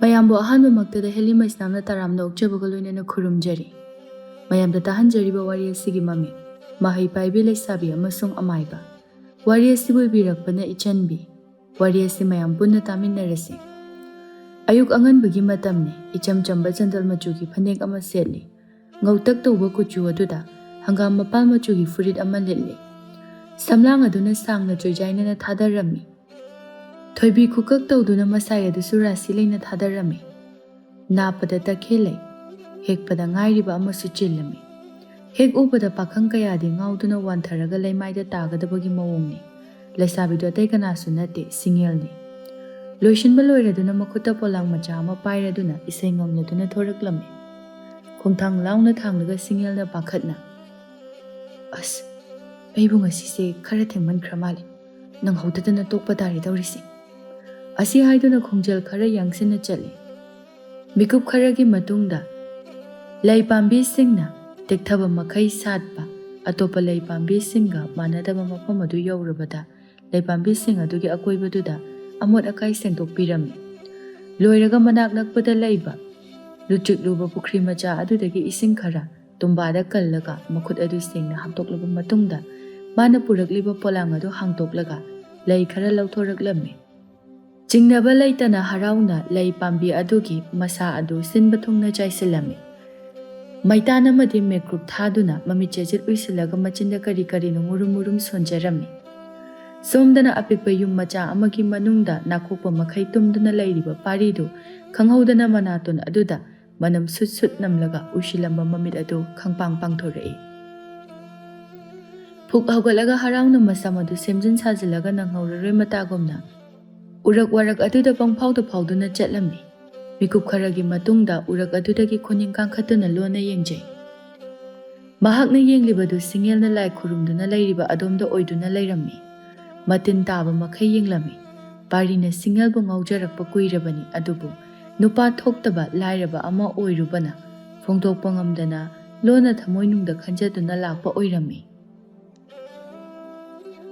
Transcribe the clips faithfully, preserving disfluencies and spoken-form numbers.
ꯃꯌꯥꯝꯕꯨ ꯑꯍꯥꯟꯕꯃꯛꯇꯗ ꯍꯦꯂꯤ ꯃꯩꯁꯅꯥꯝꯅ ꯇꯔꯥꯝꯅ ꯑꯣꯛꯆꯕꯒ ꯂꯣꯏꯅꯅ ꯈꯨꯔꯨꯝꯖꯔꯤ꯫ ꯃꯌꯥꯝꯗ ꯇꯥꯍꯟꯖꯔꯤꯕ ꯋꯥꯔꯤ ꯑꯁꯤꯒꯤ ꯃꯃꯤꯡ ꯃꯍꯩ ꯄꯥꯏꯕꯤ ꯂꯩꯁꯥꯕꯤ ꯑꯃꯁꯨꯡ ꯑꯃꯥꯏꯕ꯫ ꯋꯥꯔꯤ ꯑꯁꯤꯕꯨ ꯏꯕꯤꯔꯛꯄꯅ ꯏꯆꯟꯕꯤ꯫ ꯋꯥꯔꯤ ꯑꯁꯤ ꯃꯌꯥꯝ ꯄꯨꯟꯅ ꯇꯥꯃꯤꯟꯅꯔꯁꯤ꯫ ꯑꯌꯨꯛ ꯑꯉꯟꯕꯒꯤ ꯃꯇꯝꯅꯤ꯫ ꯏꯆꯝ ꯆꯝꯕ ꯆꯟꯗꯜ ꯃꯆꯨꯒꯤ ꯐꯅꯦꯛ ꯑꯃ ꯁꯦꯠꯂꯤ꯫ ꯉꯧꯇꯛ ꯇꯧꯕ ꯀꯨꯆꯨ ꯑꯗꯨꯗ ꯍꯪꯒꯥꯝ ꯃꯄꯥꯜ ꯃꯆꯨꯒꯤ ꯐꯨꯔꯤꯠ ꯑꯃ ꯂꯤꯠꯂꯤ꯫ ꯁꯝꯂꯥꯡ ꯑꯗꯨꯅ ꯁꯥꯡꯅ ꯆꯣꯏꯖꯥꯏꯅꯅ ꯊꯥꯗꯔꯝꯃꯤ꯫ ꯊꯣꯏꯕꯤ ꯈꯨꯀꯛ ꯇꯧꯗꯨꯅ ꯃꯁꯥꯏ ꯑꯗꯨꯁꯨ ꯔꯥꯁꯤ ꯂꯩꯅ ꯊꯥꯗꯔꯝꯃꯤ꯫ ꯅꯥꯞꯄꯗ ꯇꯈꯦꯜ ꯂꯩ, ꯍꯦꯛꯄꯗ ꯉꯥꯏꯔꯤꯕ ꯑꯃꯁꯨ ꯆꯤꯜꯂꯝꯃꯤ꯫ ꯍꯦꯛ ꯎꯕꯗ ꯄꯥꯈꯪ ꯀꯌꯥꯗꯤ ꯉꯥꯎꯗꯨꯅ ꯋꯥꯟꯊꯔꯒ ꯂꯩꯃꯥꯏꯗ ꯇꯥꯒꯗꯕꯒꯤ ꯃꯑꯣꯡꯅꯤ꯫ ꯂꯩꯁꯥꯕꯤꯗꯨ ꯑꯇꯩ ꯀꯅꯥꯁꯨ ꯅꯠꯇꯦ, ꯁꯤꯡꯉꯦꯜꯅꯤ꯫ ꯂꯣꯏꯁꯤꯟꯕ ꯂꯣꯏꯔꯗꯨꯅ ꯃꯈꯨꯠꯇ ꯄꯣꯂꯥꯡ ꯃꯆꯥ ꯑꯃ ꯄꯥꯏꯔꯗꯨꯅ ꯏꯁꯩ ꯉꯪꯂꯗꯨꯅ ꯊꯣꯔꯛꯂꯝꯃꯤ꯫ ꯈꯣꯡꯊꯥꯡ ꯂꯥꯎꯅ ꯊꯥꯡꯂꯒ ꯁꯤꯡꯉꯦꯜꯅ ꯄꯥꯈꯠꯅ, "ꯑꯁ, ꯑꯩꯕꯨ ꯉꯁꯤꯁꯦ ꯈꯔ ꯊꯦꯡꯃꯟꯈ꯭ꯔ ꯃꯥꯜꯂꯦ꯫ ꯅꯪꯍꯧꯗꯗꯅ ꯇꯣꯛꯄ ꯇꯥꯔꯦ ꯇꯧꯔꯤꯁꯦ"꯫ ꯑꯁꯤ ꯍꯥꯏꯗꯨꯅ ꯈꯣꯡꯖꯦꯜ ꯈꯔ ꯌꯥꯡꯁꯤꯟꯅ ꯆꯠꯂꯤ꯫ ꯃꯤꯀꯨꯞ ꯈꯔꯒꯤ ꯃꯇꯨꯡꯗ ꯂꯩ ꯄꯥꯝꯕꯤꯁꯤꯡꯅ ꯇꯦꯛꯊꯕ ꯃꯈꯩ ꯁꯥꯠꯄ ꯑꯇꯣꯞꯄ ꯂꯩ ꯄꯥꯝꯕꯤꯁꯤꯡꯒ ꯃꯥꯟꯅꯗꯕ ꯃꯐꯝ ꯑꯗꯨ ꯌꯧꯔꯕꯗ ꯂꯩ ꯄꯥꯝꯕꯤꯁꯤꯡ ꯑꯗꯨꯒꯤ ꯑꯀꯣꯏꯕꯗꯨꯗ ꯑꯃꯣꯠ ꯑꯀꯥꯏ ꯁꯦꯡꯗꯣꯛꯄꯤꯔꯝꯃꯤ꯫ ꯂꯣꯏꯔꯒ ꯃꯅꯥꯛ ꯅꯛꯄꯗ ꯂꯩꯕ ꯂꯨꯆꯤꯛꯂꯨꯕ ꯄꯨꯈ꯭ꯔꯤ ꯃꯆꯥ ꯑꯗꯨꯗꯒꯤ ꯏꯁꯤꯡ ꯈꯔ ꯇꯨꯝꯕꯥꯗ ꯀꯜꯂꯒ ꯃꯈꯨꯠ ꯑꯗꯨ ꯁꯦꯡꯅ ꯍꯥꯝꯗꯣꯛꯂꯕ ꯃꯇꯨꯡꯗ ꯃꯥꯅ ꯄꯨꯔꯛꯂꯤꯕ ꯄꯣꯂꯥꯡ ꯑꯗꯨ ꯍꯥꯡꯗꯣꯛꯂꯒ ꯂꯩ ꯈꯔ ꯂꯧꯊꯣꯔꯛꯂꯝꯃꯤ꯫ ꯆꯤꯡꯅꯕ ꯂꯩꯇꯅ ꯍꯔꯥꯎꯅ ꯂꯩ ꯄꯥꯝꯕꯤ ꯑꯗꯨꯒꯤ ꯃꯁꯥ ꯑꯗꯨ ꯁꯤꯟꯕ ꯊꯨꯡꯅ ꯆꯥꯏꯁꯤꯜꯂꯝꯃꯤ꯫ ꯃꯩꯇꯥꯟ ꯑꯃꯗꯤ ꯃꯦꯀ꯭ꯔꯨꯞ ꯊꯥꯗꯨꯅ ꯃꯃꯤꯠ ꯆꯦꯖꯤꯠ ꯎꯏꯁꯤꯜꯂꯒ ꯃꯆꯤꯟꯗ ꯀꯔꯤ ꯀꯔꯤꯅꯣ ꯃꯨꯔꯨꯝ ꯃꯨꯔꯨꯝ ꯁꯣꯟꯖꯔꯝꯃꯤ꯫ ꯁꯣꯝꯗꯅ ꯑꯄꯤꯛꯄ ꯌꯨꯝ ꯃꯆꯥ ꯑꯃꯒꯤ ꯃꯅꯨꯡꯗ ꯅꯥꯀꯣꯛꯄ ꯃꯈꯩ ꯇꯨꯝꯗꯨꯅ ꯂꯩꯔꯤꯕ ꯄꯥꯔꯤꯗꯨ ꯈꯪꯍꯧꯗꯅ ꯃꯅꯥꯇꯣꯟ ꯑꯗꯨꯗ ꯃꯅꯝ ꯁꯨꯠ ꯁꯨꯠ ꯅꯝꯂꯒ ꯎꯏꯁꯤꯜꯂꯝꯕ ꯃꯃꯤꯠ ꯑꯗꯨ ꯈꯪꯄꯥꯡ ꯄꯥꯡꯊꯣꯔꯛꯏ꯫ ꯐꯨꯛ ꯍꯧꯒꯠꯂꯒ ꯍꯔꯥꯎꯅ ꯃꯁꯝ ꯑꯗꯨ ꯁꯦꯝꯖꯤꯟ ꯁꯥꯖꯤꯜꯂꯒ ꯅꯪꯍꯧꯔꯔꯣꯏ ꯃꯇꯥꯒꯨꯝꯅ ꯎꯔꯛ ꯋꯥꯔꯛ ꯑꯗꯨꯗ ꯄꯪꯐꯥꯎꯗ ꯐꯥꯎꯗꯨꯅ ꯆꯠꯂꯝꯃꯤ꯫ ꯃꯤꯀꯨꯞ ꯈꯔꯒꯤ ꯃꯇꯨꯡꯗ ꯎꯔꯛ ꯑꯗꯨꯗꯒꯤ ꯈꯨꯅꯤꯡ ꯀꯥꯡꯈꯠꯇꯨꯅ ꯂꯣꯟꯅ ꯌꯦꯡꯖꯩ꯫ ꯃꯍꯥꯛꯅ ꯌꯦꯡꯂꯤꯕꯗꯨ ꯁꯤꯡꯉꯦꯜꯅ ꯂꯥꯏ ꯈꯨꯔꯨꯝꯗꯨꯅ ꯂꯩꯔꯤꯕ ꯑꯗꯣꯝꯗ ꯑꯣꯏꯗꯨꯅ ꯂꯩꯔꯝꯃꯤ꯫ ꯃꯇꯤꯟ ꯇꯥꯕ ꯃꯈꯩ ꯌꯦꯡꯂꯝꯃꯤ꯫ ꯄꯥꯔꯤꯅ ꯁꯤꯡꯉꯦꯜꯕꯨ ꯉꯥꯎꯖꯔꯛꯄ ꯀꯨꯏꯔꯕꯅꯤ, ꯑꯗꯨꯕꯨ ꯅꯨꯄꯥ ꯊꯣꯛꯇꯕ ꯂꯥꯏꯔꯕ ꯑꯃ ꯑꯣꯏꯔꯨꯕꯅ ꯐꯣꯡꯗꯣꯛꯄ ꯉꯝꯗꯅ ꯂꯣꯟꯅ ꯊꯃꯣꯏꯅꯨꯡꯗ ꯈꯟꯖꯗꯨꯅ ꯂꯥꯛꯄ ꯑꯣꯏꯔꯝꯃꯤ꯫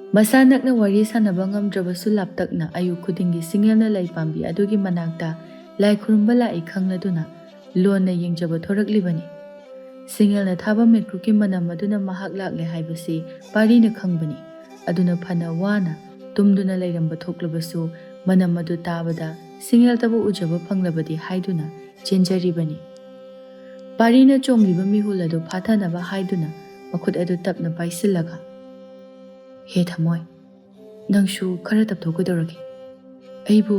ꯃꯁꯥ ꯅꯛꯅ ꯋꯥꯔꯤ ꯁꯥꯟꯅꯕ ꯉꯝꯗ꯭ꯔꯕꯁꯨ ꯂꯥꯞꯇꯛꯅ ꯑꯌꯨꯛ ꯈꯨꯗꯤꯡꯒꯤ ꯁꯤꯡꯉꯦꯜꯅ ꯂꯩ ꯄꯥꯝꯕꯤ ꯑꯗꯨꯒꯤ ꯃꯅꯥꯛꯇ ꯂꯥꯏ ꯈꯨꯔꯨꯝꯕ ꯂꯥꯛꯏ ꯈꯪꯂꯗꯨꯅ ꯂꯣꯟꯅ ꯌꯦꯡꯖꯕ ꯊꯣꯔꯛꯂꯤꯕꯅꯤ꯫ ꯁꯤꯡꯉꯦꯜꯅ ꯊꯥꯕ ꯃꯩꯈ꯭ꯔꯨꯒꯤ ꯃꯅꯝ ꯑꯗꯨꯅ ꯃꯍꯥꯛ ꯂꯥꯛꯂꯦ ꯍꯥꯏꯕꯁꯤ ꯄꯥꯔꯤꯅ ꯈꯪꯕꯅꯤ꯫ ꯑꯗꯨꯅ ꯐꯅ ꯋꯥꯅ ꯇꯨꯝꯗꯨꯅ ꯂꯩꯔꯝꯕ ꯊꯣꯛꯂꯕꯁꯨ ꯃꯅꯝ ꯑꯗꯨ ꯇꯥꯕꯗ ꯁꯤꯡꯉꯦꯜꯇꯕꯨ ꯎꯖꯕ ꯐꯪꯂꯕꯗꯤ ꯍꯥꯏꯗꯨꯅ ꯆꯦꯟꯖꯔꯤꯕꯅꯤ꯫ ꯄꯥꯔꯤꯅ ꯆꯣꯡꯂꯤꯕ ꯃꯤꯍꯨꯜ ꯑꯗꯨ ꯐꯥꯊꯅꯕ ꯍꯥꯏꯗꯨꯅ ꯃꯈꯨꯠ ꯑꯗꯨ ꯇꯞꯅ ꯄꯥꯏꯁꯤꯜꯂꯒ, "ꯍꯦ ꯊꯃꯣꯏ, ꯅꯪꯁꯨ ꯈꯔ ꯇꯞꯊꯣꯛꯀꯗꯧꯔꯒꯦ꯫ ꯑꯩꯕꯨ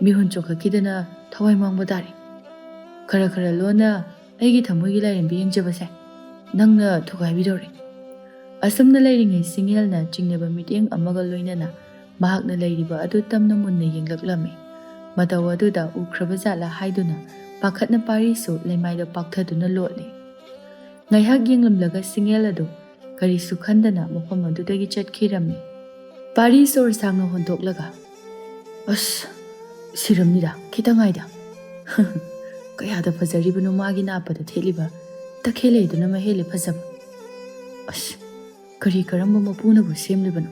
ꯃꯤꯍꯨꯟ ꯆꯣꯡꯈꯠꯈꯤꯗꯅ ꯊꯋꯥꯏ ꯃꯥꯡꯕ ꯇꯥꯔꯦ꯫ ꯈꯔ ꯈꯔ ꯂꯣꯟꯅ ꯑꯩꯒꯤ ꯊꯃꯣꯏꯒꯤ ꯂꯥꯏꯔꯦꯝꯕꯤ ꯌꯦꯡꯖꯕꯁꯦ ꯅꯪꯅ ꯊꯨꯒꯥꯏꯕꯤꯗꯧꯔꯦ꯫" ꯑꯁꯨꯝꯅ ꯂꯩꯔꯤꯉꯩ ꯁꯤꯡꯉꯦꯜꯅ ꯆꯤꯡꯅꯕ ꯃꯤꯠꯌꯦꯡ ꯑꯃꯒ ꯂꯣꯏꯅꯅ ꯃꯍꯥꯛꯅ ꯂꯩꯔꯤꯕ ꯑꯗꯨ ꯇꯝꯅ ꯃꯨꯟꯅ ꯌꯦꯡꯂꯛꯂꯝꯃꯤ꯫ ꯃꯇꯧ ꯑꯗꯨꯗ ꯎꯈ꯭ꯔꯕ ꯖꯥꯠꯂꯥ ꯍꯥꯏꯗꯨꯅ ꯄꯥꯈꯠꯅ ꯄꯥꯔꯤꯁꯨ ꯂꯩꯃꯥꯏꯗ ꯄꯥꯛꯊꯗꯨꯅ ꯂꯣꯠꯂꯤ꯫ ꯉꯥꯏꯍꯥꯛ ꯌꯦꯡꯂꯝꯂꯒ ꯁꯤꯡꯉꯦꯜ ꯑꯗꯨ ꯀꯔꯤꯁꯨ ꯈꯟꯗꯅ ꯃꯐꯝ ꯑꯗꯨꯗꯒꯤ ꯆꯠꯈꯤꯔꯝꯃꯤ꯫ ꯄꯥꯔꯤ ꯁꯣꯔ ꯁꯥꯡꯅ ꯍꯣꯟꯗꯣꯛꯂꯒ, "ꯑꯁ, ꯁꯤꯔꯝꯅꯤꯗ, ꯈꯤꯇꯪ ꯉꯥꯏꯗ꯫ ꯀꯌꯥꯗ ꯐꯖꯔꯤꯕꯅꯣ ꯃꯥꯒꯤ ꯅꯥꯞꯄꯗ ꯊꯦꯠꯂꯤꯕ ꯇꯈꯦꯜ ꯂꯩꯗꯨꯅ ꯃꯍꯦꯜꯂꯦ ꯐꯖꯕ꯫ ꯑꯁ, ꯀꯔꯤ ꯀꯔꯝꯕ ꯃꯄꯨꯅꯕꯨ ꯁꯦꯝꯂꯤꯕꯅꯣ?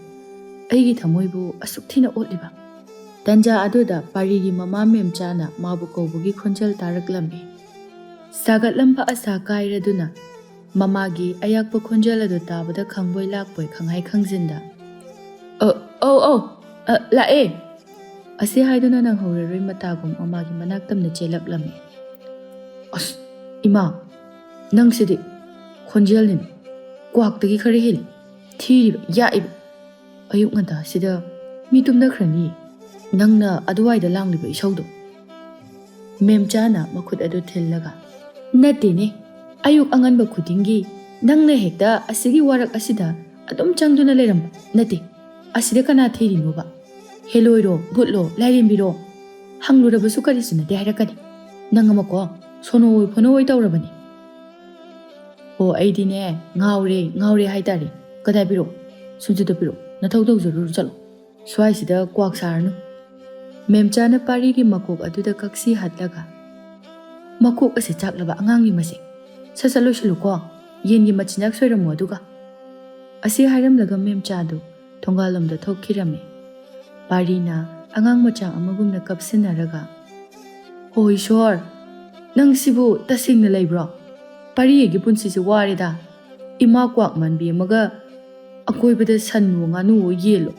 ꯑꯩꯒꯤ ꯊꯃꯣꯏꯕꯨ ꯑꯁꯨꯛ ꯊꯤꯅ ꯑꯣꯠꯂꯤꯕ?" ꯇꯟꯖꯥ ꯑꯗꯨꯗ ꯄꯥꯔꯤꯒꯤ ꯃꯃꯥ ꯃꯦꯝꯆꯥꯅ ꯃꯥꯕꯨ ꯀꯧꯕꯒꯤ ꯈꯣꯟꯖꯦꯜ ꯇꯥꯔꯛꯂꯝꯃꯤ꯫ ꯁꯥꯒꯠꯂꯝꯕ ꯑꯁꯥ ꯀꯥꯏꯔꯗꯨꯅ ꯃꯃꯥꯒꯤ ꯑꯌꯥꯛꯄ ꯈꯣꯟꯖꯦꯜ ꯑꯗꯨ ꯇꯥꯕꯗ ꯈꯪꯕꯣꯏ ꯂꯥꯛꯄꯣꯏ ꯈꯪꯍꯥꯏ ꯈꯪꯖꯤꯟꯗ, "ꯑ, ꯑꯧ, ꯑꯧ, ꯑ, ꯂꯥꯛꯑꯦ!" ꯑꯁꯤ ꯍꯥꯏꯗꯨꯅ ꯅꯪꯍꯧꯔꯔꯣꯏ ꯃꯇꯥꯒꯨꯝ ꯃꯃꯥꯒꯤ ꯃꯅꯥꯛ ꯇꯝꯅ ꯆꯦꯜꯂꯛꯂꯝꯃꯤ꯫ "ꯑꯁ, ꯏꯃꯥ, ꯅꯪꯁꯤꯗꯤ ꯈꯣꯟꯖꯦꯜꯅꯤꯅ ꯀ꯭ꯋꯥꯛꯇꯒꯤ ꯈꯔ ꯍꯦꯜꯂꯤ, ꯊꯤꯔꯤꯕ, ꯌꯥꯛꯏꯕ꯫ ꯑꯌꯨꯛ ꯉꯟꯇꯥꯁꯤꯗ ꯃꯤ ꯇꯨꯝꯅꯈ꯭ꯔꯅꯤ, ꯅꯪꯅ ꯑꯗꯨꯋꯥꯏꯗ ꯂꯥꯡꯂꯤꯕ ꯏꯁꯧꯗꯣ?" ꯃꯦꯝꯆꯥꯅ ꯃꯈꯨꯠ ꯑꯗꯨ ꯊꯤꯜꯂꯒ, "ꯅꯠꯇꯦꯅꯦ, ꯑꯌꯨꯛ ꯑꯉꯟꯕ ꯈꯨꯗꯤꯡꯒꯤ ꯅꯪꯅ ꯍꯦꯛꯇ ꯑꯁꯤꯒꯤ ꯋꯥꯔꯛ ꯑꯁꯤꯗ ꯑꯗꯨꯝ ꯆꯪꯗꯨꯅ ꯂꯩꯔꯝꯕ ꯅꯠꯇꯦ꯫ ꯑꯁꯤꯗ ꯀꯅꯥ ꯊꯤꯔꯤꯅꯣꯕ? ꯍꯦꯂꯣꯏꯔꯣ, ꯚꯨꯠꯂꯣ, ꯂꯥꯏꯔꯦꯝꯕꯤꯔꯣ? ꯍꯪꯂꯨꯔꯕꯁꯨ ꯀꯔꯤꯁꯨ ꯅꯠꯇꯦ ꯍꯥꯏꯔꯛꯀꯅꯤ꯫ ꯅꯪ ꯑꯃꯀꯣ ꯁꯣꯅꯣ ꯑꯣꯏ ꯐꯣꯅꯣ ꯑꯣꯏ ꯇꯧꯔꯕꯅꯤ꯫ ꯑꯣ, ꯑꯩꯗꯤꯅꯦ, ꯉꯥꯎꯔꯦ, ꯉꯥꯎꯔꯦ ꯍꯥꯏꯇꯥꯔꯦ꯫ ꯀꯗꯥꯏ ꯄꯤꯔꯛꯑꯣ? ꯁꯨꯝꯁꯤꯗ ꯄꯤꯔꯛꯑꯣ꯫ ꯅꯊꯧ ꯇꯧꯖꯔꯨꯔꯣ, ꯆꯠꯂꯣ꯫ ꯁ꯭ꯋꯥꯏꯁꯤꯗ ꯀ꯭ꯋꯥꯛ ꯁꯥꯔꯅꯨ꯫" ꯃꯦꯝꯆꯥꯅ ꯄꯥꯔꯤꯒꯤ ꯃꯀꯣꯛ ꯑꯗꯨꯗ ꯀꯛꯁꯤ ꯍꯠꯂꯒ, "ꯃꯀꯣꯛ ꯑꯁꯦ ꯆꯥꯛꯂꯕ ꯑꯉꯥꯡꯅꯤ ꯃꯁꯦ꯫ ꯁꯠ ꯁꯠ ꯂꯣꯏꯁꯤꯜꯂꯨꯀꯣ꯫ ꯌꯦꯟꯒꯤ ꯃꯆꯤꯟꯖꯥꯛ ꯁꯣꯏꯔꯝꯃꯣ ꯑꯗꯨꯒ꯫" ꯑꯁꯤ ꯍꯥꯏꯔꯝꯂꯒ ꯃꯦꯝꯆꯥꯗꯨ ꯊꯣꯡꯒꯥꯜꯂꯣꯝꯗ ꯊꯣꯛꯈꯤꯔꯝꯃꯤ꯫ ꯄꯥꯔꯤꯅ ꯑꯉꯥꯡ ꯃꯆꯥ ꯑꯃꯒꯨꯝꯅ ꯀꯞꯁꯤꯟꯅꯔꯒ, ꯍꯣ ꯏꯁꯣꯔ, ꯅꯪ ꯁꯤꯕꯨ ꯇꯁꯦꯡꯅ ꯂꯩꯕ꯭ꯔꯣ? ꯄꯥꯔꯤ ꯑꯩꯒꯤ ꯄꯨꯟꯁꯤꯁꯦ ꯋꯥꯔꯦꯗ꯫ ꯏꯃꯥ ꯀ꯭ꯋꯥꯛ ꯃꯥꯟꯕꯤ ꯑꯃꯒ ꯑꯀꯣꯏꯕꯗ ꯁꯟꯋꯣ ꯉꯥꯅꯨꯋꯣ ꯌꯦꯜꯂꯣ꯫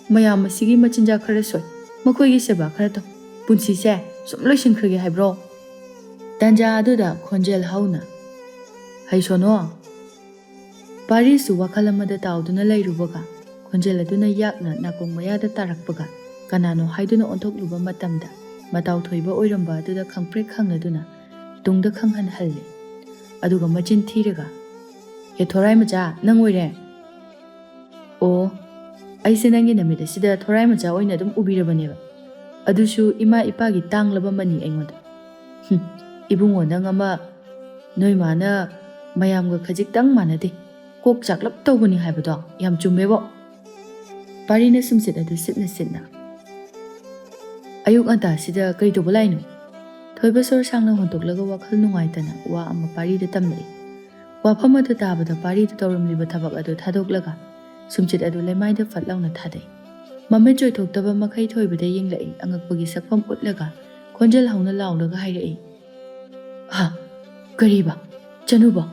ꯃꯌꯥꯝ ꯑꯁꯤꯒꯤ ꯃꯆꯤꯟꯖꯥꯛ ꯈꯔ ꯁꯣꯏ, ꯃꯈꯣꯏꯒꯤ ꯁꯦꯕꯥ ꯈꯔ ꯇꯧ꯫ ꯄꯨꯟꯁꯤꯁꯦ ꯁꯨꯝ ꯂꯣꯏꯁꯤꯟꯈ꯭ꯔꯒꯦ ꯍꯥꯏꯕ꯭ꯔꯣ? ꯇꯥꯟꯖꯥ ꯑꯗꯨꯗ ꯈꯣꯟꯖꯦꯜ ꯍꯧꯅ, "ꯍꯩ ꯁꯣꯅꯣ!" ꯄꯥꯔꯤꯁꯨ ꯋꯥꯈꯜ ꯑꯃꯗ ꯇꯥꯎꯗꯨꯅ ꯂꯩꯔꯨꯕꯒ, ꯈꯣꯟꯖꯦꯜ ꯑꯗꯨꯅ ꯌꯥꯛꯅ ꯅꯥꯀꯣꯡ ꯃꯌꯥꯗ ꯇꯥꯔꯛꯄꯒ, ꯀꯅꯥꯅꯣ ꯍꯥꯏꯗꯨꯅ ꯑꯣꯟꯊꯣꯛꯂꯨꯕ ꯃꯇꯝꯗ, ꯃꯇꯥꯎ ꯊꯣꯏꯕ ꯑꯣꯏꯔꯝꯕ ꯑꯗꯨꯗ ꯈꯪꯄ꯭ꯔꯦꯛ ꯈꯪꯂꯗꯨꯅ ꯇꯨꯡꯗ ꯈꯪꯍꯟ ꯍꯜꯂꯦ꯫ ꯑꯗꯨꯒ ꯃꯆꯤꯟ ꯊꯤꯔꯒ, "ꯍꯦ ꯊꯣꯔꯥꯏ ꯃꯆꯥ, ꯅꯪ ꯑꯣꯏꯔꯦ?" "ꯑꯣ, ꯑꯩꯁꯦ ꯅꯪꯒꯤ ꯅꯃꯤꯠ ꯑꯁꯤꯗ ꯊꯣꯔꯥꯏ ꯃꯆꯥ ꯑꯣꯏꯅ ꯑꯗꯨꯝ ꯎꯕꯤꯔꯕꯅꯦꯕ꯫ ꯑꯗꯨꯁꯨ ꯏꯃꯥ ꯏꯄꯥꯒꯤ ꯇꯥꯡꯂꯕ ꯃꯅꯤ ꯑꯩꯉꯣꯟꯗ꯫ ꯍꯨꯝ, ꯏꯕꯨꯡꯉꯣ, ꯅꯪ ꯑꯃ ꯅꯣꯏ ꯃꯥꯅ ꯃꯌꯥꯝꯒ ꯈꯖꯤꯛꯇꯪ ꯃꯥꯟꯅꯗꯦ꯫ ꯀꯣꯛ ꯆꯥꯛꯂꯞ ꯇꯧꯕꯅꯤ ꯍꯥꯏꯕꯗꯣ ꯌꯥꯝ ꯆꯨꯝꯃꯦꯕꯣ꯫" ꯄꯥꯔꯤꯅ ꯁꯨꯝꯆꯤꯠ ꯑꯗꯨ ꯁꯤꯠꯅ ꯁꯤꯠꯅ, "ꯑꯌꯨꯛ ꯉꯟꯇꯥꯁꯤꯗ ꯀꯔꯤ ꯇꯧꯕ ꯂꯥꯛꯏꯅꯣ?" ꯊꯣꯏꯕ ꯁꯣꯔ ꯁꯥꯡꯅ ꯍꯣꯟꯇꯣꯛꯂꯒ ꯋꯥꯈꯜ ꯅꯨꯡꯉꯥꯏꯇꯅ ꯋꯥ ꯑꯃ ꯄꯥꯔꯤꯗ ꯇꯝꯂꯛꯏ꯫ ꯋꯥꯐꯝ ꯑꯗꯨ ꯇꯥꯕꯗ ꯄꯥꯔꯤꯗꯨ ꯇꯧꯔꯝꯂꯤꯕ ꯊꯕꯛ ꯑꯗꯨ ꯊꯥꯗꯣꯛꯂꯒ ꯁꯨꯝꯆꯤꯠ ꯑꯗꯨ ꯂꯩꯃꯥꯏꯗ ꯐꯠ ꯂꯥꯎꯅ ꯊꯥꯗꯩ꯫ ꯃꯃꯤꯠ ꯆꯣꯏꯊꯣꯛꯇꯕ ꯃꯈꯩ ꯊꯣꯏꯕꯗ ꯌꯦꯡꯂꯛꯏ, ꯑꯉꯛꯄꯒꯤ ꯁꯛꯐꯝ ꯎꯠꯂꯒ ꯈꯣꯟꯖꯦꯜ ꯍꯧꯅ ꯂꯥꯎꯂꯒ ꯍꯥꯏꯔꯛꯏ, "ꯍꯥ? ꯀꯔꯤꯕ? ꯆꯅꯨꯕꯣ?"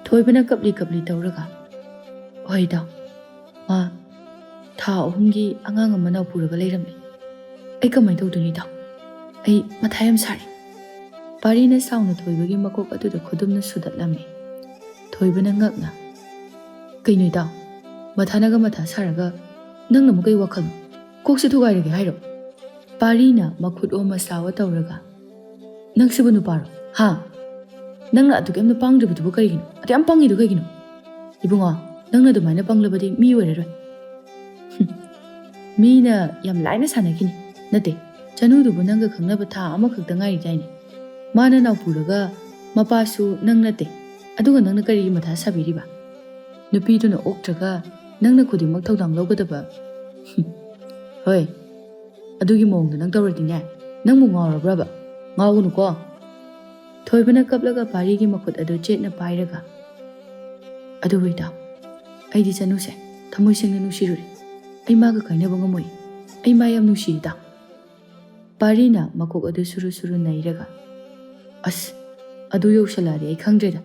ꯊꯣꯏꯕꯅ ꯀꯞꯂꯤ ꯀꯞꯂꯤ ꯇꯧꯔꯒ, "ꯍꯣꯏ ꯏꯇꯥꯎ, ꯃꯥ ꯊꯥ ꯑꯍꯨꯝꯒꯤ ꯑꯉꯥꯡ ꯑꯃ ꯅꯥꯎ ꯄꯨꯔꯒ ꯂꯩꯔꯝꯃꯤ꯫ ꯑꯩ ꯀꯃꯥꯏꯅ ꯇꯧꯗꯣꯏꯅꯣ ꯏꯇꯥꯎ? ꯑꯩ ꯃꯊꯥ ꯌꯥꯝ ꯁꯥꯔꯦ꯫" ꯄꯥꯔꯤꯅ ꯁꯥꯎꯅ ꯊꯣꯏꯕꯒꯤ ꯃꯀꯣꯛ ꯑꯗꯨꯗ ꯈꯨꯗꯨꯝꯅ ꯁꯨꯗꯠꯂꯝꯃꯤ꯫ ꯊꯣꯏꯕꯅ ꯉꯛꯅ, "ꯀꯩꯅꯣ ꯏꯇꯥꯎ, ꯃꯊꯥꯅꯒ ꯃꯊꯥ ꯁꯥꯔꯒ ꯅꯪꯅ ꯑꯃꯨꯛ ꯀꯩ ꯋꯥꯈꯜꯅꯣ? ꯀꯣꯛꯁꯦ ꯊꯨꯒꯥꯏꯔꯒꯦ ꯍꯥꯏꯔꯣ?" ꯄꯥꯔꯤꯅ ꯃꯈꯨꯠ ꯑꯣ ꯃꯁꯥ ꯑꯣ ꯇꯧꯔꯒ, "ꯅꯪꯁꯤꯕꯨ ꯅꯨꯄꯥꯔꯣ? ꯍꯥ? ꯅꯪꯅ ꯑꯗꯨꯛ ꯌꯥꯝꯅ ꯄꯥꯡꯗ꯭ꯔꯤꯕꯗꯨꯕꯨ ꯀꯔꯤꯒꯤꯅꯣ? ꯑꯗꯨꯛ ꯌꯥꯝ ꯄꯪꯉꯤꯗꯨ ꯀꯩꯒꯤꯅꯣ? ꯏꯕꯨꯡꯉꯣ, ꯅꯪꯅ ꯑꯗꯨꯃꯥꯏꯅ ꯄꯪꯂꯕꯗꯤ ꯃꯤ ꯑꯣꯏꯔꯔꯣꯏ꯫" "ꯍꯨꯝ, ꯃꯤꯅ ꯌꯥꯝ ꯂꯥꯏꯅ ꯁꯥꯟꯅꯈꯤꯅꯤ꯫ ꯅꯠꯇꯦ, ꯆꯅꯨꯗꯨꯕꯨ ꯅꯪꯒ ꯈꯪꯅꯕ ꯊꯥ ꯑꯃꯈꯛꯇ ꯉꯥꯏꯔꯤꯗꯥꯏꯅꯦ? ꯃꯥꯅ ꯅꯥꯎꯄꯨꯔꯒ ꯃꯄꯥꯁꯨ ꯅꯪ ꯅꯠꯇꯦ꯫ ꯑꯗꯨꯒ ꯅꯪꯅ ꯀꯔꯤꯒꯤ ꯃꯊꯥ ꯁꯥꯕꯤꯔꯤꯕ? ꯅꯨꯄꯤꯗꯨꯅ ꯑꯣꯛꯇ꯭ꯔꯒ ꯅꯪꯅ ꯈꯨꯗꯤꯡꯃꯛ ꯊꯧꯗꯥꯡ ꯂꯧꯒꯗꯕ꯫" "ꯍꯨꯝ, ꯍꯣꯏ, ꯑꯗꯨꯒꯤ ꯃꯑꯣꯡꯗ ꯅꯪ ꯇꯧꯔꯗꯤꯅꯦ, ꯅꯪꯕꯨ ꯉꯥꯎꯔꯕ꯭ꯔꯕ? ꯉꯥꯎꯒꯅꯨꯀꯣ꯫" ꯊꯣꯏꯕꯅ ꯀꯞꯂꯒ ꯄꯥꯔꯤꯒꯤ ꯃꯈꯨꯠ ꯑꯗꯨ ꯆꯦꯠꯅ ꯄꯥꯏꯔꯒ, "ꯑꯗꯨꯕꯨ ꯏꯇꯥꯎ, ꯑꯩꯗꯤ ꯆꯅꯨꯁꯦ ꯊꯃꯣꯏ ꯁꯦꯡꯅ ꯅꯨꯡꯁꯤꯔꯨꯔꯦ꯫ ꯑꯩ ꯃꯥꯒ ꯀꯥꯏꯅꯕ ꯉꯝꯃꯣꯏ꯫ ꯑꯩ ꯃꯥ ꯌꯥꯝ ꯅꯨꯡꯁꯤ ꯏꯇꯥꯎ꯫" ꯄꯥꯔꯤꯅ ꯃꯀꯣꯛ ꯑꯗꯨ ꯁꯨꯔꯨ ꯁꯨꯔꯨ ꯅꯩꯔꯒ, "ꯑꯁ, ꯑꯗꯨ ꯌꯧꯁꯜꯂꯛꯑꯗꯤ ꯑꯩ ꯈꯪꯗ꯭ꯔꯦꯗ꯫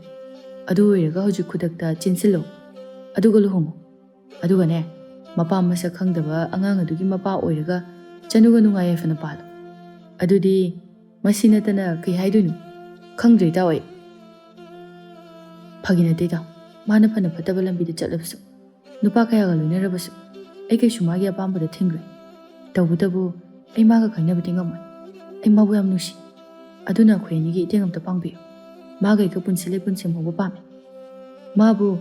ꯑꯗꯨ ꯑꯣꯏꯔꯒ ꯍꯧꯖꯤꯛ ꯈꯨꯗꯛꯇ ꯆꯦꯟꯁꯤꯜꯂꯣ꯫ ꯑꯗꯨꯒ ꯂꯨꯍꯣꯡꯉꯣ꯫ ꯑꯗꯨꯒꯅꯦ, ꯃꯄꯥ ꯃꯁꯛ ꯈꯪꯗꯕ ꯑꯉꯥꯡ ꯑꯗꯨꯒꯤ ꯃꯄꯥ ꯑꯣꯏꯔꯒ ꯆꯅꯨꯒ ꯅꯨꯡꯉꯥꯏ ꯌꯥꯏꯐꯅ ꯄꯥꯜꯂꯣ꯫ ꯑꯗꯨꯗꯤ ꯃꯁꯤ ꯅꯠꯇꯅ ꯀꯩ ꯍꯥꯏꯗꯣꯏꯅꯣ? ꯈꯪꯗ꯭ꯔꯦ ꯏꯇꯥꯎ ꯑꯩ꯫ ꯐꯥꯒꯤ ꯅꯠꯇꯦ ꯏꯇꯥꯎ, ꯃꯥꯅ ꯐꯅ ꯐꯠꯇꯕ ꯂꯝꯕꯤꯗ ꯆꯠꯂꯕꯁꯨ, ꯅꯨꯄꯥ ꯀꯌꯥꯒ ꯂꯣꯏꯅꯔꯕꯁꯨ, ꯑꯩ ꯀꯩꯁꯨ ꯃꯥꯒꯤ ꯑꯄꯥꯝꯕꯗ ꯊꯤꯡꯂꯣꯏ꯫ ꯇꯧꯕꯇꯕꯨ ꯑꯩ ꯃꯥꯒ ꯀꯥꯏꯅꯕꯗꯤ ꯉꯝꯃꯣꯏ꯫ ꯑꯩ ꯃꯥꯕꯨ ꯌꯥꯝ ꯅꯨꯡꯁꯤ꯫ ꯑꯗꯨꯅ ꯑꯩꯈꯣꯏ ꯑꯅꯤꯒꯤ ꯏꯇꯦꯡ ꯑꯝꯇ ꯄꯥꯡꯕꯤꯌꯨ꯫ ꯃꯥꯒ ꯑꯩꯒ ꯄꯨꯟꯁꯤ ꯂꯩꯄꯨꯟ ꯁꯦꯝꯍꯧꯕ ꯄꯥꯝꯃꯤ꯫ ꯃꯥꯕꯨ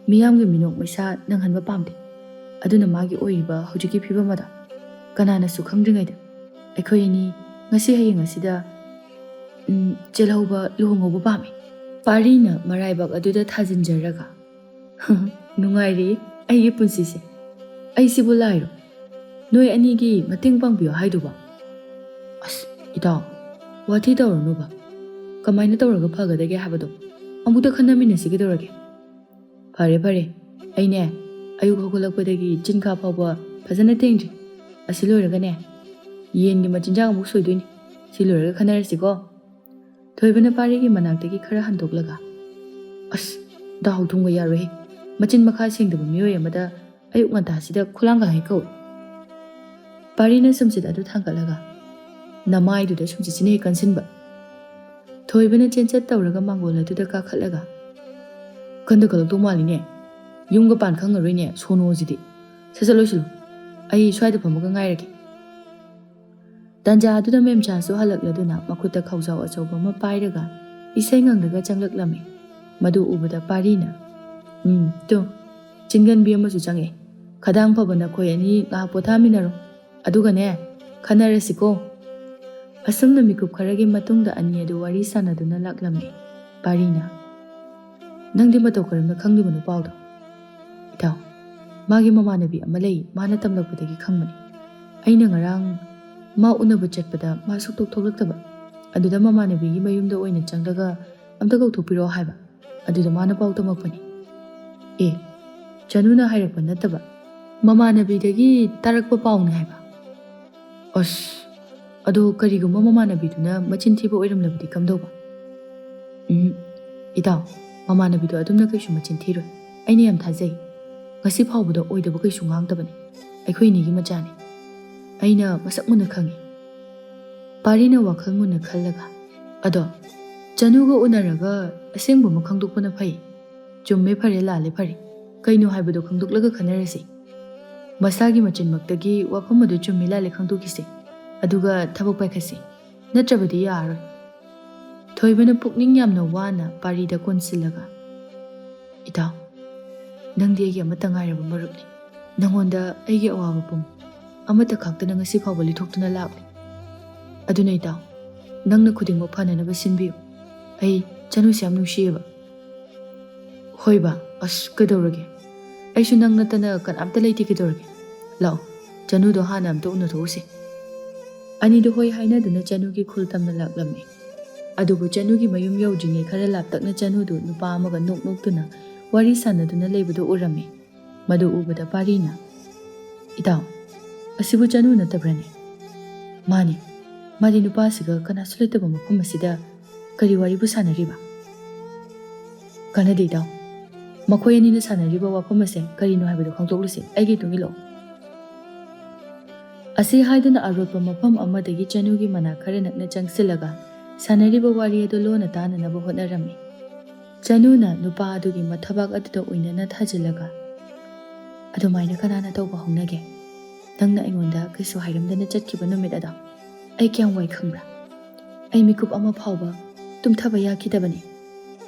ꯃꯤꯌꯥꯝꯒꯤ ꯃꯤꯅꯣꯛ ꯃꯩꯁꯥ ꯅꯪꯍꯟꯕ ꯄꯥꯝꯗꯦ꯫ ꯑꯗꯨꯅ ꯃꯥꯒꯤ ꯑꯣꯏꯔꯤꯕ ꯍꯧꯖꯤꯛꯀꯤ ꯐꯤꯕꯝ ꯑꯗꯣ ꯀꯅꯥꯅꯁꯨ ꯈꯪꯗ꯭ꯔꯤꯉꯩꯗ ꯑꯩꯈꯣꯏ ꯑꯅꯤ ꯉꯁꯤ ꯍꯌꯦꯡ ꯑꯁꯤꯗ, ꯎꯝ, ꯆꯦꯜꯍꯧꯕ, ꯂꯨꯍꯣꯡꯍꯧꯕ ꯄꯥꯝꯃꯤ꯫" ꯄꯥꯔꯤꯅ ꯃꯔꯥꯏꯕꯛ ꯑꯗꯨꯗ ꯊꯥꯖꯤꯟꯖꯔꯒ, "ꯅꯨꯡꯉꯥꯏꯔꯤ ꯑꯩꯒꯤ ꯄꯨꯟꯁꯤꯁꯦ꯫ ꯑꯩꯁꯤꯕꯨ ꯂꯥꯏꯔꯣ ꯅꯣꯏ ꯑꯅꯤꯒꯤ ꯃꯇꯦꯡ ꯄꯥꯡꯕꯤꯌꯣ ꯍꯥꯏꯗꯨꯕꯣ? ꯑꯁ, ꯏꯇꯥꯎ, ꯋꯥꯊꯤ ꯇꯧꯔꯅꯨꯕ꯫ ꯀꯃꯥꯏꯅ ꯇꯧꯔꯒ ꯐꯒꯗꯒꯦ ꯍꯥꯏꯕꯗꯣ ꯑꯃꯨꯛꯇ ꯈꯟꯅꯃꯤꯟꯅꯁꯤ ꯀꯩꯗꯧꯔꯒꯦ?" "ꯐꯔꯦ, ꯐꯔꯦ꯫ ꯑꯩꯅꯦ, ꯑꯌꯨꯛ ꯍꯧꯒꯠꯂꯛꯄꯗꯒꯤ ꯆꯤꯟꯈꯥ ꯐꯥꯎꯕ ꯐꯖꯅ ꯇꯦꯡꯗ꯭ꯔꯤ꯫ ꯑꯁꯤ ꯂꯣꯏꯔꯒꯅꯦ, ꯌꯦꯟꯒꯤ ꯃꯆꯤꯟꯖꯥꯛ ꯑꯃꯨꯛ ꯁꯣꯏꯗꯣꯏꯅꯤ꯫ ꯁꯤ ꯂꯣꯏꯔꯒ ꯈꯟꯅꯔꯁꯤꯀꯣ꯫" ꯊꯣꯏꯕꯅ ꯄꯥꯔꯤꯒꯤ ꯃꯅꯥꯛꯇꯒꯤ ꯈꯔ ꯍꯟꯗꯣꯛꯂꯒ, "ꯑꯁ, ꯗꯥꯍꯧ ꯊꯨꯝꯒ ꯌꯥꯔꯣꯏꯍꯦ꯫ ꯃꯆꯤꯟ ꯃꯈꯥ ꯁꯦꯡꯗꯕ ꯃꯤꯑꯣꯏ ꯑꯃꯗ ꯑꯌꯨꯛ ꯉꯟꯇꯥꯁꯤꯗ ꯈꯨꯂꯥꯡ ꯀꯥꯡꯈꯩ ꯀꯧꯏ꯫" ꯄꯥꯔꯤꯅ ꯁꯨꯝꯁꯤꯠ ꯑꯗꯨ ꯊꯥꯡꯒꯠꯂꯒ, "ꯅꯃꯥꯏꯗꯨꯗ ꯁꯨꯝꯁꯤꯠꯁꯤꯅ ꯍꯦꯛ ꯀꯟꯁꯤꯟꯕ꯫" ꯊꯣꯏꯕꯅ ꯆꯦꯟꯆꯠ ꯇꯧꯔꯒ ꯃꯥꯡꯒꯣꯜ ꯑꯗꯨꯗ ꯀꯥꯈꯠꯂꯒ, "ꯀꯟꯗ ꯀꯜꯂꯛꯇꯧ ꯃꯥꯜꯂꯤꯅꯦ꯫ ꯌꯨꯝꯒ ꯄꯥꯟ ꯈꯪꯉꯔꯣꯏꯅꯦ, ꯁꯣꯅꯣꯁꯤꯗꯤ꯫ ꯁꯠ ꯁꯠ ꯂꯣꯏꯁꯤꯜꯂꯨ꯫ ꯑꯩ ꯁ꯭ꯋꯥꯏꯗ ꯐꯝꯃꯒ ꯉꯥꯏꯔꯒꯦ꯫" ꯇꯥꯟꯖꯥ ꯑꯗꯨꯗ ꯃꯦꯝꯆꯥꯁꯨ ꯍꯜꯂꯛꯂꯗꯨꯅ ꯃꯈꯨꯠꯇ ꯈꯥꯎꯖꯥꯎ ꯑꯆꯧꯕ ꯑꯃ ꯄꯥꯏꯔꯒ ꯏꯁꯩ ꯉꯪꯂꯒ ꯆꯪꯂꯛꯂꯝꯃꯤ꯫ ꯃꯗꯨ ꯎꯕꯗ ꯄꯥꯔꯤꯅ, "ꯎꯝ, ꯇꯨ, ꯆꯤꯡꯒꯟꯕꯤ ꯑꯃꯁꯨ ꯆꯪꯉꯛꯑꯦ꯫ ꯈꯗꯥꯡ ꯐꯕ ꯅꯈꯣꯏ ꯑꯅꯤ ꯉꯥꯏꯍꯥꯛ ꯄꯣꯊꯥꯃꯤꯟꯅꯔꯣ꯫ ꯑꯗꯨꯒꯅꯦ, ꯈꯟꯅꯔꯁꯤꯀꯣ꯫" ꯑꯁꯨꯝꯅ ꯃꯤꯀꯨꯞ ꯈꯔꯒꯤ ꯃꯇꯨꯡꯗ ꯑꯅꯤ ꯑꯗꯨ ꯋꯥꯔꯤ ꯁꯥꯟꯅꯗꯨꯅ ꯂꯥꯛꯂꯝꯃꯤ꯫ ꯄꯥꯔꯤꯅ, "ꯅꯪꯗꯤ ꯃꯇꯧ ꯀꯔꯝꯅ ꯈꯪꯂꯤꯕꯅꯣ ꯄꯥꯎꯗꯣ?" "ꯏꯇꯥꯎ, ꯃꯥꯒꯤ ꯃꯃꯥꯟꯅꯕꯤ ꯑꯃ ꯂꯩ, ꯃꯥꯅ ꯇꯝꯂꯛꯄꯗꯒꯤ ꯈꯪꯕꯅꯤ꯫ ꯑꯩꯅ ꯉꯔꯥꯡ ꯃꯥ ꯎꯅꯕ ꯆꯠꯄꯗ ꯃꯥ ꯁꯨꯛꯊꯣꯛ ꯊꯣꯛꯂꯛꯇꯕ꯫ ꯑꯗꯨꯗ ꯃꯃꯥꯟꯅꯕꯤꯒꯤ ꯃꯌꯨꯝꯗ ꯑꯣꯏꯅ ꯆꯪꯂꯒ ꯑꯝꯇ ꯀꯧꯊꯣꯛꯄꯤꯔꯛꯑꯣ ꯍꯥꯏꯕ꯫ ꯑꯗꯨꯗ ꯃꯥꯅ ꯄꯥꯎ ꯇꯝꯃꯛꯄꯅꯤ꯫" "ꯑꯦ, ꯆꯅꯨꯅ ꯍꯥꯏꯔꯛꯄ ꯅꯠꯇꯕ, ꯃꯃꯥꯟꯅꯕꯤꯗꯒꯤ ꯇꯥꯔꯛꯄ ꯄꯥꯎꯅꯤ ꯍꯥꯏꯕ?" "ꯑꯁ, ꯑꯗꯣ ꯀꯔꯤꯒꯨꯝꯕ ꯃꯃꯥꯟꯅꯕꯤꯗꯨꯅ ꯃꯆꯤꯟ ꯊꯤꯕ ꯑꯣꯏꯔꯝꯂꯕꯗꯤ ꯀꯝꯗꯧꯕ? ꯎꯝ, ꯏꯇꯥꯎ, ꯃꯃꯥꯟꯅꯕꯤꯗꯣ ꯑꯗꯨꯝꯅ ꯀꯩꯁꯨ ꯃꯆꯤꯟ ꯊꯤꯔꯣꯏ꯫ ꯑꯩꯅ ꯌꯥꯝ ꯊꯥꯖꯩ꯫ ꯉꯁꯤ ꯐꯥꯎꯕꯗ ꯑꯣꯏꯗꯕ ꯀꯩꯁꯨ ꯉꯥꯡꯗꯕꯅꯤ꯫ ꯑꯩꯈꯣꯏ ꯏꯅꯦꯒꯤ ꯃꯆꯥꯅꯤ꯫ ꯑꯩꯅ ꯃꯁꯛ ꯃꯨꯟꯅ ꯈꯪꯉꯤ꯫ ꯄꯥꯔꯤꯅ ꯋꯥꯈꯜ ꯃꯨꯟꯅ ꯈꯜꯂꯒ, "ꯑꯗꯣ ꯆꯅꯨꯒ ꯎꯅꯔꯒ ꯑꯁꯦꯡꯕ ꯑꯃ ꯈꯪꯗꯣꯛꯄꯅ ꯐꯩ꯫ ꯆꯨꯝꯃꯦ ꯐꯔꯦ, ꯂꯥꯜꯂꯦ ꯐꯔꯦ, ꯀꯩꯅꯣ ꯍꯥꯏꯕꯗꯣ ꯈꯪꯗꯣꯛꯂꯒ ꯈꯟꯅꯔꯁꯤ꯫ ꯃꯁꯥꯒꯤ ꯃꯆꯤꯟꯃꯛꯇꯒꯤ ꯋꯥꯐꯝ ꯑꯗꯨ ꯆꯨꯝꯃꯤ ꯂꯥꯜꯂꯦ ꯈꯪꯗꯣꯛꯈꯤꯁꯦ, ꯑꯗꯨꯒ ꯊꯕꯛ ꯄꯥꯏꯈꯠꯁꯤ, ꯅꯠꯇ꯭ꯔꯕꯗꯤ ꯌꯥꯔꯔꯣꯏ꯫" ꯊꯣꯏꯕꯅ ꯄꯨꯛꯅꯤꯡ ꯌꯥꯝꯅ ꯋꯥꯅ ꯄꯥꯔꯤꯗ ꯀꯣꯟꯁꯤꯜꯂꯒ, "ꯏꯇꯥꯎ, ꯅꯪꯗꯤ ꯑꯩꯒꯤ ꯑꯃꯠꯇ ꯉꯥꯏꯔꯕ ꯃꯔꯨꯞꯅꯤ꯫ ꯅꯉꯣꯟꯗ ꯑꯩꯒꯤ ꯑꯋꯥꯕ ꯄꯨꯝ ꯑꯃꯠꯇ ꯈꯥꯛꯇꯅ ꯉꯁꯤ ꯐꯥꯎꯕ ꯂꯤꯊꯣꯛꯇꯨꯅ ꯂꯥꯛꯂꯤ꯫ ꯑꯗꯨꯅ ꯏꯇꯥꯎ, ꯅꯪꯅ ꯈꯨꯗꯤꯡꯃꯛ ꯐꯅꯅꯕ ꯁꯤꯟꯕꯤꯌꯨ꯫ ꯑꯩ ꯆꯅꯨꯁꯦ ꯌꯥꯝ ꯅꯨꯡꯁꯤꯌꯦꯕ꯫" "ꯍꯣꯏꯕ, ꯑꯁ, ꯀꯩꯗꯧꯔꯒꯦ? ꯑꯩꯁꯨ ꯅꯪ ꯅꯠꯇꯅ ꯀꯅꯥꯝꯇ ꯂꯩꯇꯦ, ꯀꯩꯗꯧꯔꯒꯦ? ꯂꯥꯛꯑꯣ, ꯆꯅꯨꯗꯣ ꯍꯥꯟꯅ ꯑꯝꯇ ꯎꯅꯊꯣꯛꯎꯁꯦ꯫" ꯑꯅꯤꯗꯨ ꯍꯣꯏ ꯍꯥꯏꯅꯗꯨꯅ ꯆꯅꯨꯒꯤ ꯈꯨꯜ ꯇꯝꯅ ꯂꯥꯛꯂꯝꯃꯤ꯫ ꯑꯗꯨꯕꯨ ꯆꯅꯨꯒꯤ ꯃꯌꯨꯝ ꯌꯧꯗ꯭ꯔꯤꯉꯩ ꯈꯔ ꯂꯥꯞꯇꯛꯅ ꯆꯅꯨꯗꯨ ꯅꯨꯄꯥ ꯑꯃꯒ ꯅꯣꯛ ꯅꯣꯛꯇꯨꯅ ꯋꯥꯔꯤ ꯁꯥꯟꯅꯗꯨꯅ ꯂꯩꯕꯗꯨ ꯎꯔꯝꯃꯤ꯫ ꯃꯗꯨ ꯎꯕꯗ ꯄꯥꯔꯤꯅ, "ꯏꯇꯥꯎ, ꯑꯁꯤꯕꯨ ꯆꯅꯨ ꯅꯠꯇꯕ꯭ꯔꯅꯦ?" "ꯃꯥꯅꯤ, ꯃꯥꯗꯤ ꯅꯨꯄꯥꯁꯤꯒ ꯀꯅꯥꯁꯨ ꯂꯩꯇꯕ ꯃꯐꯝ ꯑꯁꯤꯗ ꯀꯔꯤ ꯋꯥꯔꯤꯕꯨ ꯁꯥꯟꯅꯔꯤꯕ?" "ꯀꯥꯟꯅꯗꯦ ꯏꯇꯥꯎ, ꯃꯈꯣꯏ ꯑꯅꯤꯅ ꯁꯥꯟꯅꯔꯤꯕ ꯋꯥꯐꯝ ꯑꯁꯦ ꯀꯔꯤꯅꯣ ꯍꯥꯏꯕꯗꯨ ꯈꯪꯗꯣꯛꯂꯨꯁꯦ, ꯑꯩꯒꯤ ꯏꯇꯨꯡ ꯏꯜꯂꯛꯑꯣ꯫" ꯑꯁꯤ ꯍꯥꯏꯗꯨꯅ ꯑꯔꯣꯠꯄ ꯃꯐꯝ ꯑꯃꯗꯒꯤ ꯆꯅꯨꯒꯤ ꯃꯅꯥꯛ ꯈꯔ ꯅꯛꯅ ꯆꯪꯁꯤꯜꯂꯒ ꯁꯥꯟꯅꯔꯤꯕ ꯋꯥꯔꯤ ꯑꯗꯨ ꯂꯣꯟꯅ ꯇꯥꯅꯅꯕ ꯍꯣꯠꯅꯔꯝꯃꯤ꯫ ꯆꯅꯨꯅ ꯅꯨꯄꯥ ꯑꯗꯨꯒꯤ ꯃꯊꯕꯥꯛ ꯑꯗꯨꯗ ꯑꯣꯏꯅꯅ ꯊꯥꯖꯤꯜꯂꯒ, "ꯑꯗꯨꯃꯥꯏꯅ ꯀꯅꯥꯅ ꯇꯧꯕ ꯍꯧꯅꯒꯦ? ꯅꯪꯅ ꯑꯩꯉꯣꯟꯗ ꯀꯩꯁꯨ ꯍꯥꯏꯔꯝꯗꯅ ꯆꯠꯈꯤꯕ ꯅꯨꯃꯤꯠ ꯑꯗꯣ ꯑꯩ ꯀꯌꯥꯝ ꯋꯥꯏ ꯈꯪꯕ꯭ꯔꯥ? ꯑꯩ ꯃꯤꯀꯨꯞ ꯑꯃ ꯐꯥꯎꯕ ꯇꯨꯝꯊꯕ ꯌꯥꯈꯤꯗꯕꯅꯤ꯫"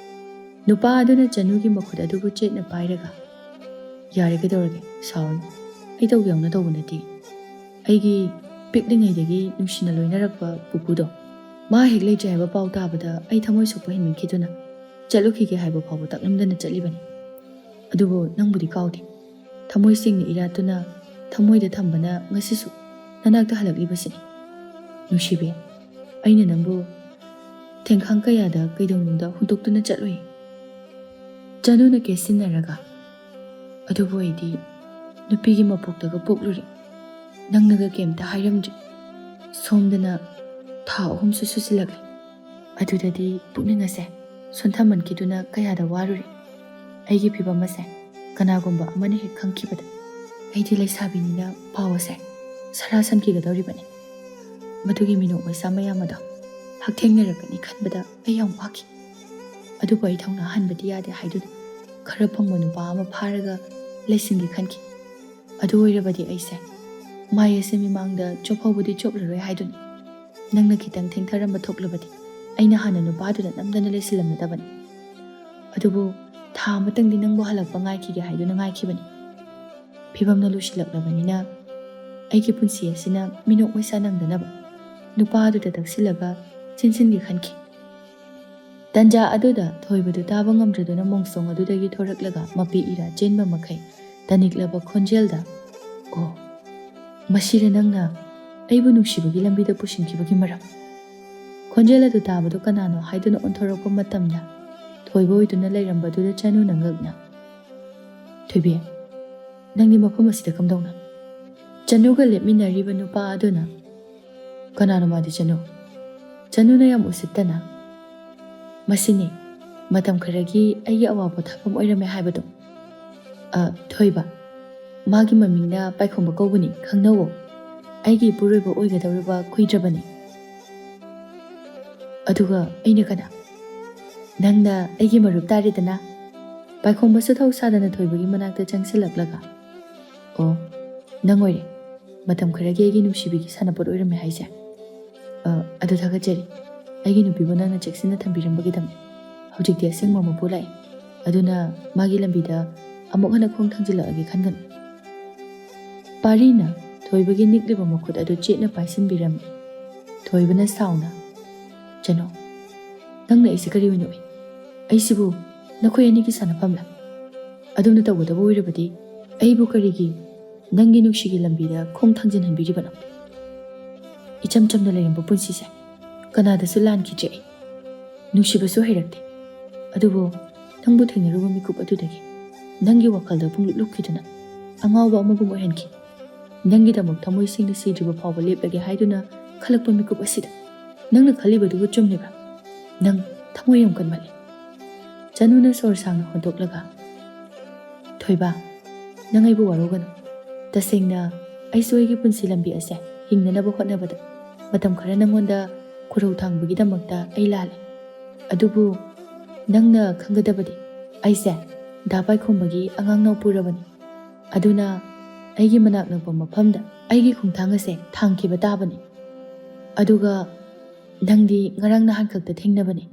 ꯅꯨꯄꯥ ꯑꯗꯨꯅ ꯆꯅꯨꯒꯤ ꯃꯈꯨꯠ ꯑꯗꯨꯕꯨ ꯆꯦꯠꯅ ꯄꯥꯏꯔꯒ, "ꯌꯥꯔꯦ, ꯀꯩꯗꯧꯔꯒꯦ? ꯁꯥꯎꯔꯅꯨ꯫ ꯑꯩ ꯇꯧꯒꯦ ꯌꯥꯎꯅ ꯇꯧꯕ ꯅꯠꯇꯦ꯫ ꯑꯩꯒꯤ ꯄꯤꯛꯂꯤꯉꯩꯗꯒꯤ ꯅꯨꯡꯁꯤꯅ ꯂꯣꯏꯅꯔꯛꯄ ꯄꯨꯄꯨꯗꯣ, ꯃꯥ ꯍꯦꯛ ꯂꯩꯇ꯭ꯔꯦ ꯍꯥꯏꯕ ꯄꯥꯎ ꯇꯥꯕꯗ ꯑꯩ ꯊꯃꯣꯏ ꯁꯣꯛꯄ ꯍꯦꯟꯃꯟꯈꯤꯗꯨꯅ ꯆꯠꯂꯨꯈꯤꯒꯦ ꯍꯥꯏꯕ ꯐꯥꯎꯕ ꯇꯥꯛꯂꯝꯗꯅ ꯆꯠꯂꯤꯕꯅꯤ꯫ ꯑꯗꯨꯕꯨ ꯅꯪꯕꯨꯗꯤ ꯀꯥꯎꯗꯦ꯫ ꯊꯃꯣꯏ ꯁꯦꯡꯅ ꯏꯔꯥꯠꯇꯨꯅ ꯊꯃꯣꯏꯗ ꯊꯝꯕꯅ ꯉꯁꯤꯁꯨ ꯅꯅꯥꯛꯇ ꯍꯜꯂꯛꯂꯤꯕꯁꯤꯅꯤ꯫ ꯅꯨꯡꯁꯤꯕꯤ, ꯑꯩꯅ ꯅꯪꯕꯨ ꯊꯦꯡꯈꯥꯡ ꯀꯌꯥꯗ ꯀꯩꯗꯧꯅꯨꯡꯗ ꯍꯨꯟꯗꯣꯛꯇꯨꯅ ꯆꯠꯂꯨꯏ꯫" ꯆꯅꯨꯅ ꯀꯦꯠꯁꯤꯟꯅꯔꯒ, "ꯑꯗꯨꯕꯨ ꯑꯩꯗꯤ ꯅꯨꯄꯤꯒꯤ ꯃꯄꯣꯛꯇꯒ ꯄꯣꯛꯂꯨꯔꯦ꯫ ꯅꯪꯅꯒ ꯀꯩꯝꯇ ꯍꯥꯏꯔꯝꯗ꯭ꯔꯤ꯫ ꯁꯣꯝꯗꯅ ꯊꯥ ꯑꯍꯨꯝꯁꯨ ꯁꯨꯖꯤꯜꯂꯛꯂꯦ꯫ ꯑꯗꯨꯗꯗꯤ ꯄꯨꯛꯅꯤꯡ ꯑꯁꯦ ꯁꯣꯟꯊꯃꯟꯈꯤꯗꯨꯅ ꯀꯌꯥꯗ ꯋꯥꯔꯨꯔꯦ꯫ ꯑꯩꯒꯤ ꯐꯤꯕꯝ ꯑꯁꯦ ꯀꯅꯥꯒꯨꯝꯕ ꯑꯃꯅ ꯍꯦꯛ ꯈꯪꯈꯤꯕꯗ ꯑꯩꯗꯤ ꯂꯩꯁꯥꯕꯤꯅꯤꯅ ꯄꯥꯎ ꯑꯁꯦ ꯁꯔꯥ ꯁꯟꯈꯤꯒꯗꯧꯔꯤꯕꯅꯤ꯫ ꯃꯗꯨꯒꯤ ꯃꯤꯅꯣꯛ ꯃꯩꯁꯥ ꯃꯌꯥꯝ ꯑꯗꯣ ꯍꯛꯊꯦꯡꯅꯔꯛꯀꯅꯤ ꯈꯟꯕꯗ ꯑꯩ ꯌꯥꯝ ꯋꯥꯈꯤ꯫ ꯑꯗꯨꯕꯨ ꯑꯩ ꯊꯧꯅꯥ ꯍꯟꯕꯗꯤ ꯌꯥꯗꯦ ꯍꯥꯏꯗꯨꯅ ꯈꯔ ꯐꯪꯕ ꯅꯨꯄꯥ ꯑꯃ ꯐꯥꯔꯒ ꯂꯩꯁꯤꯟꯒꯦ ꯈꯟꯈꯤ꯫ ꯑꯗꯨ ꯑꯣꯏꯔꯕꯗꯤ ꯑꯩꯁꯦ ꯃꯥꯏ ꯑꯁꯤ ꯃꯤꯃꯥꯡꯗ ꯆꯣꯞꯍꯧꯕꯗꯤ ꯆꯣꯞꯂꯔꯣꯏ ꯍꯥꯏꯗꯨꯅ ꯅꯪꯅ ꯈꯤꯇꯪ ꯊꯦꯡꯊꯔꯝꯕ ꯊꯣꯛꯂꯕꯗꯤ ꯑꯩꯅ ꯍꯥꯟꯅ ꯅꯨꯄꯥꯗꯨꯗ ꯅꯝꯗꯅ ꯂꯩꯁꯤꯜꯂꯝꯂꯗꯕꯅꯤ꯫ ꯑꯗꯨꯕꯨ ꯊꯥ ꯑꯃꯇꯪꯗꯤ ꯅꯪꯕꯨ ꯍꯜꯂꯛꯄ ꯉꯥꯏꯈꯤꯒꯦ ꯍꯥꯏꯗꯨꯅ ꯉꯥꯏꯈꯤꯕꯅꯤ꯫ ꯐꯤꯕꯝꯅ ꯂꯨꯁꯤꯜꯂꯛꯂꯕꯅꯤꯅ ꯑꯩꯒꯤ ꯄꯨꯟꯁꯤ ꯑꯁꯤꯅ ꯃꯤꯅꯣꯛ ꯃꯩꯁꯥ ꯅꯪꯗꯅꯕ ꯅꯨꯄꯥ ꯑꯗꯨꯗ ꯇꯛꯁꯤꯜꯂꯒ ꯆꯦꯟꯁꯤꯟꯒꯦ ꯈꯟꯈꯤ꯫ ꯇꯟꯖꯥ ꯑꯗꯨꯗ ꯊꯣꯏꯕꯗꯨ ꯇꯥꯕ ꯉꯝꯗ꯭ꯔꯗꯨꯅ ꯃꯣꯡꯁꯣꯡ ꯑꯗꯨꯗꯒꯤ ꯊꯣꯔꯛꯂꯒ ꯃꯄꯤ ꯏꯔꯥ ꯆꯦꯟꯕ ꯃꯈꯩ ꯇꯅꯤꯛꯂꯕ ꯈꯣꯟꯖꯦꯜꯗ, "ꯑꯣ, ꯃꯁꯤꯔ ꯅꯪꯅ ꯑꯩꯕꯨ ꯅꯨꯡꯁꯤꯕꯒꯤ ꯂꯝꯕꯤꯗ ꯄꯨꯁꯤꯟꯈꯤꯕꯒꯤ ꯃꯔꯝ?" ꯈꯣꯟꯖꯦꯜ ꯑꯗꯨ ꯇꯥꯕꯗꯨ ꯀꯅꯥꯅꯣ ꯍꯥꯏꯗꯨꯅ ꯑꯣꯟꯊꯣꯔꯛꯄ ꯃꯇꯝꯗ ꯊꯣꯏꯕ ꯑꯣꯏꯗꯨꯅ ꯂꯩꯔꯝꯕꯗꯨꯗ ꯆꯅꯨꯅ ꯉꯛꯅ, "ꯊꯣꯏꯕꯤ, ꯅꯪꯗꯤ ꯃꯐꯝ ꯑꯁꯤꯗ ꯀꯝꯗꯧꯅ?" ꯆꯅꯨꯒ ꯂꯦꯞꯃꯤꯟꯅꯔꯤꯕ ꯅꯨꯄꯥ ꯑꯗꯨꯅ, "ꯀꯅꯥꯅꯣ ꯃꯥꯗꯤ ꯆꯅꯨ?" ꯆꯅꯨꯅ ꯌꯥꯝ ꯎꯁꯤꯠꯇꯅ, "ꯃꯁꯤꯅꯤ ꯃꯇꯝ ꯈꯔꯒꯤ ꯑꯩꯒꯤ ꯑꯋꯥ ꯄꯣꯊꯥꯐꯝ ꯑꯣꯏꯔꯝꯃꯦ ꯍꯥꯏꯕꯗꯣ꯫ ꯑ, ꯊꯣꯏꯕ, ꯃꯥꯒꯤ ꯃꯃꯤꯡꯅ ꯄꯥꯏꯈꯣꯝꯕ ꯀꯧꯕꯅꯤ, ꯈꯪꯅꯧꯋꯣ꯫ ꯑꯩꯒꯤ ꯏꯄꯨꯔꯣꯏꯕ ꯑꯣꯏꯒꯗꯧꯔꯤꯕ ꯀꯨꯏꯗ꯭ꯔꯕꯅꯤ꯫" "ꯑꯗꯨꯒ ꯑꯩꯅ ꯀꯅꯥ?" "ꯅꯪꯅ ꯑꯩꯒꯤ ꯃꯔꯨꯞ ꯇꯥꯔꯦꯗꯅ꯫" ꯄꯥꯏꯈꯣꯝꯕꯁꯨ ꯊꯧ ꯁꯥꯗꯅ ꯊꯣꯏꯕꯒꯤ ꯃꯅꯥꯛꯇ ꯆꯪꯁꯤꯜꯂꯛꯂꯒ, "ꯑꯣ, ꯅꯪ ꯑꯣꯏꯔꯦ ꯃꯇꯝ ꯈꯔꯒꯤ ꯑꯩꯒꯤ ꯅꯨꯡꯁꯤꯕꯤꯒꯤ ꯁꯥꯟꯅꯄꯣꯠ ꯑꯣꯏꯔꯝꯃꯦ ꯍꯥꯏꯁꯦ꯫ ꯑ, ꯑꯗꯨ ꯊꯥꯒꯠꯆꯔꯤ, ꯑꯩꯒꯤ ꯅꯨꯄꯤꯕꯨ ꯅꯪꯅ ꯆꯦꯛꯁꯤꯟꯅ ꯊꯝꯕꯤꯔꯝꯕꯒꯤꯗꯃꯛ꯫ ꯍꯧꯖꯤꯛꯇꯤ ꯑꯁꯦꯡꯕ ꯃꯄꯨ ꯂꯥꯛꯑꯦ, ꯑꯗꯨꯅ ꯃꯥꯒꯤ ꯂꯝꯕꯤꯗ ꯑꯃꯨꯛ ꯍꯟꯅ ꯈꯣꯡ ꯊꯥꯡꯖꯤꯜꯂꯛꯑꯒꯦ ꯈꯟꯒꯅꯨ꯫" ꯄꯥꯔꯤꯅ ꯊꯣꯏꯕꯒꯤ ꯅꯤꯛꯂꯤꯕ ꯃꯈꯨꯠ ꯑꯗꯨ ꯆꯦꯠꯅ ꯄꯥꯏꯁꯤꯟꯕꯤꯔꯝꯃꯤ꯫ ꯊꯣꯏꯕꯅ ꯁꯥꯎꯅ, "ꯆꯅꯨ, ꯅꯪꯅ ꯑꯩꯁꯦ ꯀꯔꯤ ꯑꯣꯏꯅ ꯎꯏ? ꯑꯩꯁꯤꯕꯨ ꯅꯈꯣꯏ ꯑꯅꯤꯒꯤ ꯁꯥꯟꯅꯐꯝꯂ? ꯑꯗꯨꯝꯅ ꯇꯧꯒꯗꯕ ꯑꯣꯏꯔꯕꯗꯤ ꯑꯩꯕꯨ ꯀꯔꯤꯒꯤ ꯅꯪꯒꯤ ꯅꯨꯡꯁꯤꯒꯤ ꯂꯝꯕꯤꯗ ꯈꯣꯡ ꯊꯥꯡꯖꯤꯟꯍꯟꯕꯤꯔꯤꯕꯅꯣ? ꯏꯆꯝ ꯆꯝꯅ ꯂꯩꯔꯝꯕ ꯄꯨꯟꯁꯤꯁꯦ ꯀꯅꯥꯗꯁꯨ ꯂꯥꯟꯈꯤꯗ꯭ꯔꯦ ꯑꯩ꯫ ꯅꯨꯡꯁꯤꯕꯁꯨ ꯍꯩꯔꯛꯇꯦ꯫ ꯑꯗꯨꯕꯨ ꯅꯪꯕꯨ ꯊꯦꯡꯅꯔꯨꯕ ꯃꯤꯀꯨꯞ ꯑꯗꯨꯗꯒꯤ ꯅꯪꯒꯤ ꯋꯥꯈꯜꯗ ꯄꯨꯡꯂꯨꯞ ꯂꯨꯞꯈꯤꯗꯨꯅ ꯑꯉꯥꯎꯕ ꯑꯃꯒꯨꯝ ꯑꯣꯏꯍꯟꯈꯤ꯫ ꯅꯪꯒꯤꯗꯃꯛ ꯊꯃꯣꯏ ꯁꯦꯡꯅ ꯁꯤꯗ꯭ꯔꯤꯕ ꯐꯥꯎꯕ ꯂꯦꯞꯂꯒꯦ ꯍꯥꯏꯗꯨꯅ ꯈꯜꯂꯛꯄ ꯃꯤꯀꯨꯞ ꯑꯁꯤꯗ꯫ "ꯅꯪꯅ ꯈꯜꯂꯤꯕꯗꯨꯕꯨ ꯆꯨꯝꯂꯤꯕ꯭ꯔꯥ? ꯅꯪ ꯊꯃꯣꯏ ꯌꯥꯝ ꯀꯟꯃꯜꯂꯦ꯫" ꯆꯅꯨꯅ ꯁꯣꯔ ꯁꯥꯡꯅ ꯍꯣꯟꯗꯣꯛꯂꯒ, "ꯊꯣꯏꯕ, ꯅꯪ ꯑꯩꯕꯨ ꯋꯥꯔꯧꯒꯅꯨ꯫ ꯇꯁꯦꯡꯅ ꯑꯩꯁꯨ ꯑꯩꯒꯤ ꯄꯨꯟꯁꯤ ꯂꯝꯕꯤ ꯑꯁꯦ ꯍꯤꯡꯅꯅꯕ ꯍꯣꯠꯅꯕꯗ ꯃꯇꯝ ꯈꯔ ꯅꯪꯉꯣꯟꯗ ꯈꯨꯔꯧ ꯊꯥꯡꯕꯒꯤꯗꯃꯛꯇ ꯑꯩ ꯂꯥꯜꯂꯦ꯫ ꯑꯗꯨꯕꯨ ꯅꯪꯅ ꯈꯪꯒꯗꯕꯗꯤ, ꯑꯩꯁꯦ ꯗꯥ ꯄꯥꯏꯈꯣꯝꯕꯒꯤ ꯑꯉꯥꯡ ꯅꯥꯎꯄꯨꯔꯕꯅꯤ꯫ ꯑꯗꯨꯅ ꯑꯩꯒꯤ ꯃꯅꯥꯛ ꯅꯛꯄ ꯃꯐꯝꯗ ꯑꯩꯒꯤ ꯈꯣꯡꯊꯥꯡ ꯑꯁꯦ ꯊꯥꯡꯈꯤꯕ ꯇꯥꯕꯅꯤ꯫ ꯑꯗꯨꯒ ꯅꯪꯗꯤ ꯉꯔꯥꯡ ꯅꯍꯥꯟ ꯈꯛꯇ ꯊꯦꯡꯅꯕꯅꯤ꯫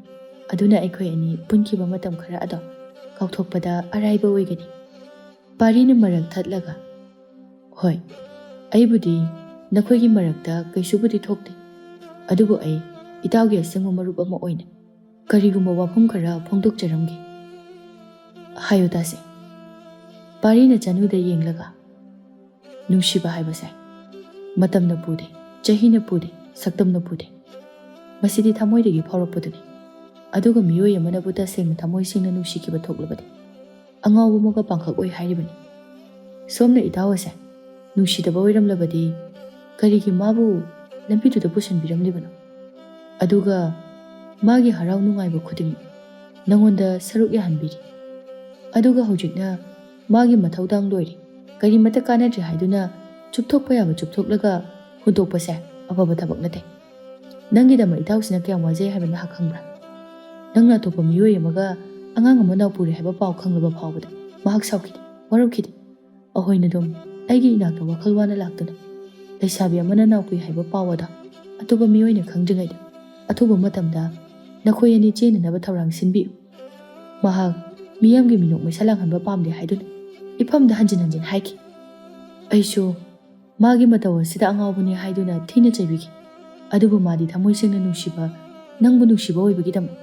ꯑꯗꯨꯅ ꯑꯩꯈꯣꯏ ꯑꯅꯤ ꯄꯨꯟꯈꯤꯕ ꯃꯇꯝ ꯈꯔ ꯑꯗꯣ ꯀꯥꯎꯊꯣꯛꯄꯗ ꯑꯔꯥꯏꯕ ꯑꯣꯏꯒꯅꯤ꯫" ꯄꯥꯔꯤꯅ ꯃꯔꯛ ꯊꯠꯂꯒ, "ꯍꯣꯏ, ꯑꯩꯕꯨꯗꯤ ꯅꯈꯣꯏꯒꯤ ꯃꯔꯛꯇ ꯀꯩꯁꯨꯕꯨꯗꯤ ꯊꯣꯛꯇꯦ꯫ ꯑꯗꯨꯕꯨ ꯑꯩ ꯏꯇꯥꯎꯒꯤ ꯑꯁꯦꯡꯕ ꯃꯔꯨꯞ ꯑꯃ ꯑꯣꯏꯅ ꯀꯔꯤꯒꯨꯝꯕ ꯋꯥꯐꯝ ꯈꯔ ꯐꯣꯡꯗꯣꯛꯆꯔꯝꯒꯦ꯫" "ꯍꯥꯏꯌꯨ ꯇꯥꯁꯦ꯫" ꯄꯥꯔꯤꯅ ꯆꯅꯨꯗ ꯌꯦꯡꯂꯒ, "ꯅꯨꯡꯁꯤꯕ ꯍꯥꯏꯕꯁꯦ ꯃꯇꯝꯅ ꯄꯨꯗꯦ, ꯆꯍꯤꯅ ꯄꯨꯗꯦ, ꯁꯛꯇꯝꯅ ꯄꯨꯗꯦ꯫ ꯃꯁꯤꯗꯤ ꯊꯃꯣꯏꯗꯒꯤ ꯐꯥꯎꯔꯛꯄꯗꯨꯅꯤ꯫ ꯑꯗꯨꯒ ꯃꯤꯑꯣꯏ ꯑꯃꯅꯕꯨ ꯇꯁꯦꯡꯅ ꯊꯃꯣꯏ ꯁꯦꯡꯅ ꯅꯨꯡꯁꯤꯈꯤꯕ ꯊꯣꯛꯂꯕꯗꯤ ꯑꯉꯥꯎꯕ ꯑꯃꯒ ꯄꯥꯡꯈꯛ ꯑꯣꯏ ꯍꯥꯏꯔꯤꯕꯅꯤ꯫ ꯁꯣꯝꯅ ꯏꯇꯥꯎ ꯑꯁꯦ ꯅꯨꯡꯁꯤꯗꯕ ꯑꯣꯏꯔꯝꯂꯕꯗꯤ ꯀꯔꯤꯒꯤ ꯃꯥꯕꯨ ꯂꯝꯕꯤꯗꯨꯗ ꯄꯨꯁꯤꯟꯕꯤꯔꯝꯂꯤꯕꯅꯣ? ꯑꯗꯨꯒ ꯃꯥꯒꯤ ꯍꯔꯥꯎ ꯅꯨꯡꯉꯥꯏꯕ ꯈꯨꯗꯤꯡꯃꯛ ꯅꯉꯣꯟꯗ ꯁꯔꯨꯛ ꯌꯥꯍꯟꯕꯤꯔꯤ꯫ ꯑꯗꯨꯒ ꯍꯧꯖꯤꯛꯅ ꯃꯥꯒꯤ ꯃꯊꯧꯗꯥꯡ ꯂꯣꯏꯔꯦ, ꯀꯔꯤꯃꯠꯇ ꯀꯥꯟꯅꯗ꯭ꯔꯦ ꯍꯥꯏꯗꯨꯅ ꯆꯨꯞꯊꯣꯛꯄ ꯌꯥꯕ ꯆꯨꯞꯊꯣꯛꯂꯒ ꯍꯨꯟꯗꯣꯛꯄꯁꯦ ꯑꯐꯕ ꯊꯕꯛ ꯅꯠꯇꯦ꯫ ꯅꯪꯒꯤꯗꯃꯛ ꯏꯇꯥꯎꯁꯤꯅ ꯀꯌꯥꯝ ꯋꯥꯖꯩ ꯍꯥꯏꯕ ꯅꯍꯥꯛ ꯈꯪꯕ꯭ꯔꯥ? ꯅꯪꯅ ꯑꯇꯣꯞꯄ ꯃꯤꯑꯣꯏ ꯑꯃꯒ ꯑꯉꯥꯡ ꯑꯃ ꯅꯥꯎꯄꯨꯔꯦ ꯍꯥꯏꯕ ꯄꯥꯎ ꯈꯪꯂꯕ ꯐꯥꯎꯕꯗ ꯃꯍꯥꯛ ꯁꯥꯎꯈꯤꯗꯦ, ꯋꯥꯔꯧꯈꯤꯗꯦ꯫ ꯑꯩꯈꯣꯏꯅ ꯑꯗꯨꯝ ꯑꯩꯒꯤ ꯏꯅꯥꯛꯇ ꯋꯥꯈꯜ ꯋꯥꯅ ꯂꯥꯛꯇꯨꯅ ꯂꯩꯁꯥꯕꯤ ꯑꯃꯅ ꯅꯥꯎꯄꯨꯏ ꯍꯥꯏꯕ ꯄꯥꯎ ꯑꯗꯣ ꯑꯇꯣꯞꯄ ꯃꯤꯑꯣꯏꯅ ꯈꯪꯗ꯭ꯔꯤꯉꯩꯗ ꯑꯊꯨꯕ ꯃꯇꯝꯗ ꯅꯈꯣꯏ ꯑꯅꯤ ꯆꯦꯟꯅꯅꯕ ꯊꯧꯔꯥꯡ ꯁꯤꯟꯕꯤꯌꯨ꯫ ꯃꯍꯥꯛ ꯃꯤꯌꯥꯝꯒꯤ ꯃꯤꯅꯣꯛ ꯃꯩꯁꯥ ꯂꯥꯡꯍꯟꯕ ꯄꯥꯝꯗꯦ ꯍꯥꯏꯗꯨꯅ ꯏꯐꯝꯗ ꯍꯟꯖꯤꯟ ꯍꯟꯖꯤꯟ ꯍꯥꯏꯈꯤ꯫ ꯑꯩꯁꯨ ꯃꯥꯒꯤ ꯃꯇꯧ ꯑꯁꯤꯗ ꯑꯉꯥꯎꯕꯅꯤ ꯍꯥꯏꯗꯨꯅ ꯊꯤꯅ ꯆꯩꯕꯤꯈꯤ꯫ ꯑꯗꯨꯕꯨ ꯃꯥꯗꯤ ꯊꯃꯣꯏ ꯁꯦꯡꯅ ꯅꯨꯡꯁꯤꯕ, ꯅꯪꯕꯨ ꯅꯨꯡꯁꯤꯕ ꯑꯣꯏꯕꯒꯤꯗꯃꯛ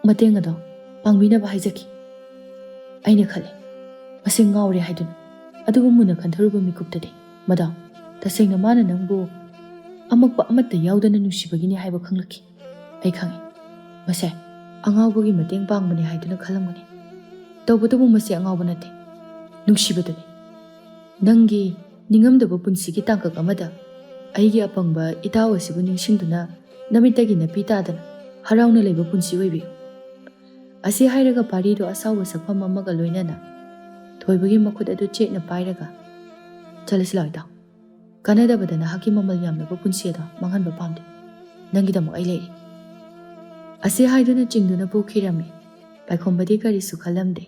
ꯃꯇꯦꯡ ꯑꯗꯣ ꯄꯥꯡꯕꯤꯅꯕ ꯍꯥꯏꯖꯈꯤ꯫ ꯑꯩꯅ ꯈꯜꯂꯦ, ꯃꯁꯤ ꯉꯥꯎꯔꯦ ꯍꯥꯏꯗꯨꯅ꯫ ꯑꯗꯨꯕꯨ ꯃꯨꯟꯅ ꯈꯟꯊꯔꯨꯕ ꯃꯤꯀꯨꯞꯇꯗꯤ ꯃꯗꯣ ꯇꯁꯦꯡꯅ ꯃꯥꯅ ꯅꯪꯕꯨ ꯑꯃꯛꯄ ꯑꯃꯠꯇ ꯌꯥꯎꯗꯅ ꯅꯨꯡꯁꯤꯕꯒꯤꯅꯤ ꯍꯥꯏꯕ ꯈꯪꯂꯛꯈꯤ꯫ ꯑꯩ ꯈꯪꯉꯤ, ꯃꯁꯦ ꯑꯉꯥꯎꯕꯒꯤ ꯃꯇꯦꯡ ꯄꯥꯡꯕꯅꯤ ꯍꯥꯏꯗꯨꯅ ꯈꯜꯂꯝꯒꯅꯤ꯫ ꯇꯧꯕꯇꯕꯨ ꯃꯁꯤ ꯑꯉꯥꯎꯕ ꯅꯠꯇꯦ, ꯅꯨꯡꯁꯤꯕꯗꯨꯅꯤ꯫ ꯅꯪꯒꯤ ꯅꯤꯡꯉꯝꯗꯕ ꯄꯨꯟꯁꯤꯒꯤ ꯇꯥꯡꯀꯛ ꯑꯃꯗ ꯑꯩꯒꯤ ꯑꯄꯪꯕ ꯏꯇꯥꯎ ꯑꯁꯤꯕꯨ ꯅꯤꯡꯁꯤꯡꯗꯨꯅ ꯅꯃꯤꯠꯇꯒꯤ ꯅꯥꯄꯤ ꯇꯥꯗꯅ ꯍꯔꯥꯎꯅ ꯂꯩꯕ ꯄꯨꯟꯁꯤ ꯑꯣꯏꯕꯤꯌꯨ꯫ ꯑꯁꯤ ꯍꯥꯏꯔꯒ ꯄꯥꯔꯤꯗꯨ ꯑꯁꯥꯎꯕ ꯁꯛꯐꯝ ꯑꯃꯒ ꯂꯣꯏꯅꯅ ꯊꯣꯏꯕꯒꯤ ꯃꯈꯨꯠ ꯑꯗꯨ ꯆꯦꯠꯅ ꯄꯥꯏꯔꯒ, "ꯆꯠꯂꯁꯤ ꯂꯥꯛꯑꯣ ꯏꯇꯥꯎ꯫ ꯀꯥꯟꯅꯗꯕꯗ ꯅꯍꯥꯛꯀꯤ ꯃꯃꯜ ꯌꯥꯝꯂꯕ ꯄꯨꯟꯁꯤ ꯑꯗꯣ ꯃꯥꯡꯍꯟꯕ ꯄꯥꯝꯗꯦ꯫ ꯅꯪꯒꯤꯗꯃꯛ ꯑꯩ ꯂꯩꯔꯤ꯫" ꯑꯁꯤ ꯍꯥꯏꯗꯨꯅ ꯆꯤꯡꯗꯨꯅ ꯄꯨꯈꯤꯔꯝꯃꯤ꯫ ꯄꯥꯏꯈꯣꯝꯕꯗꯤ ꯀꯔꯤꯁꯨ ꯈꯜꯂꯝꯗꯦ꯫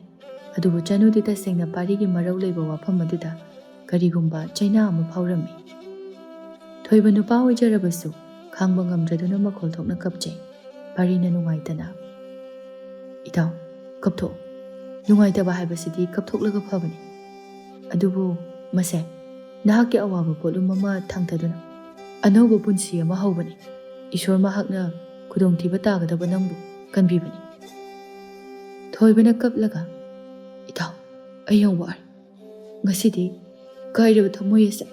ꯑꯗꯨꯕꯨ ꯆꯅꯨꯗꯤ ꯇꯁꯦꯡꯅ ꯄꯥꯔꯤꯒꯤ ꯃꯔꯧ ꯂꯩꯕ ꯋꯥꯐꯝ ꯑꯗꯨꯗ ꯀꯔꯤꯒꯨꯝꯕ ꯆꯩꯅꯥ ꯑꯃ ꯐꯥꯎꯔꯝꯃꯤ꯫ ꯊꯣꯏꯕ ꯅꯨꯄꯥ ꯑꯣꯏꯖꯔꯕꯁꯨ ꯈꯥꯡꯕ ꯉꯝꯗ꯭ꯔꯗꯨꯅ ꯃꯈꯣꯜ ꯊꯣꯛꯅ ꯀꯞꯆꯩ꯫ ꯄꯥꯔꯤꯅ ꯅꯨꯡꯉꯥꯏꯇꯅ, "ꯏꯇꯥꯎ, ꯀꯞꯊꯣꯛꯑꯣ꯫ ꯅꯨꯡꯉꯥꯏꯇꯕ ꯍꯥꯏꯕꯁꯤꯗꯤ ꯀꯞꯊꯣꯛꯂꯒ ꯐꯕꯅꯤ꯫ ꯑꯗꯨꯕꯨ ꯃꯁꯦ ꯅꯍꯥꯛꯀꯤ ꯑꯋꯥꯕ ꯄꯣꯠꯂꯨꯝ ꯑꯃ ꯊꯥꯡꯊꯗꯨꯅ ꯑꯅꯧꯕ ꯄꯨꯟꯁꯤ ꯑꯃ ꯍꯧꯕꯅꯤ꯫ ꯏꯁꯣꯔ ꯃꯍꯥꯛꯅ ꯈꯨꯗꯣꯡꯊꯤꯕ ꯇꯥꯒꯗꯕ ꯅꯪꯕꯨ ꯀꯟꯕꯤꯕꯅꯤ꯫" ꯊꯣꯏꯕꯅ ꯀꯞꯂꯒ, "ꯏꯇꯥꯎ, ꯑꯩ ꯌꯥꯝ ꯋꯥꯔꯦ꯫ ꯉꯁꯤꯗꯤ ꯀꯥꯏꯔꯕ ꯊꯃꯣꯏ ꯑꯁꯦ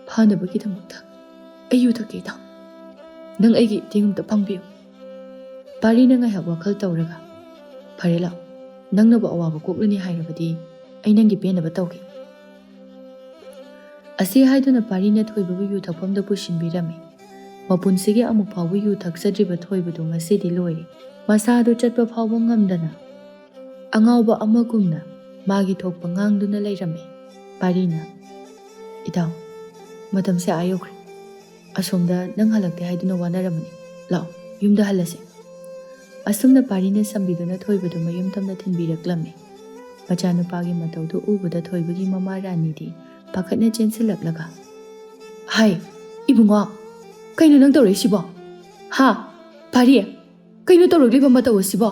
ꯐꯥꯅꯕꯒꯤꯗꯃꯛꯇ ꯑꯩ ꯌꯨ ꯊꯛꯀꯦ ꯏꯇꯥꯎ꯫ ꯅꯪ ꯑꯩꯒꯤ ꯏꯇꯦꯡ ꯑꯝꯇ ꯄꯥꯡꯕꯤꯌꯨ꯫" ꯄꯥꯔꯤꯅ ꯉꯥꯏꯍꯥꯛ ꯋꯥꯈꯜ ꯇꯧꯔꯒ, "ꯐꯔꯦ ꯂꯥꯛꯑꯣ, ꯅꯪꯅꯕꯨ ꯑꯋꯥꯕ ꯀꯣꯛꯂꯅꯤ ꯍꯥꯏꯔꯕꯗꯤ ꯑꯩ ꯅꯪꯒꯤ ꯄꯦꯟꯅꯕ ꯇꯧꯒꯦ꯫" ꯑꯁꯤ ꯍꯥꯏꯗꯨꯅ ꯄꯥꯔꯤꯅ ꯊꯣꯏꯕꯕꯨ ꯌꯨ ꯊꯛꯐꯝꯗ ꯄꯨꯁꯤꯟꯕꯤꯔꯝꯃꯤ꯫ ꯃꯄꯨꯟꯁꯤꯒꯤ ꯑꯃꯨꯛ ꯐꯥꯎꯕ ꯌꯨ ꯊꯛꯆꯗ꯭ꯔꯤꯕ ꯊꯣꯏꯕꯗꯨ ꯉꯁꯤꯗꯤ ꯂꯣꯏꯔꯦ꯫ ꯃꯁꯥꯗꯨ ꯆꯠꯄ ꯐꯥꯎꯕ ꯉꯝꯗꯅ ꯑꯉꯥꯎꯕ ꯑꯃꯒꯨꯝꯅ ꯃꯥꯒꯤ ꯊꯣꯛꯄ ꯉꯥꯡꯗꯨꯅ ꯂꯩꯔꯝꯃꯤ꯫ ꯄꯥꯔꯤꯅ, "ꯏꯇꯥꯎ, ꯃꯇꯝꯁꯦ ꯑꯥ ꯌꯧꯈ꯭ꯔꯦ꯫ ꯑꯁꯣꯝꯗ ꯅꯪ ꯍꯜꯂꯛꯇꯦ ꯍꯥꯏꯗꯨꯅ ꯋꯥꯅꯔꯝꯃꯅꯤ꯫ ꯂꯥꯛꯑꯣ, ꯌꯨꯝꯗ ꯍꯜꯂꯁꯦ꯫" ꯑꯁꯨꯝꯅ ꯄꯥꯔꯤꯅ ꯁꯝꯕꯤꯗꯨꯅ ꯊꯣꯏꯕꯗꯨ ꯃꯌꯨꯝ ꯇꯝꯅ ꯊꯤꯟꯕꯤꯔꯛꯂꯝꯃꯤ꯫ ꯃꯆꯥꯅꯨꯄꯥꯒꯤ ꯃꯇꯧꯗꯨ ꯎꯕꯗ ꯊꯣꯏꯕꯒꯤ ꯃꯃꯥ ꯔꯥꯅꯤꯗꯤ ꯄꯥꯈꯠꯅ ꯆꯦꯟꯁꯤꯜꯂꯛꯂꯒ, "ꯍꯥꯏ, ꯏꯕꯨꯡꯉꯣ, ꯀꯩꯅꯣ ꯅꯪ ꯇꯧꯔꯛꯏꯁꯤꯕꯣ? ꯍꯥ? ꯄꯥꯔꯤ, ꯀꯩꯅꯣ ꯇꯧꯔꯛꯂꯤꯕ ꯃꯇꯧ ꯑꯁꯤꯕꯣ?"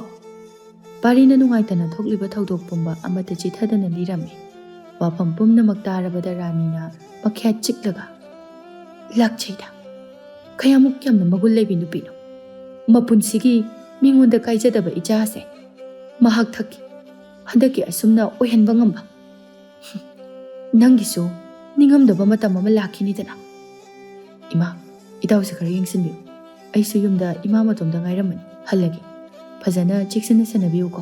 ꯄꯥꯔꯤꯅ ꯅꯨꯡꯉꯥꯏꯇꯅ ꯊꯣꯛꯂꯤꯕ ꯊꯧꯗꯣꯛ ꯄꯨꯝꯕ ꯑꯃꯠꯇ ꯆꯤꯊꯗꯅ ꯂꯤꯔꯝꯃꯤ꯫ ꯋꯥꯐꯝ ꯄꯨꯝꯅꯃꯛ ꯇꯥꯔꯕꯗ ꯔꯥꯅꯤꯅ ꯃꯈꯌꯥꯠ ꯆꯤꯛꯂꯒ, "ꯂꯥꯛꯆꯩꯗ, ꯀꯌꯥꯃꯨꯛ ꯌꯥꯝꯅ ꯃꯒꯨꯟ ꯂꯩꯕꯤ ꯅꯨꯄꯤꯅꯣ! ꯃꯄꯨꯟꯁꯤꯒꯤ ꯃꯤꯉꯣꯟꯗ ꯀꯥꯏꯖꯗꯕ ꯏꯆꯥꯁꯦ ꯃꯍꯥꯛ ꯊꯛꯀꯤ ꯍꯟꯗꯛꯀꯤ ꯑꯁꯨꯝꯅ ꯑꯣꯏꯍꯟꯕ ꯉꯝꯕ꯫ ꯅꯪꯒꯤꯁꯨ ꯅꯤꯡꯉꯝꯗꯕ ꯃꯇꯝ ꯑꯃ ꯂꯥꯛꯈꯤꯅꯤꯗꯅ꯫ ꯏꯃꯥ, ꯏꯇꯥꯎꯁꯦ ꯈꯔ ꯌꯦꯡꯁꯤꯟꯕꯤꯌꯨ꯫ ꯑꯩꯁꯨ ꯌꯨꯝꯗ ꯏꯃꯥ ꯃꯇꯣꯝꯗ ꯉꯥꯏꯔꯝꯕꯅꯤ, ꯍꯜꯂꯒꯦ꯫ ꯐꯖꯅ ꯆꯦꯛꯁꯤꯟꯅ ꯁꯦꯟꯅꯕꯤꯌꯨꯀꯣ꯫"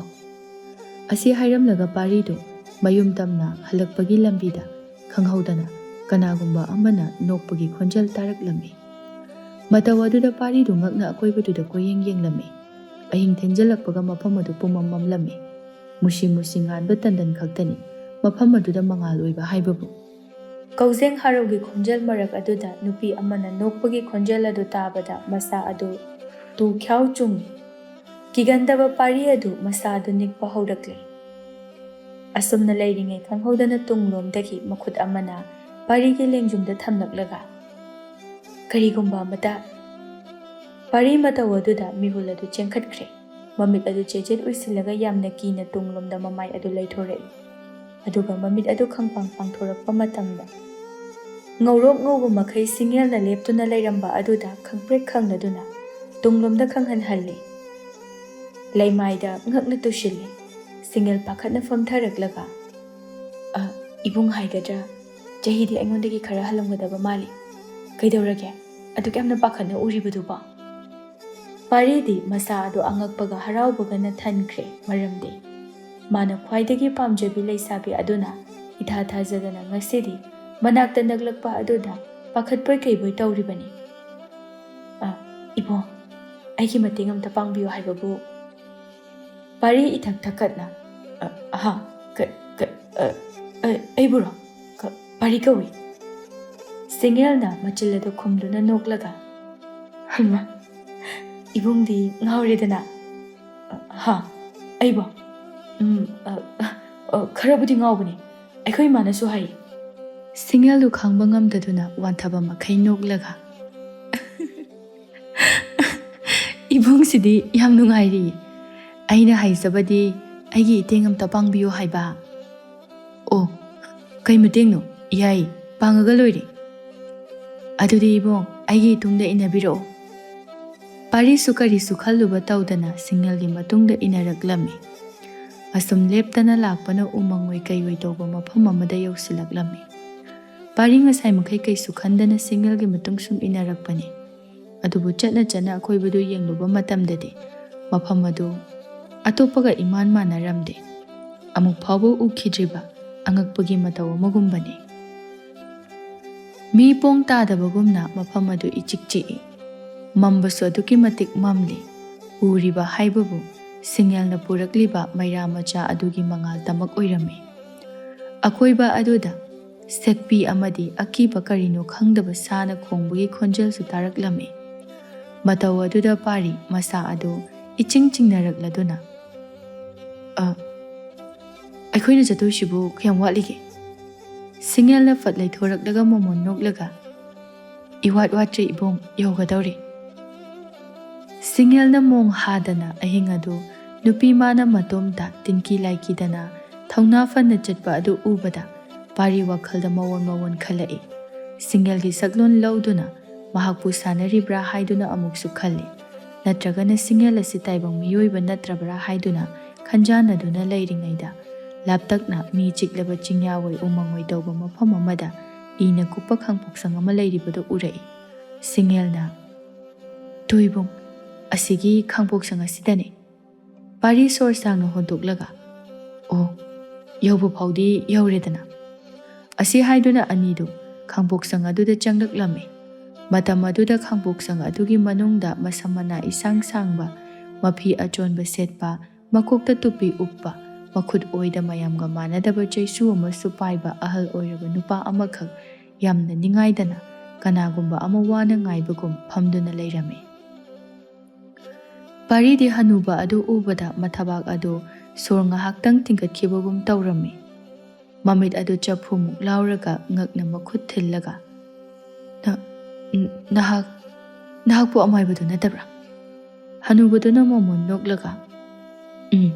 ꯑꯁꯤ ꯍꯥꯏꯔꯝꯂꯒ ꯄꯥꯔꯤꯗꯨ ꯃꯌꯨꯝ ꯇꯝꯅ ꯍꯜꯂꯛꯄꯒꯤ ꯂꯝꯕꯤꯗ ꯈꯪꯍꯧꯗꯅ ꯀꯅꯥꯒꯨꯝꯕ ꯑꯃꯅ ꯅꯣꯛꯄꯒꯤ ꯈꯣꯟꯖꯦꯜ ꯇꯥꯔꯛꯂꯝꯃꯤ꯫ ꯃꯇꯧ ꯑꯗꯨꯗ ꯄꯥꯔꯤꯗꯨ ꯉꯛꯅ ꯑꯀꯣꯏꯕꯗꯨꯗ ꯀꯣꯏꯌꯦꯡ ꯌꯦꯡꯂꯝꯃꯤ꯫ ꯑꯍꯤꯡ ꯊꯦꯡꯖꯤꯜꯂꯛꯄꯒ ꯃꯐꯝ ꯑꯗꯨ ꯄꯨꯝꯃꯝ ꯃꯝꯂꯝꯃꯤ꯫ ꯃꯨꯁꯤ ꯃꯨꯁꯤ ꯉꯥꯟꯕ ꯇꯟꯗꯟ ꯈꯛꯇꯅꯤ ꯃꯐꯝ ꯑꯗꯨꯗ ꯃꯉꯥꯜ ꯑꯣꯏꯕ ꯍꯥꯏꯕꯕꯨ꯫ ꯀꯧꯖꯦꯡ ꯍꯥꯔꯧꯒꯤ ꯈꯣꯟꯖꯦꯜ ꯃꯔꯛ ꯑꯗꯨꯗ ꯅꯨꯄꯤ ꯑꯃꯅ ꯅꯣꯛꯄꯒꯤ ꯈꯣꯟꯖꯦꯜ ꯑꯗꯨ ꯇꯥꯕꯗ ꯃꯁꯥ ꯑꯗꯨ ꯇꯨ ꯈ꯭ꯌꯥꯎ ꯆꯨꯡꯏ꯫ ꯀꯤꯒꯟꯗꯕ ꯄꯥꯔꯤ ꯑꯗꯨ ꯃꯁꯥ ꯑꯗꯨ ꯅꯤꯛꯄ ꯍꯧꯔꯛꯂꯦ꯫ ꯑꯁꯨꯝꯅ ꯂꯩꯔꯤꯉꯩ ꯈꯪꯍꯧꯗꯅ ꯇꯨꯡꯂꯣꯝꯗꯒꯤ ꯃꯈꯨꯠ ꯑꯃꯅ ꯄꯥꯔꯤꯒꯤ ꯂꯦꯡꯖꯨꯝꯗ ꯊꯝꯂꯛꯂꯒ, "ꯀꯔꯤꯒꯨꯝꯕ ꯑꯃꯇ!" ꯄꯥꯔꯤ ꯃꯇꯧ ꯑꯗꯨꯗ ꯃꯤꯍꯨꯜ ꯑꯗꯨ ꯆꯦꯟꯈꯠꯈ꯭ꯔꯦ꯫ ꯃꯃꯤꯠ ꯑꯗꯨ ꯆꯦꯖꯦꯠ ꯎꯏꯁꯤꯜꯂꯒ ꯌꯥꯝꯅ ꯀꯤꯅ ꯇꯨꯡꯂꯣꯝꯗ ꯃꯃꯥꯏ ꯑꯗꯨ ꯂꯩꯊꯣꯔꯛꯏ꯫ ꯑꯗꯨꯒ ꯃꯃꯤꯠ ꯑꯗꯨ ꯈꯪꯄꯥꯡ ꯄꯥꯡꯊꯣꯔꯛꯄ ꯃꯇꯝꯗ, ꯉꯧꯔꯣꯛ ꯉꯧꯕ ꯃꯈꯩ ꯁꯤꯡꯉꯦꯜꯅ ꯂꯦꯞꯇꯨꯅ ꯂꯩꯔꯝꯕ ꯑꯗꯨꯗ ꯈꯪꯄ꯭ꯔꯦꯛ ꯈꯪꯂꯗꯨꯅ ꯇꯨꯡꯂꯣꯝꯗ ꯈꯪꯍꯟꯍꯜꯂꯤ꯫ ꯂꯩꯃꯥꯏꯗ ꯉꯛꯅ ꯇꯨꯁꯤꯜꯂꯤ꯫ ꯁꯤꯡꯉꯦꯜ ꯄꯥꯈꯠꯅ ꯐꯝꯊꯔꯛꯂꯒ, "ꯑ, ꯏꯕꯨꯡ ꯍꯥꯏꯒꯗ꯭ꯔꯥ? ꯆꯍꯤꯗꯤ ꯑꯩꯉꯣꯟꯗꯒꯤ ꯈꯔ ꯍꯜꯂꯝꯒꯗꯕ ꯃꯥꯜꯂꯤ꯫ ꯀꯩꯗꯧꯔꯒꯦ? ꯑꯗꯨꯛ ꯌꯥꯝꯅ ꯄꯥꯈꯠꯅ ꯎꯔꯤꯕꯗꯨꯕꯣ?" ꯄꯥꯔꯤꯗꯤ ꯃꯁꯥ ꯑꯗꯨ ꯑꯉꯛꯄꯒ ꯍꯔꯥꯎꯕꯒꯅ ꯊꯟꯈ꯭ꯔꯦ, ꯃꯔꯝꯗꯤ ꯃꯥꯅ ꯈ꯭ꯋꯥꯏꯗꯒꯤ ꯄꯥꯝꯖꯕꯤ ꯂꯩꯁꯥꯕꯤ ꯑꯗꯨꯅ ꯏꯊꯥ ꯊꯥꯖꯗꯅ ꯉꯁꯤꯗꯤ ꯃꯅꯥꯛꯇ ꯅꯛꯂꯛꯄ ꯑꯗꯨꯗ ꯄꯥꯈꯠꯄꯣꯏ ꯀꯩꯕꯣꯏ ꯇꯧꯔꯤꯕꯅꯤ꯫ "ꯑ, ꯏꯕꯨꯡ, ꯑꯩꯒꯤ ꯃꯇꯦꯡ ꯑꯝꯇ ꯄꯥꯡꯕꯤꯌꯨ ꯍꯥꯏꯕꯕꯨ?" ꯄꯥꯔꯤ ꯏꯊꯛ ꯊꯛꯀꯠꯅ, "ꯑ, ꯑꯍꯥ, ꯀ-, ꯀ-, ꯑ, ꯑ, ꯑꯩꯕꯨꯔꯣ? ꯀ-, ꯄꯥꯔꯤ ꯀꯧꯏ꯫" ꯁꯤꯡꯉꯦꯜꯅ ꯃꯆꯤꯜ ꯑꯗꯨ ꯈꯨꯝꯗꯨꯅ ꯅꯣꯛꯂꯒ, "ꯍꯩꯃꯥ, ꯏꯕꯨꯡꯗꯤ ꯉꯥꯎꯔꯦꯗꯅ?" "ꯑ, ꯍꯥ, ꯑꯩꯕꯣ? ꯎꯝ, ꯑ, ꯑ, ꯑ, ꯈꯔꯕꯨꯗꯤ ꯉꯥꯎꯕꯅꯦ꯫ ꯑꯩꯈꯣꯏ ꯏꯃꯥꯅꯁꯨ ꯍꯥꯏ꯫" ꯁꯤꯡꯉꯦꯜꯗꯨ ꯈꯥꯡꯕ ꯉꯝꯗꯗꯨꯅ ꯋꯥꯟꯊꯕ ꯃꯈꯩ ꯅꯣꯛꯂꯒ, "ꯏꯕꯨꯡꯁꯤꯗꯤ ꯌꯥꯝ ꯅꯨꯡꯉꯥꯏꯔꯤ꯫ ꯑꯩꯅ ꯍꯥꯏꯖꯕꯗꯤ ꯑꯩꯒꯤ ꯏꯇꯦꯡ ꯑꯝꯇ ꯄꯥꯡꯕꯤꯌꯨ ꯍꯥꯏꯕ꯫" "ꯑꯣ, ꯀꯩ ꯃꯇꯦꯡꯅꯣ? ꯌꯥꯏ, ꯄꯥꯡꯉꯒ ꯂꯣꯏꯔꯦ꯫" "ꯑꯗꯨꯗꯤ ꯏꯕꯨꯡ, ꯑꯩꯒꯤ ꯏꯇꯨꯡꯗ ꯏꯟꯅꯕꯤꯔꯛꯑꯣ꯫" ꯄꯥꯔꯤꯁꯨ ꯀꯔꯤꯁꯨ ꯈꯜꯂꯨꯕ ꯇꯧꯗꯅ ꯁꯤꯡꯉꯦꯜꯒꯤ ꯃꯇꯨꯡꯗ ꯏꯟꯅꯔꯛꯂꯝꯃꯤ꯫ ꯑꯁꯨꯝ ꯂꯦꯞꯇꯅ ꯂꯥꯛꯄꯅ ꯎꯃꯪ ꯑꯣꯏ ꯀꯩ ꯑꯣꯏ ꯇꯧꯕ ꯃꯐꯝ ꯑꯃꯗ ꯌꯧꯁꯤꯜꯂꯛꯂꯝꯃꯤ꯫ ꯄꯥꯔꯤ ꯉꯁꯥꯏ ꯃꯈꯩ ꯀꯩꯁꯨ ꯈꯟꯗꯅ ꯁꯤꯡꯉꯦꯜꯒꯤ ꯃꯇꯨꯡ ꯁꯨꯝ ꯏꯟꯅꯔꯛꯄꯅꯤ꯫ ꯑꯗꯨꯕꯨ ꯆꯠꯅ ꯆꯠꯅ ꯑꯀꯣꯏꯕꯗꯨ ꯌꯦꯡꯂꯨꯕ ꯃꯇꯝꯗꯗꯤ ꯃꯐꯝ ꯑꯗꯨ ꯑꯇꯣꯞꯄꯒ ꯏꯃꯥꯟ ꯃꯥꯟꯅꯔꯝꯗꯦ꯫ ꯑꯃꯨꯛ ꯐꯥꯎꯕ ꯎꯈꯤꯗ꯭ꯔꯤꯕ ꯑꯉꯛꯄꯒꯤ ꯃꯇꯧ ꯑꯃꯒꯨꯝꯕꯅꯤ꯫ ꯃꯤ ꯄꯣꯡ ꯇꯥꯗꯕꯒꯨꯝꯅ ꯃꯐꯝ ꯑꯗꯨ ꯏꯆꯤꯛ ꯆꯤꯛꯏ꯫ ꯃꯝꯕꯁꯨ ꯑꯗꯨꯛꯀꯤ ꯃꯇꯤꯛ ꯃꯝꯂꯤ꯫ ꯎꯔꯤꯕ ꯍꯥꯏꯕꯕꯨ ꯁꯤꯡꯉꯦꯜꯅ ꯄꯨꯔꯛꯂꯤꯕ ꯃꯩꯔꯥ ꯃꯆꯥ ꯑꯗꯨꯒꯤ ꯃꯉꯥꯜ ꯇꯃꯛ ꯑꯣꯏꯔꯝꯃꯤ꯫ ꯑꯀꯣꯏꯕ ꯑꯗꯨꯗ ꯁꯦꯛꯄꯤ ꯑꯃꯗꯤ ꯑꯀꯤꯕ ꯀꯔꯤꯅꯣ ꯈꯪꯗꯕ ꯁꯥꯅ ꯈꯣꯡꯕꯒꯤ ꯈꯣꯟꯖꯦꯜꯁꯨ ꯇꯥꯔꯛꯂꯝꯃꯤ꯫ ꯃꯇꯧ ꯑꯗꯨꯗ ꯄꯥꯔꯤ ꯃꯁꯥ ꯑꯗꯨ ꯏꯆꯤꯡ ꯆꯤꯡꯅꯔꯛꯂꯗꯨꯅ, "ꯑ, ꯑꯩꯈꯣꯏꯅ ꯆꯠꯇꯣꯏꯁꯤꯕꯨ ꯀꯌꯥꯝ ꯋꯥꯠꯂꯤꯒꯦ?" ꯁꯤꯡꯉꯦꯜꯅ ꯐꯠ ꯂꯩꯊꯣꯔꯛꯂꯒ ꯃꯣꯃꯣꯟ ꯅꯣꯛꯂꯒ, "ꯏꯋꯥꯠ ꯋꯥꯠꯇ꯭ꯔꯦ ꯏꯕꯨꯡ, ꯌꯧꯒꯗꯧꯔꯦ꯫" ꯁꯤꯡꯉꯦꯜꯅ ꯃꯣꯡ ꯍꯥꯗꯅ ꯑꯍꯤꯡ ꯑꯗꯨ ꯅꯨꯄꯤ ꯃꯥꯅ ꯃꯇꯣꯝꯇ ꯇꯤꯟꯀꯤ ꯂꯥꯏꯀꯤꯗꯅ ꯊꯧꯅꯥ ꯐꯅ ꯆꯠꯄ ꯑꯗꯨ ꯎꯕꯗ ꯄꯥꯔꯤ ꯋꯥꯈꯜꯗ ꯃꯑꯣꯟ ꯃꯑꯣꯟ ꯈꯜꯂꯛꯏ꯫ ꯁꯤꯡꯉꯦꯜꯒꯤ ꯁꯛꯂꯣꯟ ꯂꯧꯗꯨꯅ ꯃꯍꯥꯛꯄꯨ ꯁꯥꯟꯅꯔꯤꯕ꯭ꯔꯥ ꯍꯥꯏꯗꯨꯅ ꯑꯃꯨꯛꯁꯨ ꯈꯜꯂꯤ꯫ ꯅꯠꯇ꯭ꯔꯒꯅ ꯁꯤꯡꯉꯦꯜ ꯑꯁꯤ ꯇꯥꯏꯕꯪ ꯃꯤꯑꯣꯏꯕ ꯅꯠꯇ꯭ꯔꯕ꯭ꯔꯥ ꯍꯥꯏꯗꯨꯅ ꯈꯟꯖꯥꯟꯅꯗꯨꯅ ꯂꯩꯔꯤꯉꯩꯗ ꯂꯥꯞꯇꯛꯅ ꯃꯤ ꯆꯤꯛꯂꯕ ꯆꯤꯡꯌꯥꯋꯣꯏ ꯎꯃꯪꯑꯣꯏ ꯇꯧꯕ ꯃꯐꯝ ꯑꯃꯗ ꯏꯅ ꯀꯨꯞꯄ ꯈꯥꯡꯄꯣꯛꯁꯪ ꯑꯃ ꯂꯩꯔꯤꯕꯗꯨ ꯎꯔꯛꯏ꯫ ꯁꯤꯡꯉꯦꯜꯅ, "ꯇꯨ ꯏꯕꯨꯡ, ꯑꯁꯤꯒꯤ ꯈꯥꯡꯄꯣꯛꯁꯪ ꯑꯁꯤꯗꯅꯤ꯫" ꯄꯥꯔꯤ ꯁꯣꯔ ꯁꯥꯡꯅ ꯍꯣꯟꯗꯣꯛꯂꯒ, "ꯑꯣ, ꯌꯧꯕ ꯐꯥꯎꯗꯤ ꯌꯧꯔꯦꯗꯅ꯫" ꯑꯁꯤ ꯍꯥꯏꯗꯨꯅ ꯑꯅꯤꯗꯨ ꯈꯥꯡꯄꯣꯛꯁꯪ ꯑꯗꯨꯗ ꯆꯪꯂꯛꯂꯝꯃꯤ꯫ ꯃꯇꯝ ꯑꯗꯨꯗ ꯈꯥꯡꯄꯣꯛꯁꯪ ꯑꯗꯨꯒꯤ ꯃꯅꯨꯡꯗ ꯃꯁꯝ ꯃꯅꯥ ꯏꯁꯥꯡ ꯁꯥꯡꯕ, ꯃꯐꯤ ꯑꯆꯣꯟꯕ ꯁꯦꯠꯄ, ꯃꯀꯣꯛꯇ ꯇꯨꯄꯤ ꯎꯞꯄ, ꯃꯈꯨꯠ ꯑꯣꯏꯗ ꯃꯌꯥꯝꯒ ꯃꯥꯟꯅꯗꯕ ꯆꯩꯁꯨ ꯑꯃꯁꯨ ꯄꯥꯏꯕ ꯑꯍꯜ ꯑꯣꯏꯔꯕ ꯅꯨꯄꯥ ꯑꯃꯈꯛ ꯌꯥꯝꯅ ꯅꯤꯡꯉꯥꯏꯗꯅ ꯀꯅꯥꯒꯨꯝꯕ ꯑꯃ ꯋꯥꯅ ꯉꯥꯏꯕꯒꯨꯝ ꯐꯝꯗꯨꯅ ꯂꯩꯔꯝꯃꯤ꯫ ꯄꯥꯔꯤꯗꯤ ꯍꯅꯨꯕ ꯑꯗꯨ ꯎꯕꯗ ꯃꯊꯕꯥꯛ ꯑꯗꯨ ꯁꯣꯔ ꯉꯥꯏꯍꯥꯛꯇꯪ ꯊꯤꯡꯒꯠꯈꯤꯕꯒꯨꯝ ꯇꯧꯔꯝꯃꯤ꯫ ꯃꯃꯤꯠ ꯑꯗꯨ ꯆꯐꯨꯃꯨꯛ ꯂꯥꯎꯔꯒ ꯉꯛꯅ ꯃꯈꯨꯠ ꯊꯤꯜꯂꯒ, "ꯅ-, ꯅ-, ꯅꯍꯥꯛ, ꯅꯍꯥꯛꯄꯨ ꯑꯃꯥꯏꯕꯗꯨ ꯅꯠꯇꯕ꯭ꯔꯥ?" ꯍꯅꯨꯕꯗꯨꯅ ꯃꯃꯣꯟ ꯅꯣꯛꯂꯒ, "ꯎꯝ,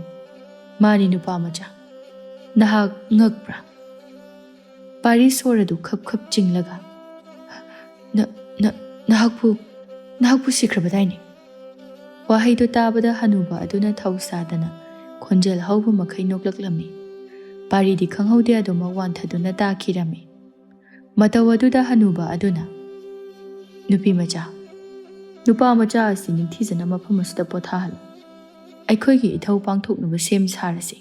ꯃꯥꯅꯤ ꯅꯨꯄꯥ ꯃꯆꯥ꯫ ꯅꯍꯥꯛ ꯉꯛꯄ꯭ꯔꯥ?" ꯄꯥꯔꯤ ꯁꯣꯔ ꯑꯗꯨ ꯈꯞ ꯈꯞ ꯆꯤꯡꯂꯒ, "ꯅ-, ꯅ-, ꯅꯍꯥꯛꯄꯨ, ꯅꯍꯥꯛꯄꯨ ꯁꯤꯈ꯭ꯔꯕꯗꯥꯏꯅꯦ?" ꯋꯥꯍꯩꯗꯨ ꯇꯥꯕꯗ ꯍꯅꯨꯕ ꯑꯗꯨꯅ ꯊꯧ ꯁꯥꯗꯅ ꯈꯣꯟꯖꯦꯜ ꯍꯧꯕ ꯃꯈꯩ ꯅꯣꯛꯂꯛꯂꯝꯃꯤ꯫ ꯄꯥꯔꯤꯗꯤ ꯈꯪꯍꯧꯗꯦ ꯑꯗꯨꯃꯛ ꯋꯥꯟꯊꯗꯨꯅ ꯇꯥꯈꯤꯔꯝꯃꯤ꯫ ꯃꯇꯧ ꯑꯗꯨꯗ ꯍꯅꯨꯕ ꯑꯗꯨꯅ, "ꯅꯨꯄꯤ ꯃꯆꯥ, ꯅꯨꯄꯥ ꯃꯆꯥ ꯑꯁꯤ ꯅꯤꯡꯊꯤꯖꯅ ꯃꯐꯝ ꯑꯁꯤꯗ ꯄꯣꯊꯥꯍꯜꯂꯨ꯫ ꯑꯩꯈꯣꯏꯒꯤ ꯏꯊꯧ ꯄꯥꯡꯊꯣꯛꯅꯕ ꯁꯦꯝ ꯁꯥꯔꯁꯤ꯫"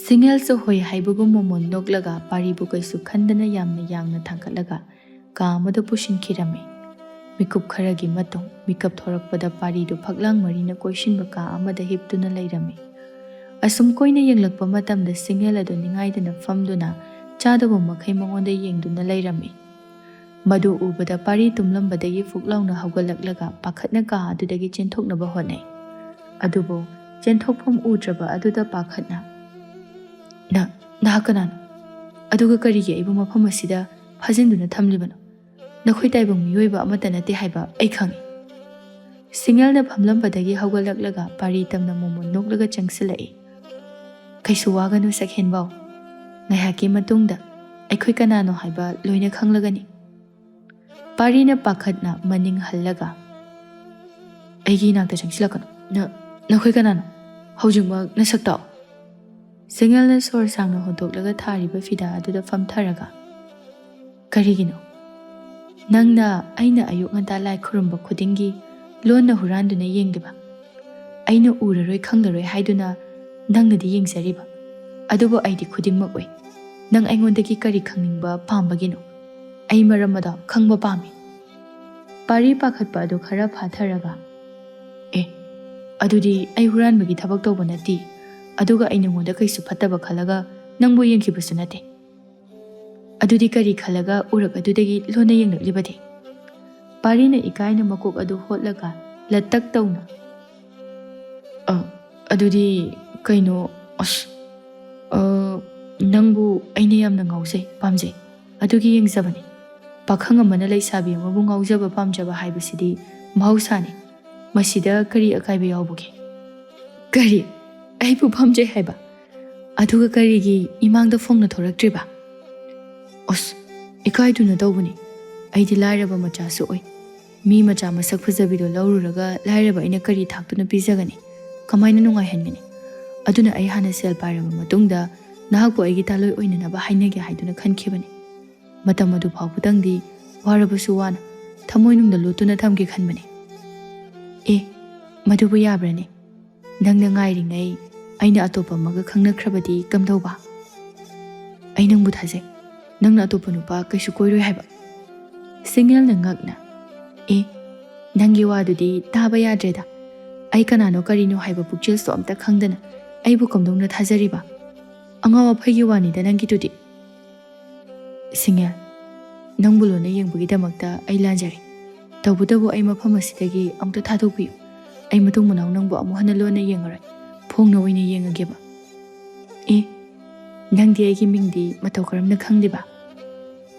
ꯁꯤꯡꯉꯦꯜꯁꯨ ꯍꯣꯏ ꯍꯥꯏꯕꯒꯨꯝ ꯃꯣꯃꯣꯟ ꯅꯣꯛꯂꯒ ꯄꯥꯔꯤꯕꯨ ꯀꯩꯁꯨ ꯈꯟꯗꯅ ꯌꯥꯝꯅ ꯌꯥꯡꯅ ꯊꯥꯡꯒꯠꯂꯒ ꯀꯥ ꯑꯃꯗ ꯄꯨꯁꯤꯟꯈꯤꯔꯝꯃꯤ꯫ ꯃꯤꯀꯨꯞ ꯈꯔꯒꯤ ꯃꯇꯨꯡ ꯃꯤꯀꯞ ꯊꯣꯔꯛꯄꯗ ꯄꯥꯔꯤꯗꯨ ꯐꯛꯂꯥꯡ ꯃꯔꯤꯅ ꯀꯣꯏꯁꯤꯟꯕ ꯀꯥ ꯑꯃꯗ ꯍꯤꯞꯇꯨꯅ ꯂꯩꯔꯝꯃꯤ꯫ ꯑꯁꯨꯝ ꯀꯣꯏꯅ ꯌꯦꯡꯂꯛꯄ ꯃꯇꯝꯗ ꯁꯤꯡꯉꯦꯜ ꯑꯗꯨ ꯅꯤꯡꯉꯥꯏꯗꯅ ꯐꯝꯗꯨꯅ ꯆꯥꯗꯕ ꯃꯈꯩ ꯃꯉꯣꯟꯗ ꯌꯦꯡꯗꯨꯅ ꯂꯩꯔꯝꯃꯤ꯫ ꯃꯗꯨ ꯎꯕꯗ ꯄꯥꯔꯤ ꯇꯨꯝꯂꯝꯕꯗꯒꯤ ꯐꯨꯛ ꯂꯥꯎꯅ ꯍꯧꯒꯠꯂꯛꯂꯒ ꯄꯥꯈꯠꯅ ꯀꯥ ꯑꯗꯨꯗꯒꯤ ꯆꯦꯟꯊꯣꯛꯅꯕ ꯍꯣꯠꯅꯩ꯫ ꯑꯗꯨꯕꯨ ꯆꯦꯟꯊꯣꯛꯐꯝ ꯎꯗ꯭ꯔꯕ ꯑꯗꯨꯗ ꯄꯥꯈꯠꯅ, "ꯅ-, ꯅꯍꯥꯛ ꯀꯅꯥꯅꯣ? ꯑꯗꯨꯒ ꯀꯔꯤꯒꯤ ꯑꯩꯕꯨ ꯃꯐꯝ ꯑꯁꯤꯗ ꯐꯥꯖꯤꯟꯗꯨꯅ ꯊꯝꯂꯤꯕꯅꯣ? ꯅꯈꯣꯏ ꯇꯥꯏꯕꯪ ꯃꯤꯑꯣꯏꯕ ꯑꯃꯠꯇ ꯅꯠꯇꯦ ꯍꯥꯏꯕ ꯑꯩ ꯈꯪꯏ꯫" ꯁꯤꯡꯉꯦꯜꯅ ꯐꯝꯂꯝꯕꯗꯒꯤ ꯍꯧꯒꯠꯂꯛꯂꯒ ꯄꯥꯔꯤ ꯇꯝꯅ ꯃꯣꯃꯣꯟ ꯅꯣꯛꯂꯒ ꯆꯪꯁꯤꯜꯂꯛꯏ꯫ "ꯀꯩꯁꯨ ꯋꯥꯒꯅꯨ ꯁꯛꯍꯦꯟꯕꯥꯎ꯫ ꯉꯥꯏꯍꯥꯛꯀꯤ ꯃꯇꯨꯡꯗ ꯑꯩꯈꯣꯏ ꯀꯅꯥꯅꯣ ꯍꯥꯏꯕ ꯂꯣꯏꯅ ꯈꯪꯂꯒꯅꯤ꯫" ꯄꯥꯔꯤꯅ ꯄꯥꯈꯠꯅ ꯃꯅꯤꯡ ꯍꯜꯂꯒ, "ꯑꯩꯒꯤ ꯏꯅꯥꯛꯇ ꯆꯪꯁꯤꯜꯂꯛꯀꯅꯨ꯫ ꯅ-, ꯅꯈꯣꯏ ꯀꯅꯥꯅꯣ? ꯍꯧꯖꯤꯛꯃꯛ ꯅꯁꯛ ꯇꯥꯛꯑꯣ꯫" ꯁꯤꯡꯉꯦꯜꯅ ꯁꯣꯔ ꯁꯥꯡꯅ ꯍꯣꯟꯗꯣꯛꯂꯒ ꯊꯥꯔꯤꯕ ꯐꯤꯗꯥ ꯑꯗꯨꯗ ꯐꯝꯊꯔꯒ, "ꯀꯔꯤꯒꯤꯅꯣ? ꯅꯪꯅ ꯑꯩꯅ ꯑꯌꯨꯛ ꯉꯟꯇꯥ ꯂꯥꯏ ꯈꯨꯔꯨꯝꯕ ꯈꯨꯗꯤꯡꯒꯤ ꯂꯣꯟꯅ ꯍꯨꯔꯥꯟꯗꯨꯅ ꯌꯦꯡꯂꯤꯕ? ꯑꯩꯅ ꯎꯔꯔꯣꯏ ꯈꯪꯂꯔꯣꯏ ꯍꯥꯏꯗꯨꯅ ꯅꯪꯅꯗꯤ ꯌꯦꯡꯖꯔꯤꯕ꯫ ꯑꯗꯨꯕꯨ ꯑꯩꯗꯤ ꯈꯨꯗꯤꯡꯃꯛ ꯎꯏ꯫ ꯅꯪ ꯑꯩꯉꯣꯟꯗꯒꯤ ꯀꯔꯤ ꯈꯪꯅꯤꯡꯕ ꯄꯥꯝꯕꯒꯤꯅꯣ? ꯑꯩ ꯃꯔꯝ ꯑꯗꯣ ꯈꯪꯕ ꯄꯥꯝꯃꯤ꯫" ꯄꯥꯔꯤ ꯄꯥꯈꯠꯄ ꯑꯗꯨ ꯈꯔ ꯐꯥꯊꯔꯒ, "ꯑꯦ, ꯑꯗꯨꯗꯤ ꯑꯩ ꯍꯨꯔꯥꯟꯕꯒꯤ ꯊꯕꯛ ꯇꯧꯕ ꯅꯠꯇꯦ꯫ ꯑꯗꯨꯒ ꯑꯩ ꯅꯉꯣꯟꯗ ꯀꯩꯁꯨ ꯐꯠꯇꯕ ꯈꯜꯂꯒ ꯅꯪꯕꯨ ꯌꯦꯡꯈꯤꯕꯁꯨ ꯅꯠꯇꯦ꯫ ꯑꯗꯨꯗꯤ ꯀꯔꯤ ꯈꯜꯂꯒ ꯎꯔꯛ ꯑꯗꯨꯗꯒꯤ ꯂꯣꯟꯅ ꯌꯦꯡꯂꯛꯂꯤꯕꯗꯤ?" ꯄꯥꯔꯤꯅ ꯏꯀꯥꯏꯅ ꯃꯀꯣꯛ ꯑꯗꯨ ꯍꯣꯠꯂꯒ ꯂꯠꯇꯛ ꯇꯧꯅ, "ꯑ, ꯑꯗꯨꯗꯤ ꯀꯩꯅꯣ, ꯑꯁ, ꯑ, ꯅꯪꯕꯨ ꯑꯩꯅ ꯌꯥꯝꯅ ꯉꯥꯎꯖꯩ, ꯄꯥꯝꯖꯩ꯫ ꯑꯗꯨꯒꯤ ꯌꯦꯡꯖꯕꯅꯤ꯫ ꯄꯥꯈꯪ ꯑꯃꯅ ꯂꯩꯁꯥꯕꯤ ꯑꯃꯕꯨ ꯉꯥꯎꯖꯕ ꯄꯥꯝꯖꯕ ꯍꯥꯏꯕꯁꯤꯗꯤ ꯃꯍꯧꯁꯥꯅꯤ꯫ ꯃꯁꯤꯗ ꯀꯔꯤ ꯑꯀꯥꯏꯕ ꯌꯥꯎꯕꯒꯦ?" "ꯀꯔꯤ? ꯑꯩꯕꯨ ꯄꯥꯝꯖꯩ ꯍꯥꯏꯕ? ꯑꯗꯨꯒ ꯀꯔꯤꯒꯤ ꯏꯃꯥꯡꯗ ꯐꯣꯡꯅ ꯊꯣꯔꯛꯇ꯭ꯔꯤꯕ?" "ꯑꯁ, ꯏꯀꯥꯏꯗꯨꯅ ꯇꯧꯕꯅꯤ꯫ ꯑꯩꯗꯤ ꯂꯥꯏꯔꯕ ꯃꯆꯥꯁꯨ ꯑꯣꯏ꯫ ꯃꯤ ꯃꯆꯥ ꯃꯁꯛ ꯐꯖꯕꯤꯗꯣ ꯂꯧꯔꯨꯔꯒ ꯂꯥꯏꯔꯕ ꯑꯩꯅ ꯀꯔꯤ ꯊꯥꯛꯇꯨꯅ ꯄꯤꯖꯒꯅꯤ? ꯀꯃꯥꯏꯅ ꯅꯨꯡꯉꯥꯏꯍꯟꯒꯅꯤ? ꯑꯗꯨꯅ ꯑꯩ ꯍꯥꯟꯅ ꯁꯦꯜ ꯄꯥꯏꯔꯕ ꯃꯇꯨꯡꯗ ꯅꯍꯥꯛꯄꯨ ꯑꯩꯒꯤ ꯇꯥꯂꯣꯏ ꯑꯣꯏꯅꯅꯕ ꯍꯥꯏꯅꯒꯦ ꯍꯥꯏꯗꯨꯅ ꯈꯟꯈꯤꯕꯅꯤ꯫ ꯃꯇꯝ ꯑꯗꯨ ꯐꯥꯎꯕꯗꯪꯗꯤ ꯋꯥꯔꯕꯁꯨ ꯋꯥꯅ ꯊꯃꯣꯏꯅꯨꯡꯗ ꯂꯣꯠꯇꯨꯅ ꯊꯝꯒꯦ ꯈꯟꯕꯅꯤ꯫" "ꯑꯦ, ꯃꯗꯨꯕꯨ ꯌꯥꯕ꯭ꯔꯅꯦ? ꯅꯪꯅ ꯉꯥꯏꯔꯤꯉꯩ ꯑꯩꯅ ꯑꯇꯣꯞꯄ ꯑꯃꯒ ꯈꯪꯅꯈ꯭ꯔꯕꯗꯤ ꯀꯝꯗꯧꯕ? ꯑꯩ ꯅꯪꯕꯨ ꯊꯥꯖꯩ꯫ ꯅꯪꯅ ꯑꯇꯣꯞꯄ ꯅꯨꯄꯥ ꯀꯩꯁꯨ ꯀꯣꯏꯔꯣꯏ ꯍꯥꯏꯕ꯫ ꯁꯤꯡꯉꯦꯜꯅ ꯉꯛꯅ, "ꯑꯦ, ꯅꯪꯒꯤ ꯋꯥꯗꯨꯗꯤ ꯇꯥꯕ ꯌꯥꯗ꯭ꯔꯦꯗ꯫ ꯑꯩ ꯀꯅꯥꯅꯣ ꯀꯔꯤꯅꯣ ꯍꯥꯏꯕ ꯄꯨꯛꯆꯦꯜꯁꯨ ꯑꯝꯇ ꯈꯪꯗꯅ ꯑꯩꯕꯨ ꯀꯝꯗꯧꯅ ꯊꯥꯖꯔꯤꯕ? ꯑꯉꯥꯎ ꯑꯐꯩꯒꯤ ꯋꯥꯅꯤꯗ ꯅꯪꯒꯤꯗꯨꯗꯤ꯫" "ꯁꯤꯡꯉꯦꯜ, ꯅꯪꯕꯨ ꯂꯣꯟꯅ ꯌꯦꯡꯕꯒꯤꯗꯃꯛꯇ ꯑꯩ ꯂꯥꯟꯖꯔꯦ꯫ ꯇꯧꯕꯇꯕꯨ ꯑꯩ ꯃꯐꯝ ꯑꯁꯤꯗꯒꯤ ꯑꯃꯨꯛꯇ ꯊꯥꯗꯣꯛꯄꯤꯌꯨ꯫ ꯑꯩ ꯃꯇꯨꯡ ꯃꯅꯥꯎ ꯅꯪꯕꯨ ꯑꯃꯨꯛ ꯍꯟꯅ ꯂꯣꯟꯅ ꯌꯦꯡꯉꯔꯣꯏ꯫ ꯐꯣꯡꯅ ꯑꯣꯏꯅ ꯌꯦꯡꯉꯒꯦꯕ꯫" "ꯑꯦ, ꯅꯪꯗꯤ ꯑꯩꯒꯤ ꯃꯤꯡꯗꯤ ꯃꯇꯧ ꯀꯔꯝꯅ ꯈꯪꯂꯤꯕ?"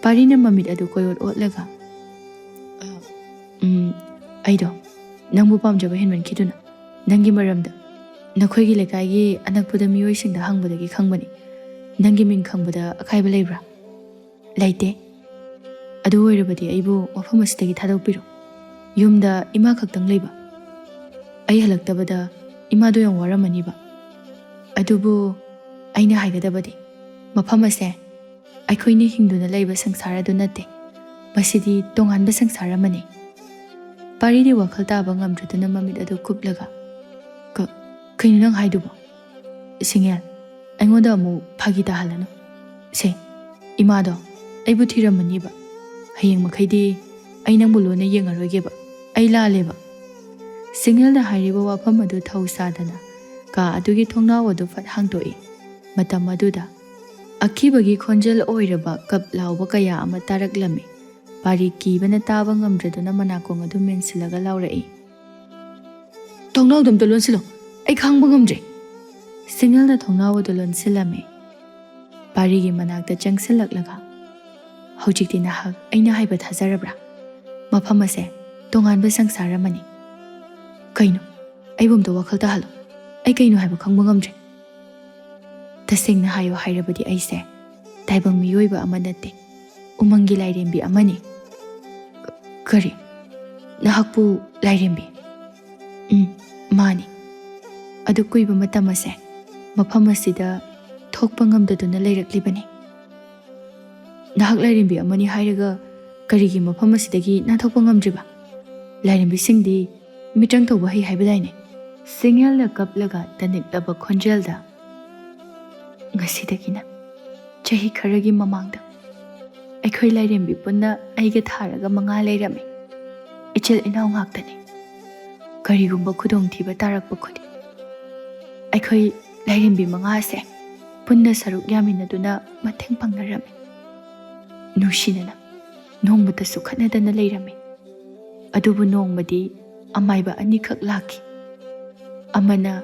ꯄꯥꯔꯤꯅ ꯃꯃꯤꯠ ꯑꯗꯨ ꯀꯣꯏꯑꯣꯠ ꯑꯣꯠꯂꯒ, "ꯑ, ꯎꯝ, ꯑꯩꯗꯣ ꯅꯪꯕꯨ ꯄꯥꯝꯖꯕ ꯍꯦꯟꯃꯟꯈꯤꯗꯨꯅ ꯅꯪꯒꯤ ꯃꯔꯝꯗ ꯅꯈꯣꯏꯒꯤ ꯂꯩꯀꯥꯏꯒꯤ ꯑꯅꯛꯄꯗ ꯃꯤꯑꯣꯏꯁꯤꯡꯗ ꯍꯪꯕꯗꯒꯤ ꯈꯪꯕꯅꯤ꯫ ꯅꯪꯒꯤ ꯃꯤꯡ ꯈꯪꯕꯗ ꯑꯀꯥꯏꯕ ꯂꯩꯕ꯭ꯔꯥ?" "ꯂꯩꯇꯦ꯫ ꯑꯗꯨ ꯑꯣꯏꯔꯕꯗꯤ ꯑꯩꯕꯨ ꯃꯐꯝ ꯑꯁꯤꯗꯒꯤ ꯊꯥꯗꯣꯛꯄꯤꯔꯣ꯫ ꯌꯨꯝꯗ ꯏꯃꯥ ꯈꯛꯇꯪ ꯂꯩꯕ꯫ ꯑꯩ ꯍꯜꯂꯛꯇꯕꯗ ꯏꯃꯥꯗꯣ ꯌꯥꯝ ꯋꯥꯔꯝꯃꯅꯤꯕ꯫ ꯑꯗꯨꯕꯨ ꯑꯩꯅ ꯍꯥꯏꯒꯗꯕꯗꯤ, ꯃꯐꯝ ꯑꯁꯦ ꯑꯩꯈꯣꯏꯅ ꯍꯤꯡꯗꯨꯅ ꯂꯩꯕ ꯁꯪꯁꯥꯔ ꯑꯗꯨ ꯅꯠꯇꯦ꯫ ꯃꯁꯤꯗꯤ ꯇꯣꯉꯥꯟꯕ ꯁꯪꯁꯥꯔ ꯑꯃꯅꯤ꯫" ꯄꯥꯔꯤꯗꯤ ꯋꯥꯈꯜ ꯇꯥꯕ ꯉꯝꯗ꯭ꯔꯗꯨꯅ ꯃꯃꯤꯠ ꯑꯗꯨ ꯀꯨꯞꯂꯒ, "ꯀ-, ꯀꯩꯅꯣ ꯅꯪ ꯍꯥꯏꯗꯨꯕꯣ? ꯁꯤꯡꯉꯦꯜ, ꯑꯩꯉꯣꯟꯗ ꯑꯃꯨꯛ ꯐꯥꯒꯤ ꯇꯥꯍꯜꯂꯅꯨ꯫ ꯁꯦ, ꯏꯃꯥꯗꯣ ꯑꯩꯕꯨ ꯊꯤꯔꯝꯃꯅꯤꯕ꯫ ꯍꯌꯦꯡ ꯃꯈꯩꯗꯤ ꯑꯩ ꯅꯪꯕꯨ ꯂꯣꯟꯅ ꯌꯦꯡꯉꯔꯣꯏꯒꯦꯕ꯫ ꯑꯩ ꯂꯥꯜꯂꯦꯕ꯫" ꯁꯤꯡꯉꯦꯜꯅ ꯍꯥꯏꯔꯤꯕ ꯋꯥꯐꯝ ꯑꯗꯨ ꯊꯧ ꯁꯥꯗꯅ ꯀꯥ ꯑꯗꯨꯒꯤ ꯊꯣꯡꯅꯥꯎ ꯑꯗꯨ ꯐꯠ ꯍꯥꯡꯗꯣꯛꯏ꯫ ꯃꯇꯝ ꯑꯗꯨꯗ ꯑꯀꯤꯕꯒꯤ ꯈꯣꯟꯖꯦꯜ ꯑꯣꯏꯔꯕ ꯀꯞ ꯂꯥꯎꯕ ꯀꯌꯥ ꯑꯃ ꯇꯥꯔꯛꯂꯝꯃꯤ꯫ ꯄꯥꯔꯤ ꯀꯤꯕꯅ ꯇꯥꯕ ꯉꯝꯗ꯭ꯔꯗꯨꯅ ꯃꯅꯥꯀꯣꯡ ꯑꯗꯨ ꯃꯦꯟꯁꯤꯜꯂꯒ ꯂꯥꯎꯔꯛꯏ, "ꯊꯣꯡꯅꯥꯎꯗꯣ ꯑꯝꯇ ꯂꯣꯟꯁꯤꯜꯂꯣ, ꯑꯩ ꯈꯥꯡꯕ ꯉꯝꯗ꯭ꯔꯦ꯫" ꯁꯤꯡꯉꯦꯜꯅ ꯊꯣꯡꯅꯥꯎ ꯑꯗꯨ ꯂꯣꯟꯁꯤꯜꯂꯝꯃꯤ꯫ ꯄꯥꯔꯤꯒꯤ ꯃꯅꯥꯛꯇ ꯆꯪꯁꯤꯜꯂꯛꯂꯒ, "ꯍꯧꯖꯤꯛꯇꯤ ꯅꯍꯥꯛ ꯑꯩꯅ ꯍꯥꯏꯕ ꯊꯥꯖꯔꯕ꯭ꯔꯥ? ꯃꯐꯝ ꯑꯁꯦ ꯇꯣꯉꯥꯟꯕ ꯁꯪꯁꯥꯔ ꯑꯃꯅꯤ꯫" "ꯀꯩꯅꯣ? ꯑꯩꯕꯨ ꯑꯝꯇ ꯋꯥꯈꯜ ꯇꯥꯍꯜꯂꯣ꯫ ꯑꯩ ꯀꯩꯅꯣ ꯍꯥꯏꯕ ꯈꯪꯕ ꯉꯝꯗ꯭ꯔꯦ꯫ ꯇꯁꯦꯡꯅ ꯍꯥꯏꯌꯨ ꯍꯥꯏꯔꯕꯗꯤ ꯑꯩꯁꯦ ꯇꯥꯏꯕꯪ ꯃꯤꯑꯣꯏꯕ ꯑꯃ ꯅꯠꯇꯦ, ꯎꯃꯪꯒꯤ ꯂꯥꯏꯔꯦꯝꯕꯤ ꯑꯃꯅꯤ꯫" "ꯀ-, ꯀꯔꯤ? ꯅꯍꯥꯛꯄꯨ ꯂꯥꯏꯔꯦꯝꯕꯤ?" "ꯎꯝ, ꯃꯥꯅꯤ꯫ ꯑꯗꯨ ꯀꯨꯏꯕ ꯃꯇꯝ ꯑꯁꯦ ꯃꯐꯝ ꯑꯁꯤꯗ ꯊꯣꯛꯄ ꯉꯝꯗꯗꯨꯅ ꯂꯩꯔꯛꯂꯤꯕꯅꯤ꯫" "ꯅꯍꯥꯛ ꯂꯥꯏꯔꯦꯝꯕꯤ ꯑꯃꯅꯤ ꯍꯥꯏꯔꯒ ꯀꯔꯤꯒꯤ ꯃꯐꯝ ꯑꯁꯤꯗꯒꯤ ꯅꯥꯟꯊꯣꯛꯄ ꯉꯝꯗ꯭ꯔꯤꯕ? ꯂꯥꯏꯔꯦꯝꯕꯤꯁꯤꯡꯗꯤ ꯃꯤꯇ꯭ꯔꯪ ꯇꯧꯕ ꯍꯩ ꯍꯥꯏꯕꯗꯥꯏꯅꯦ?" ꯁꯤꯡꯌꯦꯜꯅ ꯀꯞꯂꯒ ꯇꯅꯤꯛꯂꯕ ꯈꯣꯟꯖꯦꯜꯗ, "ꯉꯁꯤꯗꯒꯤꯅ ꯆꯍꯤ ꯈꯔꯒꯤ ꯃꯃꯥꯡꯗ ꯑꯩꯈꯣꯏ ꯂꯥꯏꯔꯦꯝꯕꯤ ꯄꯨꯟꯅ ꯑꯩꯒ ꯊꯥꯔꯒ ꯃꯉꯥ ꯂꯩꯔꯝꯃꯤ꯫ ꯏꯆꯤꯜ ꯏꯅꯥꯎ ꯉꯥꯛꯇꯅꯤ꯫ ꯀꯔꯤꯒꯨꯝꯕ ꯈꯨꯗꯣꯡꯊꯤꯕ ꯇꯥꯔꯛꯄ ꯈꯨꯗꯤꯡ ꯑꯩꯈꯣꯏ ꯂꯥꯏꯔꯦꯝꯕꯤ ꯃꯉꯥꯁꯦ ꯄꯨꯟꯅ ꯁꯔꯨꯛ ꯌꯥꯃꯤꯟꯅꯗꯨꯅ ꯃꯇꯦꯡ ꯄꯥꯡꯅꯔꯝꯃꯤ꯫ ꯅꯨꯡꯁꯤꯅꯅ ꯅꯣꯡꯃꯇꯁꯨ ꯈꯠꯅꯗꯅ ꯂꯩꯔꯝꯃꯤ꯫ ꯑꯗꯨꯕꯨ ꯅꯣꯡꯃꯗꯤ ꯑꯃꯥꯏꯕ ꯑꯅꯤꯈꯛ ꯂꯥꯛꯈꯤ꯫ ꯑꯃꯅ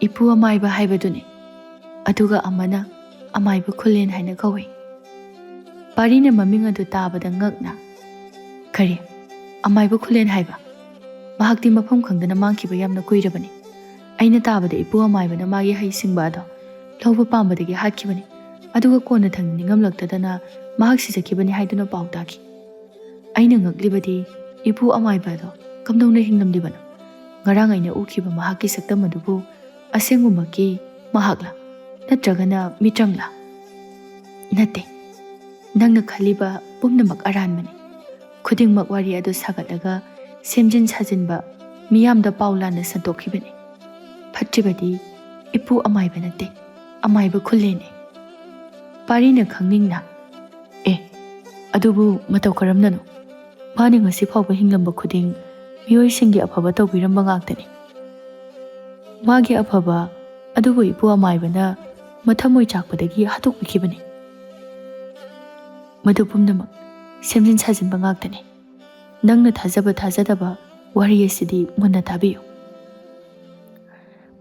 ꯏꯄꯨ ꯑꯃꯥꯏꯕ ꯍꯥꯏꯕꯗꯨꯅꯤ, ꯑꯗꯨꯒ ꯑꯃꯅ ꯑꯃꯥꯏꯕ ꯈꯨꯂꯦꯟ ꯍꯥꯏꯅ ꯀꯧꯏ꯫" ꯄꯥꯔꯤꯅ ꯃꯃꯤꯡ ꯑꯗꯨ ꯇꯥꯕꯗ ꯉꯛꯅ, "ꯀꯔꯤ? ꯑꯃꯥꯏꯕ ꯈꯨꯂꯦꯟ ꯍꯥꯏꯕ? ꯃꯍꯥꯛꯇꯤ ꯃꯐꯝ ꯈꯪꯗꯅ ꯃꯥꯡꯈꯤꯕ ꯌꯥꯝꯅ ꯀꯨꯏꯔꯕꯅꯤ꯫ ꯑꯩꯅ ꯇꯥꯕꯗ ꯏꯄꯨ ꯑꯃꯥꯏꯕꯅ ꯃꯥꯒꯤ ꯍꯩꯁꯤꯡꯕ ꯑꯗꯣ ꯂꯧꯕ ꯄꯥꯝꯕꯗꯒꯤ ꯍꯥꯠꯈꯤꯕꯅꯤ, ꯑꯗꯨꯒ ꯀꯣꯟꯅ ꯊꯪꯗ ꯅꯤꯡꯉꯝꯂꯛꯇꯗꯅ ꯃꯍꯥꯛ ꯁꯤꯖꯈꯤꯕꯅꯤ ꯍꯥꯏꯗꯨꯅ ꯄꯥꯎ ꯇꯥꯈꯤ꯫ ꯑꯩꯅ ꯉꯛꯂꯤꯕꯗꯤ ꯏꯄꯨ ꯑꯃꯥꯏꯕ ꯑꯗꯣ ꯀꯝꯗꯧꯅ ꯍꯤꯡꯂꯝꯂꯤꯕꯅꯣ? ꯉꯔꯥꯡ ꯑꯩꯅ ꯎꯈꯤꯕ ꯃꯍꯥꯛꯀꯤ ꯁꯛꯇꯝ ꯑꯗꯨꯕꯨ ꯑꯁꯦꯡꯕꯃꯛꯀꯤ ꯃꯍꯥꯛꯂꯥ? ꯅꯠꯇ꯭ꯔꯒꯅ ꯃꯤꯇ꯭ꯔꯪꯂꯥ?" "ꯅꯠꯇꯦ, ꯅꯪꯅ ꯈꯜꯂꯤꯕ ꯄꯨꯝꯅꯃꯛ ꯑꯔꯥꯟꯕꯅꯤ꯫" ꯈꯨꯗꯤꯡꯃꯛ ꯋꯥꯔꯤ ꯑꯗꯨ ꯁꯥꯒꯠꯂꯒ ꯁꯦꯝꯖꯤꯟ ꯁꯥꯖꯤꯟꯕ, ꯃꯤꯌꯥꯝꯗ ꯄꯥꯎ ꯂꯥꯟꯅ ꯁꯟꯗꯣꯛꯈꯤꯕꯅꯤ꯫ ꯐꯠꯇ꯭ꯔꯤꯕꯗꯤ ꯏꯄꯨ ꯑꯃꯥꯏꯕ ꯅꯠꯇꯦ, ꯑꯃꯥꯏꯕ ꯈꯨꯂꯦꯟꯅꯤ꯫ ꯄꯥꯔꯤꯅ ꯈꯪꯅꯤꯡꯅ, "ꯑꯦ, ꯑꯗꯨꯕꯨ ꯃꯇꯧ ꯀꯔꯝꯅꯅꯣ? ꯃꯥꯅ ꯉꯁꯤ ꯐꯥꯎꯕ ꯍꯤꯡꯂꯝꯕ ꯈꯨꯗꯤꯡ ꯃꯤꯑꯣꯏꯁꯤꯡꯒꯤ ꯑꯐꯕ ꯇꯧꯕꯤꯔꯝꯕ ꯉꯥꯛꯇꯅꯤ꯫ ꯃꯥꯒꯤ ꯑꯐꯕ ꯑꯗꯨꯕꯨ ꯏꯄꯨ ꯑꯃꯥꯏꯕꯅ ꯃꯊꯃꯣꯏ ꯆꯥꯛꯄꯗꯒꯤ ꯍꯥꯠꯇꯣꯛꯄꯤꯈꯤꯕꯅꯤ꯫ ꯃꯗꯨ ꯄꯨꯝꯅꯃꯛ ꯁꯦꯝꯖꯤꯟ ꯁꯥꯖꯤꯟꯕ ꯉꯥꯛꯇꯅꯤ꯫ ꯅꯪꯅ ꯊꯥꯖꯕ ꯊꯥꯖꯗꯕ ꯋꯥꯔꯤ ꯑꯁꯤꯗꯤ ꯃꯨꯟꯅ ꯇꯥꯕꯤꯌꯨ꯫"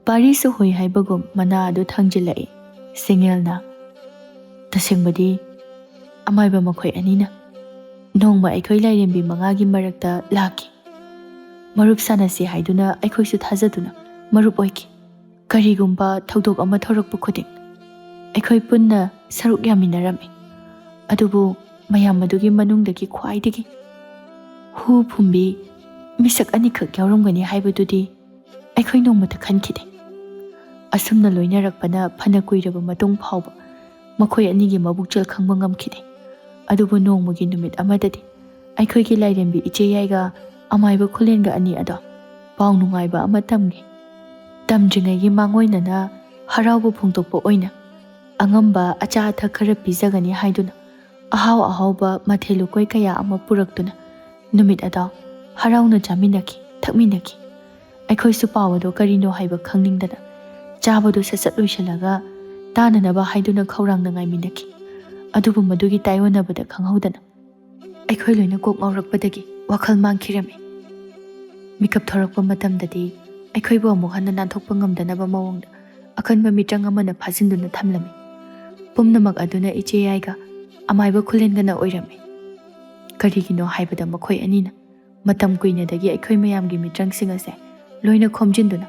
ꯄꯥꯔꯤꯁꯨ ꯍꯨꯏ ꯍꯥꯏꯕꯒꯨꯝ ꯃꯅꯥ ꯑꯗꯨ ꯊꯥꯡꯖꯤꯜꯂꯛꯏ꯫ ꯁꯤꯡꯌꯦꯜꯅ, "ꯇꯁꯦꯡꯕꯗꯤ ꯑꯃꯥꯏꯕ ꯃꯈꯣꯏ ꯑꯅꯤꯅ ꯅꯣꯡꯃ ꯑꯩꯈꯣꯏ ꯂꯥꯏꯔꯦꯝꯕꯤ ꯃꯉꯥꯒꯤ ꯃꯔꯛꯇ ꯂꯥꯛꯈꯤ꯫ ꯃꯔꯨꯞ ꯁꯥꯟꯅꯁꯤ ꯍꯥꯏꯗꯨꯅ ꯑꯩꯈꯣꯏꯁꯨ ꯊꯥꯖꯗꯨꯅ ꯃꯔꯨꯞ ꯑꯣꯏꯈꯤ꯫ ꯀꯔꯤꯒꯨꯝꯕ ꯊꯧꯗꯣꯛ ꯑꯃ ꯊꯣꯔꯛꯄ ꯈꯨꯗꯤꯡ ꯑꯩꯈꯣꯏ ꯄꯨꯟꯅ ꯁꯔꯨꯛ ꯌꯥꯃꯤꯟꯅꯔꯝꯃꯤ꯫ ꯑꯗꯨꯕꯨ ꯃꯌꯥꯝ ꯑꯗꯨꯒꯤ ꯃꯅꯨꯡꯗꯒꯤ ꯈ꯭ꯋꯥꯏꯗꯒꯤ ꯍꯨ ꯐꯨꯝꯕꯤ ꯃꯤꯁꯛ ꯑꯅꯤꯈꯛ ꯌꯥꯎꯔꯝꯒꯅꯤ ꯍꯥꯏꯕꯗꯨꯗꯤ ꯑꯩꯈꯣꯏ ꯅꯣꯡꯃꯇ ꯈꯟꯈꯤꯗꯦ꯫ ꯑꯁꯨꯝꯅ ꯂꯣꯏꯅꯔꯛꯄꯅ ꯐꯅ ꯀꯨꯏꯔꯕ ꯃꯇꯨꯡ ꯐꯥꯎꯕ ꯃꯈꯣꯏ ꯑꯅꯤꯒꯤ ꯃꯕꯨꯛꯆꯦꯜ ꯈꯪꯕ ꯉꯝꯈꯤꯗꯦ꯫ ꯑꯗꯨꯕꯨ ꯅꯣꯡꯃꯒꯤ ꯅꯨꯃꯤꯠ ꯑꯃꯗꯗꯤ ꯑꯩꯈꯣꯏꯒꯤ ꯂꯥꯏꯔꯦꯝꯕꯤ ꯏꯆꯦ ꯌꯥꯏꯒ ꯑꯃꯥꯏꯕ ꯈꯨꯂꯦꯟꯒ ꯑꯅꯤ ꯑꯗꯣ ꯄꯥꯎ ꯅꯨꯡꯉꯥꯏꯕ ꯑꯃ ꯇꯝꯒꯦ ꯇꯝꯗ꯭ꯔꯤꯉꯩꯒꯤ ꯃꯥꯡꯑꯣꯏꯅꯅ ꯍꯔꯥꯎꯕ ꯐꯣꯡꯗꯣꯛꯄ ꯑꯣꯏꯅ ꯑꯉꯝꯕ ꯑꯆꯥ ꯑꯊꯛ ꯈꯔ ꯄꯤꯖꯒꯅꯤ ꯍꯥꯏꯗꯨꯅ ꯑꯍꯥꯎ ꯑꯍꯥꯎꯕ ꯃꯊꯦꯜ ꯂꯨꯀꯣꯏ ꯀꯌꯥ ꯑꯃ ꯄꯨꯔꯛꯇꯨꯅ ꯅꯨꯃꯤꯠ ꯑꯗꯣ ꯍꯔꯥꯎꯅ ꯆꯥꯃꯤꯟꯅꯈꯤ, ꯊꯛꯃꯤꯟꯅꯈꯤ꯫ ꯑꯩꯈꯣꯏꯁꯨ ꯄꯥꯎ ꯑꯗꯣ ꯀꯔꯤꯅꯣ ꯍꯥꯏꯕ ꯈꯪꯅꯤꯡꯗꯅ ꯆꯥꯕꯗꯨ ꯁꯠ ꯁꯠ ꯂꯣꯏꯁꯤꯜꯂꯒ ꯇꯥꯅꯅꯕ ꯍꯥꯏꯗꯨꯅ ꯈꯧꯔꯥꯡꯅ ꯉꯥꯏꯃꯤꯟꯅꯈꯤ꯫ ꯑꯗꯨꯕꯨ ꯃꯗꯨꯒꯤ ꯇꯥꯏꯑꯣꯟꯅꯕꯗ ꯈꯪꯍꯧꯗꯅ ꯑꯩꯈꯣꯏ ꯂꯣꯏꯅ ꯀꯣꯛ ꯉꯥꯎꯔꯛꯄꯗꯒꯤ ꯋꯥꯈꯜ ꯃꯥꯡꯈꯤꯔꯝꯃꯤ꯫ ꯃꯤꯀꯞ ꯊꯣꯔꯛꯄ ꯃꯇꯝꯗꯗꯤ ꯑꯩꯈꯣꯏꯕꯨ ꯑꯃꯨꯛ ꯍꯟꯅ ꯅꯥꯟꯊꯣꯛꯄ ꯉꯝꯗꯅꯕ ꯃꯑꯣꯡꯗ ꯑꯀꯟꯕ ꯃꯤꯇ꯭ꯔꯪ ꯑꯃꯅ ꯐꯥꯖꯤꯟꯗꯨꯅ ꯊꯝꯂꯝꯃꯤ꯫ ꯄꯨꯝꯅꯃꯛ ꯑꯗꯨꯅ ꯏꯆꯦ ꯌꯥꯏꯒ ꯑꯃꯥꯏꯕ ꯈꯨꯂꯦꯟꯒꯅ ꯑꯣꯏꯔꯝꯃꯤ꯫ ꯀꯔꯤꯒꯤꯅꯣ ꯍꯥꯏꯕꯗ ꯃꯈꯣꯏ ꯑꯅꯤꯅ ꯃꯇꯝ ꯀꯨꯏꯅꯗꯒꯤ ꯑꯩꯈꯣꯏ ꯃꯌꯥꯝꯒꯤ ꯃꯤꯇ꯭ꯔꯪꯁꯤꯡ ꯑꯁꯦ ꯂꯣꯏꯅ ꯈꯣꯝꯖꯤꯟꯗꯨꯅ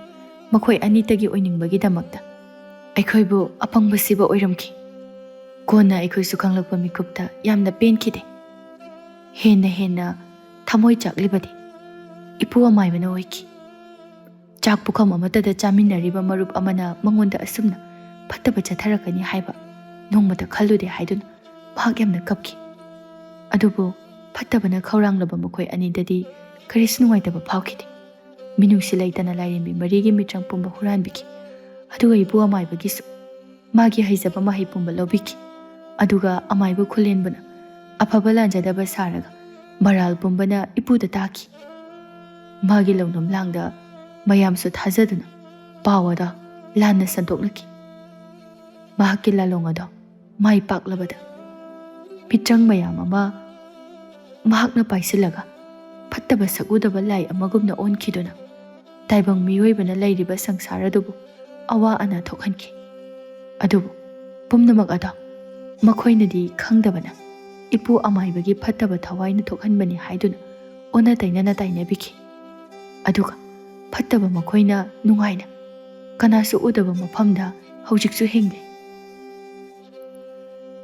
ꯃꯈꯣꯏ ꯑꯅꯤꯇꯒꯤ ꯑꯣꯏꯅꯤꯡꯕꯒꯤꯗꯃꯛꯇ ꯑꯩꯈꯣꯏꯕꯨ ꯑꯄꯪꯕ ꯁꯤꯕ ꯑꯣꯏꯔꯝꯈꯤ꯫ ꯀꯣꯟꯅ ꯑꯩꯈꯣꯏꯁꯨ ꯈꯪꯂꯛꯄ ꯃꯤꯀꯨꯞꯇ ꯌꯥꯝꯅ ꯄꯦꯟꯈꯤꯗꯦ꯫ ꯍꯦꯟꯅ ꯍꯦꯟꯅ ꯊꯃꯣꯏ ꯆꯥꯛꯂꯤꯕꯗꯤ ꯏꯄꯨ ꯑꯃꯥꯏꯕꯅ ꯑꯣꯏꯈꯤ꯫ ꯆꯥꯛ ꯄꯨꯈꯝ ꯑꯃꯠꯇꯗ ꯆꯥꯃꯤꯟꯅꯔꯤꯕ ꯃꯔꯨꯞ ꯑꯃꯅ ꯃꯉꯣꯟꯗ ꯑꯁꯨꯝꯅ ꯐꯠꯇꯕ ꯆꯠꯊꯔꯛꯀꯅꯤ ꯍꯥꯏꯕ ꯅꯣꯡꯃꯇ ꯈꯜꯂꯨꯗꯦ ꯍꯥꯏꯗꯨꯅ ꯃꯍꯥꯛ ꯌꯥꯝꯅ ꯀꯞꯈꯤ꯫ ꯑꯗꯨꯕꯨ ꯐꯠꯇꯕꯅ ꯈꯧꯔꯥꯡꯂꯕ ꯃꯈꯣꯏ ꯑꯅꯤꯗꯗꯤ ꯀꯔꯤꯁꯨ ꯅꯨꯡꯉꯥꯏꯇꯕ ꯐꯥꯎꯈꯤꯗꯦ꯫ ꯃꯤꯅꯨꯡꯁꯤ ꯂꯩꯇꯅ ꯂꯥꯏꯔꯦꯝꯕꯤ ꯃꯔꯤꯒꯤ ꯃꯤꯇ꯭ꯔꯪ ꯄꯨꯝꯕ ꯍꯨꯔꯥꯟꯕꯤꯈꯤ꯫ ꯑꯗꯨꯒ ꯏꯄꯨ ꯑꯃꯥꯏꯕꯒꯤꯁꯨ ꯃꯥꯒꯤ ꯍꯩꯖꯕ ꯃꯍꯩ ꯄꯨꯝꯕ ꯂꯧꯕꯤꯈꯤ꯫ ꯑꯗꯨꯒ ꯑꯃꯥꯏꯕ ꯈꯨꯂꯦꯟꯕꯨꯅ ꯑꯐꯕ ꯂꯥꯟꯖꯗꯕ ꯁꯥꯔꯒ ꯃꯔꯥꯜ ꯄꯨꯝꯕꯅ ꯏꯄꯨꯗ ꯇꯥꯈꯤ꯫ ꯃꯥꯒꯤ ꯂꯧꯅꯝ ꯂꯥꯡꯗ ꯃꯌꯥꯝꯁꯨ ꯊꯥꯖꯗꯨꯅ ꯄꯥꯎ ꯑꯗꯣ ꯂꯥꯟꯅ ꯁꯟꯗꯣꯛꯅꯈꯤ꯫ ꯃꯍꯥꯛꯀꯤ ꯂꯥꯂꯣꯡ ꯑꯗꯣ ꯃꯥꯏ ꯄꯥꯛꯂꯕꯗ ꯃꯤꯇ꯭ꯔꯪ ꯃꯌꯥꯝ ꯑꯃ ꯃꯍꯥꯛꯅ ꯄꯥꯏꯁꯤꯜꯂꯒ ꯐꯠꯇꯕ ꯁꯛꯎꯗꯕ ꯂꯥꯏ ꯑꯃꯒꯨꯝꯅ ꯑꯣꯟꯈꯤꯗꯨꯅ ꯇꯥꯏꯕꯪ ꯃꯤꯑꯣꯏꯕꯅ ꯂꯩꯔꯤꯕ ꯁꯪꯁꯥꯔ ꯑꯗꯨꯕꯨ ꯑꯋꯥ ꯑꯅꯥ ꯊꯣꯛꯍꯟꯈꯤ꯫ ꯑꯗꯨꯕꯨ ꯄꯨꯝꯅꯃꯛ ꯑꯗꯣ ꯃꯈꯣꯏꯅꯗꯤ ꯈꯪꯗꯕꯅ ꯏꯄꯨ ꯑꯃꯥꯏꯕꯒꯤ ꯐꯠꯇꯕ ꯊꯋꯥꯏꯅ ꯊꯣꯛꯍꯟꯕꯅꯤ ꯍꯥꯏꯗꯨꯅ ꯑꯣꯟꯅ ꯇꯩꯅꯅ ꯇꯥꯏꯅꯕꯤꯈꯤ꯫ ꯑꯗꯨꯒ ꯐꯠꯇꯕ ꯃꯈꯣꯏꯅ ꯅꯨꯡꯉꯥꯏꯅ ꯀꯅꯥꯁꯨ ꯎꯗꯕ ꯃꯐꯝꯗ ꯍꯧꯖꯤꯛꯁꯨ ꯍꯤꯡꯂꯤ꯫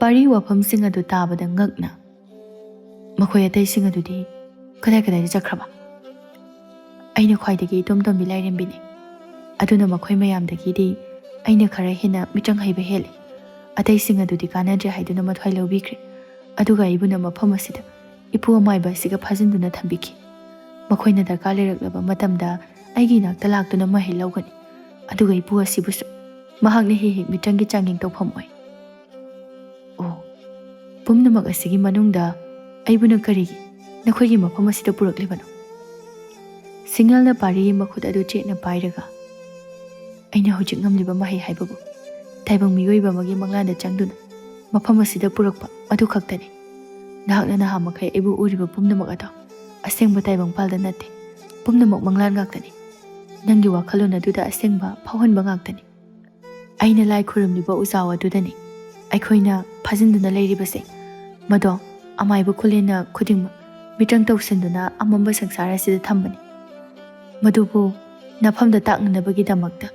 ꯄꯥꯔꯤ ꯋꯥꯐꯝꯁꯤꯡ ꯑꯗꯨ ꯇꯥꯕꯗ ꯉꯛꯅ ꯃꯈꯣꯏ ꯑꯇꯩꯁꯤꯡ ꯑꯗꯨꯗꯤ ꯀꯗꯥꯏ ꯀꯗꯥꯏꯗ ꯆꯠꯈ꯭ꯔꯕ? ꯑꯩꯅ ꯈ꯭ꯋꯥꯏꯗꯒꯤ ꯏꯇꯣꯝ ꯇꯣꯝꯕꯤ ꯂꯥꯏꯔꯦꯝꯕꯤꯅꯤ꯫ ꯑꯗꯨꯅ ꯃꯈꯣꯏ ꯃꯌꯥꯝꯗꯒꯤꯗꯤ ꯑꯩꯅ ꯈꯔ ꯍꯦꯟꯅ ꯃꯤꯇ꯭ꯔꯪ ꯍꯩꯕ ꯍꯦꯜꯂꯤ꯫ ꯑꯇꯩꯁꯤꯡ ꯑꯗꯨꯗꯤ ꯀꯥꯟꯅꯗ꯭ꯔꯦ ꯍꯥꯏꯗꯨꯅ ꯃꯊ꯭ꯋꯥꯏ ꯂꯧꯕꯤꯈ꯭ꯔꯦ꯫ ꯑꯗꯨꯒ ꯑꯩꯕꯨꯅ ꯃꯐꯝ ꯑꯁꯤꯗ ꯏꯄꯨ ꯑꯃꯥꯏꯕ ꯑꯁꯤꯒ ꯐꯥꯖꯤꯟꯗꯨꯅ ꯊꯝꯕꯤꯈꯤ꯫ ꯃꯈꯣꯏꯅ ꯗꯔꯀꯥꯔ ꯂꯩꯔꯛꯂꯕ ꯃꯇꯝꯗ ꯑꯩꯒꯤ ꯏꯅꯥꯛꯇ ꯂꯥꯛꯇꯨꯅ ꯃꯍꯩ ꯂꯧꯒꯅꯤ꯫ ꯑꯗꯨꯒ ꯏꯄꯨ ꯑꯁꯤꯕꯨꯁꯨ꯫ ꯃꯍꯥꯛꯅ ꯍꯦꯛ ꯍꯦꯛ ꯃꯤꯇ꯭ꯔꯪꯒꯤ ꯆꯥꯡꯌꯦꯡ ꯇꯧꯐꯝ ꯑꯣꯏ꯫ ꯑꯣ, ꯄꯨꯝꯅꯃꯛ ꯑꯁꯤꯒꯤ ꯃꯅꯨꯡꯗ ꯑꯩꯕꯨꯅ ꯀꯔꯤꯒꯤ ꯅꯈꯣꯏꯒꯤ ꯃꯐꯝ ꯑꯁꯤꯗ ꯄꯨꯔꯛꯂꯤꯕꯅꯣ? ꯁꯤꯡꯉꯦꯜꯅ ꯄꯥꯔꯤꯒꯤ ꯃꯈꯨꯠ ꯑꯗꯨ ꯆꯦꯠꯅ ꯄꯥꯏꯔꯒ, ꯑꯩꯅ ꯍꯧꯖꯤꯛ ꯉꯝꯂꯤꯕ ꯃꯍꯩ ꯍꯥꯏꯕꯕꯨ ꯇꯥꯏꯕꯪ ꯃꯤꯑꯣꯏꯕ ꯑꯃꯒꯤ ꯃꯪꯂꯥꯟꯗ ꯆꯪꯗꯨꯅ ꯃꯐꯝ ꯑꯁꯤꯗ ꯄꯨꯔꯛꯄ ꯑꯗꯨ ꯈꯛꯇꯅꯤ꯫ ꯅꯍꯥꯛꯅ ꯅꯍꯥ ꯃꯈꯩ ꯑꯩꯕꯨ ꯎꯔꯤꯕ ꯄꯨꯝꯅꯃꯛ ꯑꯗꯣ ꯑꯁꯦꯡꯕ ꯇꯥꯏꯕꯪꯄꯥꯜꯗ ꯅꯠꯇꯦ, ꯄꯨꯝꯅꯃꯛ ꯃꯪꯂꯥꯟ ꯉꯥꯛꯇꯅꯤ꯫ ꯅꯪꯒꯤ ꯋꯥꯈꯜꯂꯣꯟ ꯑꯗꯨꯗ ꯑꯁꯦꯡꯕ ꯐꯥꯎꯍꯟꯕ ꯉꯥꯛꯇꯅꯤ꯫ ꯑꯩꯅ ꯂꯥꯏ ꯈꯨꯔꯨꯝꯂꯤꯕ ꯎꯖꯥꯎ ꯑꯗꯨꯗꯅꯤ ꯑꯩꯈꯣꯏꯅ ꯐꯥꯖꯤꯟꯗꯨꯅ ꯂꯩꯔꯤꯕꯁꯦ꯫ ꯃꯗꯣ ꯑꯃꯥꯏꯕ ꯈꯨꯂꯦꯟꯅ ꯈꯨꯗꯤꯡꯃꯛ ꯃꯤꯇ꯭ꯔꯪ ꯇꯧꯁꯤꯟꯗꯨꯅ ꯑꯃꯝꯕ ꯁꯪꯁꯥꯔ ꯑꯁꯤꯗ ꯊꯝꯕꯅꯤ꯫ ꯃꯗꯨꯕꯨ ꯅꯐꯝꯗ ꯇꯥꯛꯅꯅꯕꯒꯤꯗꯃꯛꯇ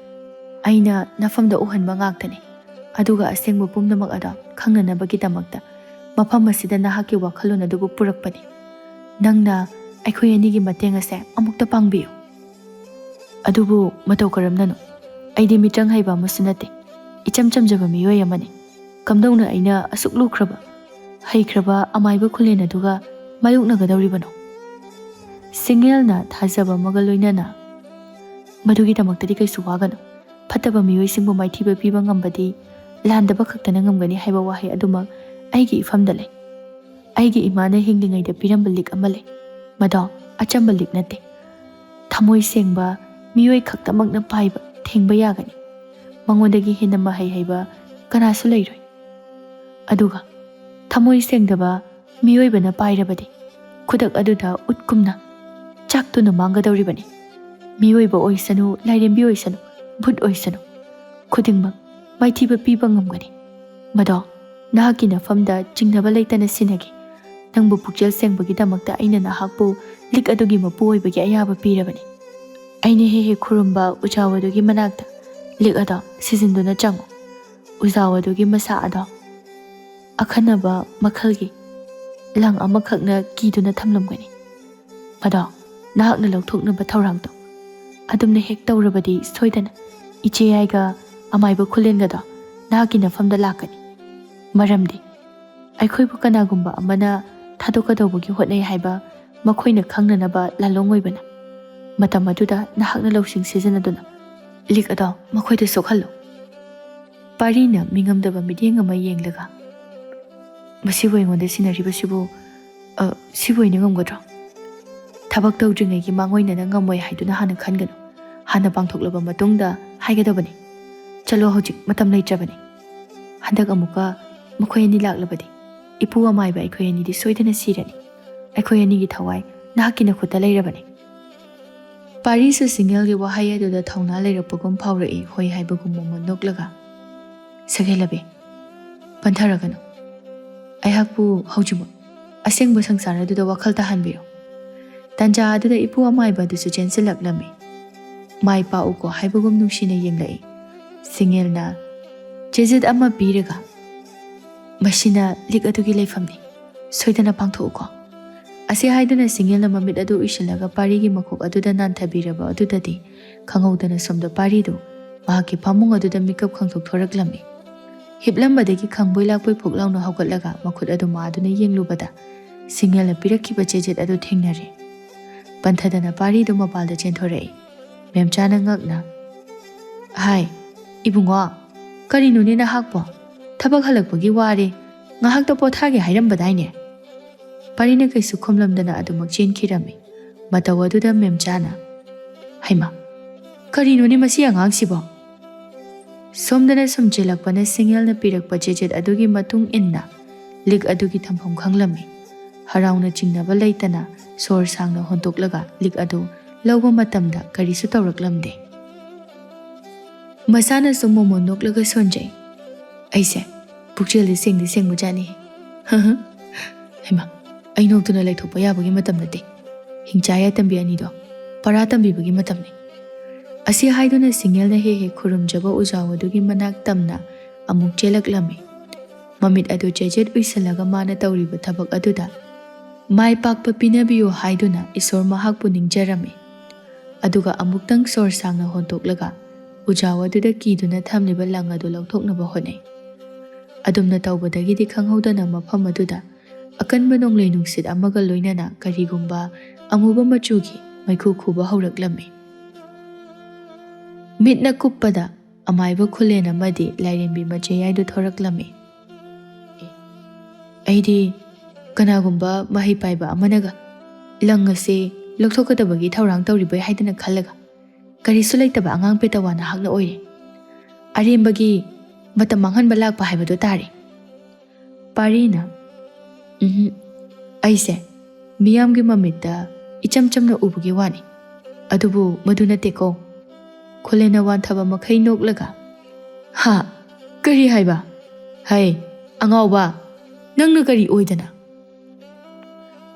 ꯑꯩꯅ ꯅꯐꯝꯗ ꯎꯍꯟꯕ ꯉꯥꯛꯇꯅꯤ꯫ ꯑꯗꯨꯒ ꯑꯁꯦꯡꯕ ꯄꯨꯝꯅꯃꯛ ꯑꯗꯣ ꯈꯪꯅꯅꯕꯒꯤꯗꯃꯛꯇ ꯃꯐꯝ ꯑꯁꯤꯗ ꯅꯍꯥꯛꯀꯤ ꯋꯥꯈꯜꯂꯣꯟ ꯑꯗꯨꯕꯨ ꯄꯨꯔꯛꯄꯅꯤ꯫ ꯅꯪꯅ ꯑꯩꯈꯣꯏ ꯑꯅꯤꯒꯤ ꯃꯇꯦꯡ ꯑꯁꯦ ꯑꯃꯨꯛꯇ ꯄꯥꯡꯕꯤꯌꯨ꯫ ꯑꯗꯨꯕꯨ ꯃꯇꯧ ꯀꯔꯝꯅꯅꯣ? ꯑꯩꯗꯤ ꯃꯤꯇ꯭ꯔꯪ ꯍꯩꯕ ꯑꯃꯁꯨ ꯅꯠꯇꯦ, ꯏꯆꯝ ꯆꯝꯖꯕ ꯃꯤꯑꯣꯏ ꯑꯃꯅꯤ꯫ ꯀꯝꯗꯧꯅ ꯑꯩꯅ ꯑꯁꯨꯛ ꯂꯨꯈ꯭ꯔꯕ, ꯍꯩꯈ꯭ꯔꯕ ꯑꯃꯥꯏꯕ ꯈꯨꯂꯦꯟ ꯑꯗꯨꯒ ꯃꯥꯌꯣꯛꯅꯒꯗꯧꯔꯤꯕꯅꯣ? ꯁꯤꯡꯉꯦꯜꯅ ꯊꯥꯖꯕ ꯑꯃꯒ ꯂꯣꯏꯅꯅ, "ꯃꯗꯨꯒꯤꯗꯃꯛꯇꯗꯤ ꯀꯩꯁꯨ ꯋꯥꯒꯅꯨ꯫ ꯐꯠꯇꯕ ꯃꯤꯑꯣꯏꯁꯤꯡꯕꯨ ꯃꯥꯏꯊꯤꯕ ꯄꯤꯕ ꯉꯝꯕꯗꯤ ꯂꯥꯟꯗꯕ ꯈꯛꯇꯅ ꯉꯝꯒꯅꯤ" ꯍꯥꯏꯕ ꯋꯥꯍꯩ ꯑꯗꯨꯃꯛ ꯑꯩꯒꯤ ꯏꯐꯝꯗ ꯂꯩ꯫ ꯑꯩꯒꯤ ꯏꯃꯥꯅ ꯍꯤꯡꯂꯤꯉꯩꯗ ꯄꯤꯔꯝꯕ ꯂꯤꯛ ꯑꯃ ꯂꯩ꯫ ꯃꯗꯣ ꯑꯆꯝꯕ ꯂꯤꯛ ꯅꯠꯇꯦ꯫ ꯊꯃꯣꯏ ꯁꯦꯡꯕ ꯃꯤꯑꯣꯏ ꯈꯛꯇꯃꯛꯅ ꯄꯥꯏꯕ ꯊꯦꯡꯕ ꯌꯥꯒꯅꯤ꯫ ꯃꯉꯣꯟꯗꯒꯤ ꯍꯦꯟꯅ ꯃꯍꯩ ꯍꯩꯕ ꯀꯅꯥꯁꯨ ꯂꯩꯔꯣꯏ꯫ ꯑꯗꯨꯒ ꯊꯃꯣꯏ ꯁꯦꯡꯗꯕ ꯃꯤꯑꯣꯏꯕꯅ ꯄꯥꯏꯔꯕꯗꯤ ꯈꯨꯗꯛ ꯑꯗꯨꯗ ꯎꯠꯀꯨꯝꯅ ꯆꯥꯛꯇꯨꯅ ꯃꯥꯡꯒꯗꯧꯔꯤꯕꯅꯤ꯫ ꯃꯤꯑꯣꯏꯕ ꯑꯣꯏꯁꯅꯨ, ꯂꯥꯏꯔꯦꯝꯕꯤ ꯑꯣꯏꯁꯅꯨ, ꯚꯨꯠ ꯑꯣꯏꯁꯅꯨ, ꯈꯨꯗꯤꯡꯃꯛ ꯃꯥꯏꯊꯤꯕ ꯄꯤꯕ ꯉꯝꯒꯅꯤ꯫ ꯃꯗꯣ ꯅꯍꯥꯛꯀꯤ ꯅꯐꯝꯗ ꯆꯤꯡꯅꯕ ꯂꯩꯇꯅ ꯁꯤꯟꯅꯒꯦ꯫ ꯅꯪꯕꯨ ꯄꯨꯛꯆꯦꯜ ꯁꯦꯡꯕꯒꯤꯗꯃꯛꯇ ꯑꯩꯅ ꯅꯍꯥꯛꯄꯨ ꯂꯤꯛ ꯑꯗꯨꯒꯤ ꯃꯄꯨ ꯑꯣꯏꯕꯒꯤ ꯑꯌꯥꯕ ꯄꯤꯔꯕꯅꯤ꯫ ꯑꯩꯅ ꯍꯦꯛ ꯍꯦꯛ ꯈꯨꯔꯨꯝꯕ ꯎꯖꯥꯎ ꯑꯗꯨꯒꯤ ꯃꯅꯥꯛꯇ ꯂꯤꯛ ꯑꯗꯣ ꯁꯤꯖꯤꯟꯗꯨꯅ ꯆꯪꯉꯨ꯫ ꯎꯖꯥꯎ ꯑꯗꯨꯒꯤ ꯃꯁꯥ ꯑꯗꯣ ꯑꯈꯟꯅꯕ ꯃꯈꯜꯒꯤ ꯂꯪ ꯑꯃꯈꯛꯅ ꯀꯤꯗꯨꯅ ꯊꯝꯂꯝꯒꯅꯤ꯫ ꯃꯗꯣ ꯅꯍꯥꯛꯅ ꯂꯧꯊꯣꯛꯅꯕ ꯊꯧꯔꯥꯡ ꯇꯧ꯫ ꯑꯗꯨꯝꯅ ꯍꯦꯛ ꯇꯧꯔꯕꯗꯤ ꯁꯣꯏꯗꯅ ꯏꯆꯦ ꯌꯥꯏꯒ ꯑꯃꯥꯏꯕ ꯈꯨꯂꯦꯟꯒꯗꯣ ꯅꯍꯥꯛꯀꯤ ꯅꯐꯝꯗ ꯂꯥꯛꯀꯅꯤ꯫ ꯃꯔꯝꯗꯤ ꯑꯩꯈꯣꯏꯕꯨ ꯀꯅꯥꯒꯨꯝꯕ ꯑꯃꯅ ꯊꯥꯗꯣꯛꯀꯗꯧꯕꯒꯤ ꯍꯣꯠꯅꯩ ꯍꯥꯏꯕ ꯃꯈꯣꯏꯅ ꯈꯪꯅꯅꯕ ꯂꯥꯂꯣꯡ ꯑꯣꯏꯕꯅ꯫ ꯃꯇꯝ ꯑꯗꯨꯗ ꯅꯍꯥꯛꯅ ꯂꯧꯁꯤꯡ ꯁꯤꯖꯤꯟꯅꯗꯨꯅ "ꯂꯤꯛ ꯑꯗꯣ ꯃꯈꯣꯏꯗ ꯁꯣꯛꯍꯜꯂꯨ꯫" ꯄꯥꯔꯤꯅ ꯃꯤꯉꯝꯗꯕ ꯃꯤꯠꯌꯦꯡ ꯑꯃ ꯌꯦꯡꯂꯒ, "ꯃꯁꯤꯕꯨ ꯑꯩꯉꯣꯟꯗ ꯁꯤꯟꯅꯔꯤꯕꯁꯤꯕꯨ, ꯑ, ꯁꯤꯕꯨ ꯑꯩꯅ ꯉꯝꯒꯗ꯭ꯔꯣ? ꯊꯕꯛ ꯇꯧꯗ꯭ꯔꯤꯉꯩꯒꯤ ꯃꯥꯡꯑꯣꯏꯅꯅ ꯉꯝꯃꯣꯏ ꯍꯥꯏꯗꯨꯅ ꯍꯥꯟꯅ ꯈꯟꯒꯅꯨ꯫ ꯍꯥꯟꯅ ꯄꯥꯡꯊꯣꯛꯂꯕ ꯃꯇꯨꯡꯗ ꯍꯥꯏꯒꯗꯕꯅꯤ꯫ ꯆꯠꯂꯣ, ꯍꯧꯖꯤꯛ ꯃꯇꯝ ꯂꯩꯇ꯭ꯔꯕꯅꯤ꯫ ꯍꯟꯗꯛ ꯑꯃꯨꯛꯀ ꯃꯈꯣꯏ ꯑꯅꯤ ꯂꯥꯛꯂꯕꯗꯤ ꯏꯄꯨ ꯑꯃꯥꯏꯕ ꯑꯩꯈꯣꯏ ꯑꯅꯤꯗꯤ ꯁꯣꯏꯗꯅ ꯁꯤꯔꯅꯤ꯫ ꯑꯩꯈꯣꯏ ꯑꯅꯤꯒꯤ ꯊꯋꯥꯏ ꯅꯍꯥꯛꯀꯤ ꯅꯈꯨꯠꯇ ꯂꯩꯔꯕꯅꯤ꯫" ꯄꯥꯔꯤꯁꯨ ꯁꯤꯡꯉꯦꯜꯒꯤ ꯋꯥꯍꯩ ꯑꯗꯨꯗ ꯊꯧꯅꯥ ꯂꯩꯔꯛꯄꯒꯨꯝ ꯐꯥꯎꯔꯛꯏ, ꯍꯣꯏ ꯍꯥꯏꯕꯒꯨꯝ ꯃꯃꯣꯟ ꯅꯣꯛꯂꯒ, "ꯁꯒꯦꯂꯕꯤ, ꯄꯟꯊꯔꯒꯅꯨ꯫ ꯑꯩꯍꯥꯛꯄꯨ ꯍꯧꯖꯤꯛꯃꯛ ꯑꯁꯦꯡꯕ ꯁꯪꯁꯥꯔ ꯑꯗꯨꯗ ꯋꯥꯈꯜ ꯇꯥꯍꯟꯕꯤꯌꯨ꯫" ꯇꯥꯟꯖꯥ ꯑꯗꯨꯗ ꯏꯄꯨ ꯑꯃꯥꯏꯕ ꯑꯗꯨꯁꯨ ꯆꯦꯟꯁꯤꯜꯂꯛꯂꯝꯃꯤ꯫ "ꯃꯥꯏ ꯄꯥꯛꯎꯀꯣ" ꯍꯥꯏꯕꯒꯨꯝ ꯅꯨꯡꯁꯤꯅ ꯌꯦꯡꯂꯛꯏ꯫ ꯁꯤꯡꯉꯦꯜꯅ ꯆꯦꯖꯦꯠ ꯑꯃ ꯄꯤꯔꯒ, "ꯃꯁꯤꯅ ꯂꯤꯛ ꯑꯗꯨꯒꯤ ꯂꯩꯐꯝꯅꯤ, ꯁꯣꯏꯗꯅ ꯄꯥꯡꯊꯣꯛꯎꯀꯣ꯫" ꯑꯁꯤ ꯍꯥꯏꯗꯨꯅ ꯁꯤꯡꯉꯦꯜꯅ ꯃꯃꯤꯠ ꯑꯗꯨ ꯎꯏꯁꯤꯜꯂꯒ ꯄꯥꯔꯤꯒꯤ ꯃꯀꯣꯛ ꯑꯗꯨꯗ ꯅꯥꯟꯊꯕꯤꯔꯕ ꯑꯗꯨꯗꯗꯤ, ꯈꯪꯍꯧꯗꯅ ꯁꯣꯝꯗ ꯄꯥꯔꯤꯗꯨ ꯃꯍꯥꯛꯀꯤ ꯐꯃꯨꯡ ꯑꯗꯨꯗ ꯃꯤꯀꯞ ꯈꯪꯊꯣꯛ ꯊꯣꯔꯛꯂꯝꯃꯤ꯫ ꯍꯤꯞꯂꯝꯕꯗꯒꯤ ꯈꯪꯕꯣꯏ ꯂꯥꯛꯄꯣꯏ ꯐꯨꯛ ꯂꯥꯎꯅ ꯍꯧꯒꯠꯂꯒ ꯃꯈꯨꯠ ꯑꯗꯨ ꯃꯥꯗꯨꯅ ꯌꯦꯡꯂꯨꯕꯗ, ꯁꯤꯡꯉꯦꯜꯅ ꯄꯤꯔꯛꯈꯤꯕ ꯆꯦꯖꯦꯠ ꯑꯗꯨ ꯊꯦꯡꯅꯔꯦ꯫ ꯄꯟꯊꯗꯅ ꯄꯥꯔꯤꯗꯨ ꯃꯄꯥꯜꯗ ꯆꯦꯟꯊꯣꯔꯛꯏ꯫ ꯃꯦꯝꯆꯥꯅ ꯉꯛꯅ, "ꯍꯥꯏ, ꯏꯕꯨꯡꯉꯣ, ꯀꯔꯤꯅꯣꯅꯦ ꯅꯍꯥꯛꯄꯣ? ꯊꯕꯛ ꯍꯜꯂꯛꯄꯒꯤ ꯋꯥꯔꯦ, ꯉꯥꯏꯍꯥꯛꯇ ꯄꯣꯊꯥꯒꯦ ꯍꯥꯏꯔꯝꯕꯗꯥꯏꯅꯦ?" ꯄꯥꯔꯤꯅ ꯀꯩꯁꯨ ꯈꯨꯝꯂꯝꯗꯅ ꯑꯗꯨꯃꯛ ꯆꯦꯟꯈꯤꯔꯝꯃꯤ꯫ ꯃꯇꯧ ꯑꯗꯨꯗ ꯃꯦꯝꯆꯥꯅ, "ꯍꯩꯃꯥ, ꯀꯔꯤꯅꯣꯅꯦ ꯃꯁꯤ ꯑꯉꯥꯡꯁꯤꯕꯣ?" ꯁꯣꯝꯗꯅ ꯁꯨꯝ ꯆꯦꯜꯂꯛꯄꯅ ꯁꯤꯡꯉꯦꯜꯅ ꯄꯤꯔꯛꯄ ꯆꯦꯖꯦꯠ ꯑꯗꯨꯒꯤ ꯃꯇꯨꯡ ꯏꯟꯅ ꯂꯤꯛ ꯑꯗꯨꯒꯤ ꯊꯝꯐꯝ ꯈꯪꯂꯝꯃꯤ꯫ ꯍꯔꯥꯎꯅ ꯆꯤꯡꯅꯕ ꯂꯩꯇꯅ ꯁꯣꯔ ꯁꯥꯡꯅ ꯍꯣꯟꯇꯣꯛꯂꯒ ꯂꯤꯛ ꯑꯗꯨ ꯂꯧꯕ ꯃꯇꯝꯗ ꯀꯔꯤꯁꯨ ꯇꯧꯔꯛꯂꯝꯗꯦ꯫ ꯃꯁꯥꯅꯁꯨ ꯃꯣꯃꯣꯟ ꯅꯣꯛꯂꯒ ꯁꯣꯟꯖꯩ꯫ "ꯑꯩꯁꯦ ꯄꯨꯛꯆꯦꯜꯗꯤ ꯁꯦꯡꯗꯤ ꯁꯦꯡꯕꯖꯥꯠꯅꯤ꯫" ꯍꯩꯃꯥ, ꯑꯩ ꯅꯣꯛꯇꯨꯅ ꯂꯩꯊꯣꯛꯄ ꯌꯥꯕꯒꯤ ꯃꯇꯝ ꯅꯠꯇꯦ꯫ ꯍꯤꯡꯆꯥ ꯌꯥꯏꯇꯝꯕꯤ ꯑꯅꯤꯗꯣ ꯄꯔꯥ ꯇꯝꯕꯤꯕꯒꯤ ꯃꯇꯝꯅꯤ꯫ ꯑꯁꯤ ꯍꯥꯏꯗꯨꯅ ꯁꯤꯡꯉꯦꯜꯅ ꯍꯦꯛ ꯍꯦꯛ ꯈꯨꯔꯨꯝꯖꯕ ꯎꯖꯥꯎ ꯑꯗꯨꯒꯤ ꯃꯅꯥꯛ ꯇꯝꯅ ꯑꯃꯨꯛ ꯆꯦꯜꯂꯛꯂꯝꯃꯤ꯫ ꯃꯃꯤꯠ ꯑꯗꯨ ꯆꯦꯖꯦꯠ ꯎꯏꯁꯤꯜꯂꯒ ꯃꯥꯅ ꯇꯧꯔꯤꯕ ꯊꯕꯛ ꯑꯗꯨꯗ ꯃꯥꯏ ꯄꯥꯛꯄ ꯄꯤꯅꯕꯤꯌꯨ ꯍꯥꯏꯗꯨꯅ ꯏꯁꯣꯔ ꯃꯍꯥꯛꯄꯨ ꯅꯤꯡꯖꯔꯝꯃꯤ꯫ ꯑꯗꯨꯒ ꯑꯃꯨꯛꯇꯪ ꯁꯣꯔ ꯁꯥꯡꯅ ꯍꯣꯟꯇꯣꯛꯂꯒ ꯎꯖꯥꯎ ꯑꯗꯨꯗ ꯀꯤꯗꯨꯅ ꯊꯝꯂꯤꯕ ꯂꯪ ꯑꯗꯨ ꯂꯧꯊꯣꯛꯅꯕ ꯍꯣꯠꯅꯩ꯫ ꯑꯗꯨꯝꯅ ꯇꯧꯕꯗꯒꯤꯗꯤ ꯈꯪꯍꯧꯗꯅ ꯃꯐꯝ ꯑꯗꯨꯗ ꯑꯀꯟꯕ ꯅꯣꯡꯂꯩ ꯅꯨꯡꯁꯤꯠ ꯑꯃꯒ ꯂꯣꯏꯅꯅ ꯀꯔꯤꯒꯨꯝꯕ ꯑꯃꯨꯕ ꯃꯆꯨꯒꯤ ꯃꯩꯈꯨ ꯈꯨꯕ ꯍꯧꯔꯛꯂꯝꯃꯤ꯫ ꯃꯤꯠꯅ ꯀꯨꯞꯄꯗ ꯑꯃꯥꯏꯕ ꯈꯨꯂꯦꯟ ꯑꯃꯗꯤ ꯂꯥꯏꯔꯦꯝꯕꯤ ꯃꯆꯦꯌꯥꯏꯗꯨ ꯊꯣꯔꯛꯂꯝꯃꯤ꯫ ꯑꯦ, ꯑꯩꯗꯤ ꯀꯅꯥꯒꯨꯝꯕ ꯃꯍꯩ ꯄꯥꯏꯕ ꯑꯃꯅꯒ ꯂꯪ ꯑꯁꯤ ꯂꯧꯊꯣꯛꯀꯗꯕꯒꯤ ꯊꯧꯔꯥꯡ ꯇꯧꯔꯤꯕꯣꯏ ꯍꯥꯏꯗꯅ ꯈꯜꯂꯒ, ꯀꯔꯤꯁꯨ ꯂꯩꯇꯕ ꯑꯉꯥꯡ ꯄꯦꯇꯋꯥ ꯅꯍꯥꯛꯅ ꯑꯣꯏꯔꯦ꯫ ꯑꯔꯦꯝꯕꯒꯤ ꯃꯇꯝ ꯃꯥꯡꯍꯟꯕ ꯂꯥꯛꯄ ꯍꯥꯏꯕꯗꯨ ꯇꯥꯔꯦ꯫ ꯄꯥꯔꯤꯅ, "ꯎꯝ, ꯑꯩꯁꯦ ꯃꯤꯌꯥꯝꯒꯤ ꯃꯃꯤꯠꯇ ꯏꯆꯝ ꯆꯝꯅ ꯎꯕꯒꯤ ꯋꯥꯅꯤ꯫ ꯑꯗꯨꯕꯨ ꯃꯗꯨ ꯅꯠꯇꯦꯀꯣ꯫" ꯈꯨꯂꯦꯟꯅ ꯋꯥꯟꯊꯕ ꯃꯈꯩ ꯅꯣꯛꯂꯒ, "ꯍꯥ? ꯀꯔꯤ ꯍꯥꯏꯕ? ꯍꯩ, ꯑꯉꯥꯎꯕ, ꯅꯪꯅ ꯀꯔꯤ ꯑꯣꯏꯗꯅ?"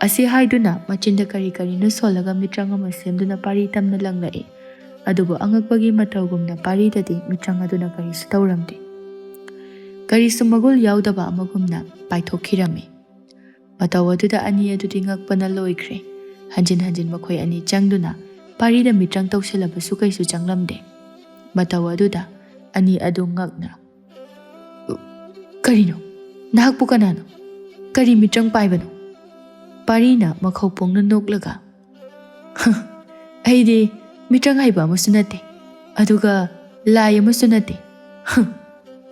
ꯑꯁꯤ ꯍꯥꯏꯗꯨꯅ ꯃꯆꯤꯟꯗ ꯀꯔꯤ ꯀꯔꯤꯅꯣ ꯁꯣꯜꯂꯒ ꯃꯤꯇ꯭ꯔꯪ ꯑꯃ ꯁꯦꯝꯗꯨꯅ ꯄꯥꯔꯤ ꯇꯝꯅ ꯂꯪꯂꯛꯏ꯫ ꯑꯗꯨꯕꯨ ꯑꯉꯛꯄꯒꯤ ꯃꯇꯧꯒꯨꯝꯅ ꯄꯥꯔꯤꯗꯗꯤ ꯃꯤꯇ꯭ꯔꯪ ꯑꯗꯨꯅ ꯀꯔꯤꯁꯨ ꯇꯧꯔꯝꯗꯦ꯫ ꯀꯔꯤꯁꯨ ꯃꯒꯨꯜ ꯌꯥꯎꯗꯕ ꯑꯃꯒꯨꯝꯅ ꯄꯥꯏꯊꯣꯛꯈꯤꯔꯝꯃꯤ꯫ ꯃꯇꯧ ꯑꯗꯨꯗ ꯑꯅꯤ ꯑꯗꯨꯗꯤ ꯉꯛꯄꯅ ꯂꯣꯏꯈ꯭ꯔꯦ꯫ ꯍꯟꯖꯤꯟ ꯍꯟꯖꯤꯟ ꯃꯈꯣꯏ ꯑꯅꯤ ꯆꯪꯗꯨꯅ ꯄꯥꯔꯤꯗ ꯃꯤꯇ꯭ꯔꯪ ꯇꯧꯁꯤꯜꯂꯕꯁꯨ ꯀꯩꯁꯨ ꯆꯪꯂꯝꯗꯦ꯫ ꯃꯇꯧ ꯑꯗꯨꯗ ꯑꯅꯤ ꯑꯗꯨ ꯉꯛꯅ, "ꯀꯔꯤꯅꯣ? ꯅꯍꯥꯛꯄꯨ ꯀꯅꯥꯅꯣ? ꯀꯔꯤ ꯃꯤꯇ꯭ꯔꯪ ꯄꯥꯏꯕꯅꯣ?" ꯄꯥꯔꯤꯅ ꯃꯈꯧ ꯄꯣꯡꯅ ꯅꯣꯛꯂꯒ, "ꯍ, ꯑꯩꯗꯤ ꯃꯤꯇ꯭ꯔꯪ ꯍꯩꯕ ꯑꯃꯁꯨ ꯅꯠꯇꯦ, ꯑꯗꯨꯒ ꯂꯥꯏ ꯑꯃꯁꯨ ꯅꯠꯇꯦ꯫ ꯍ,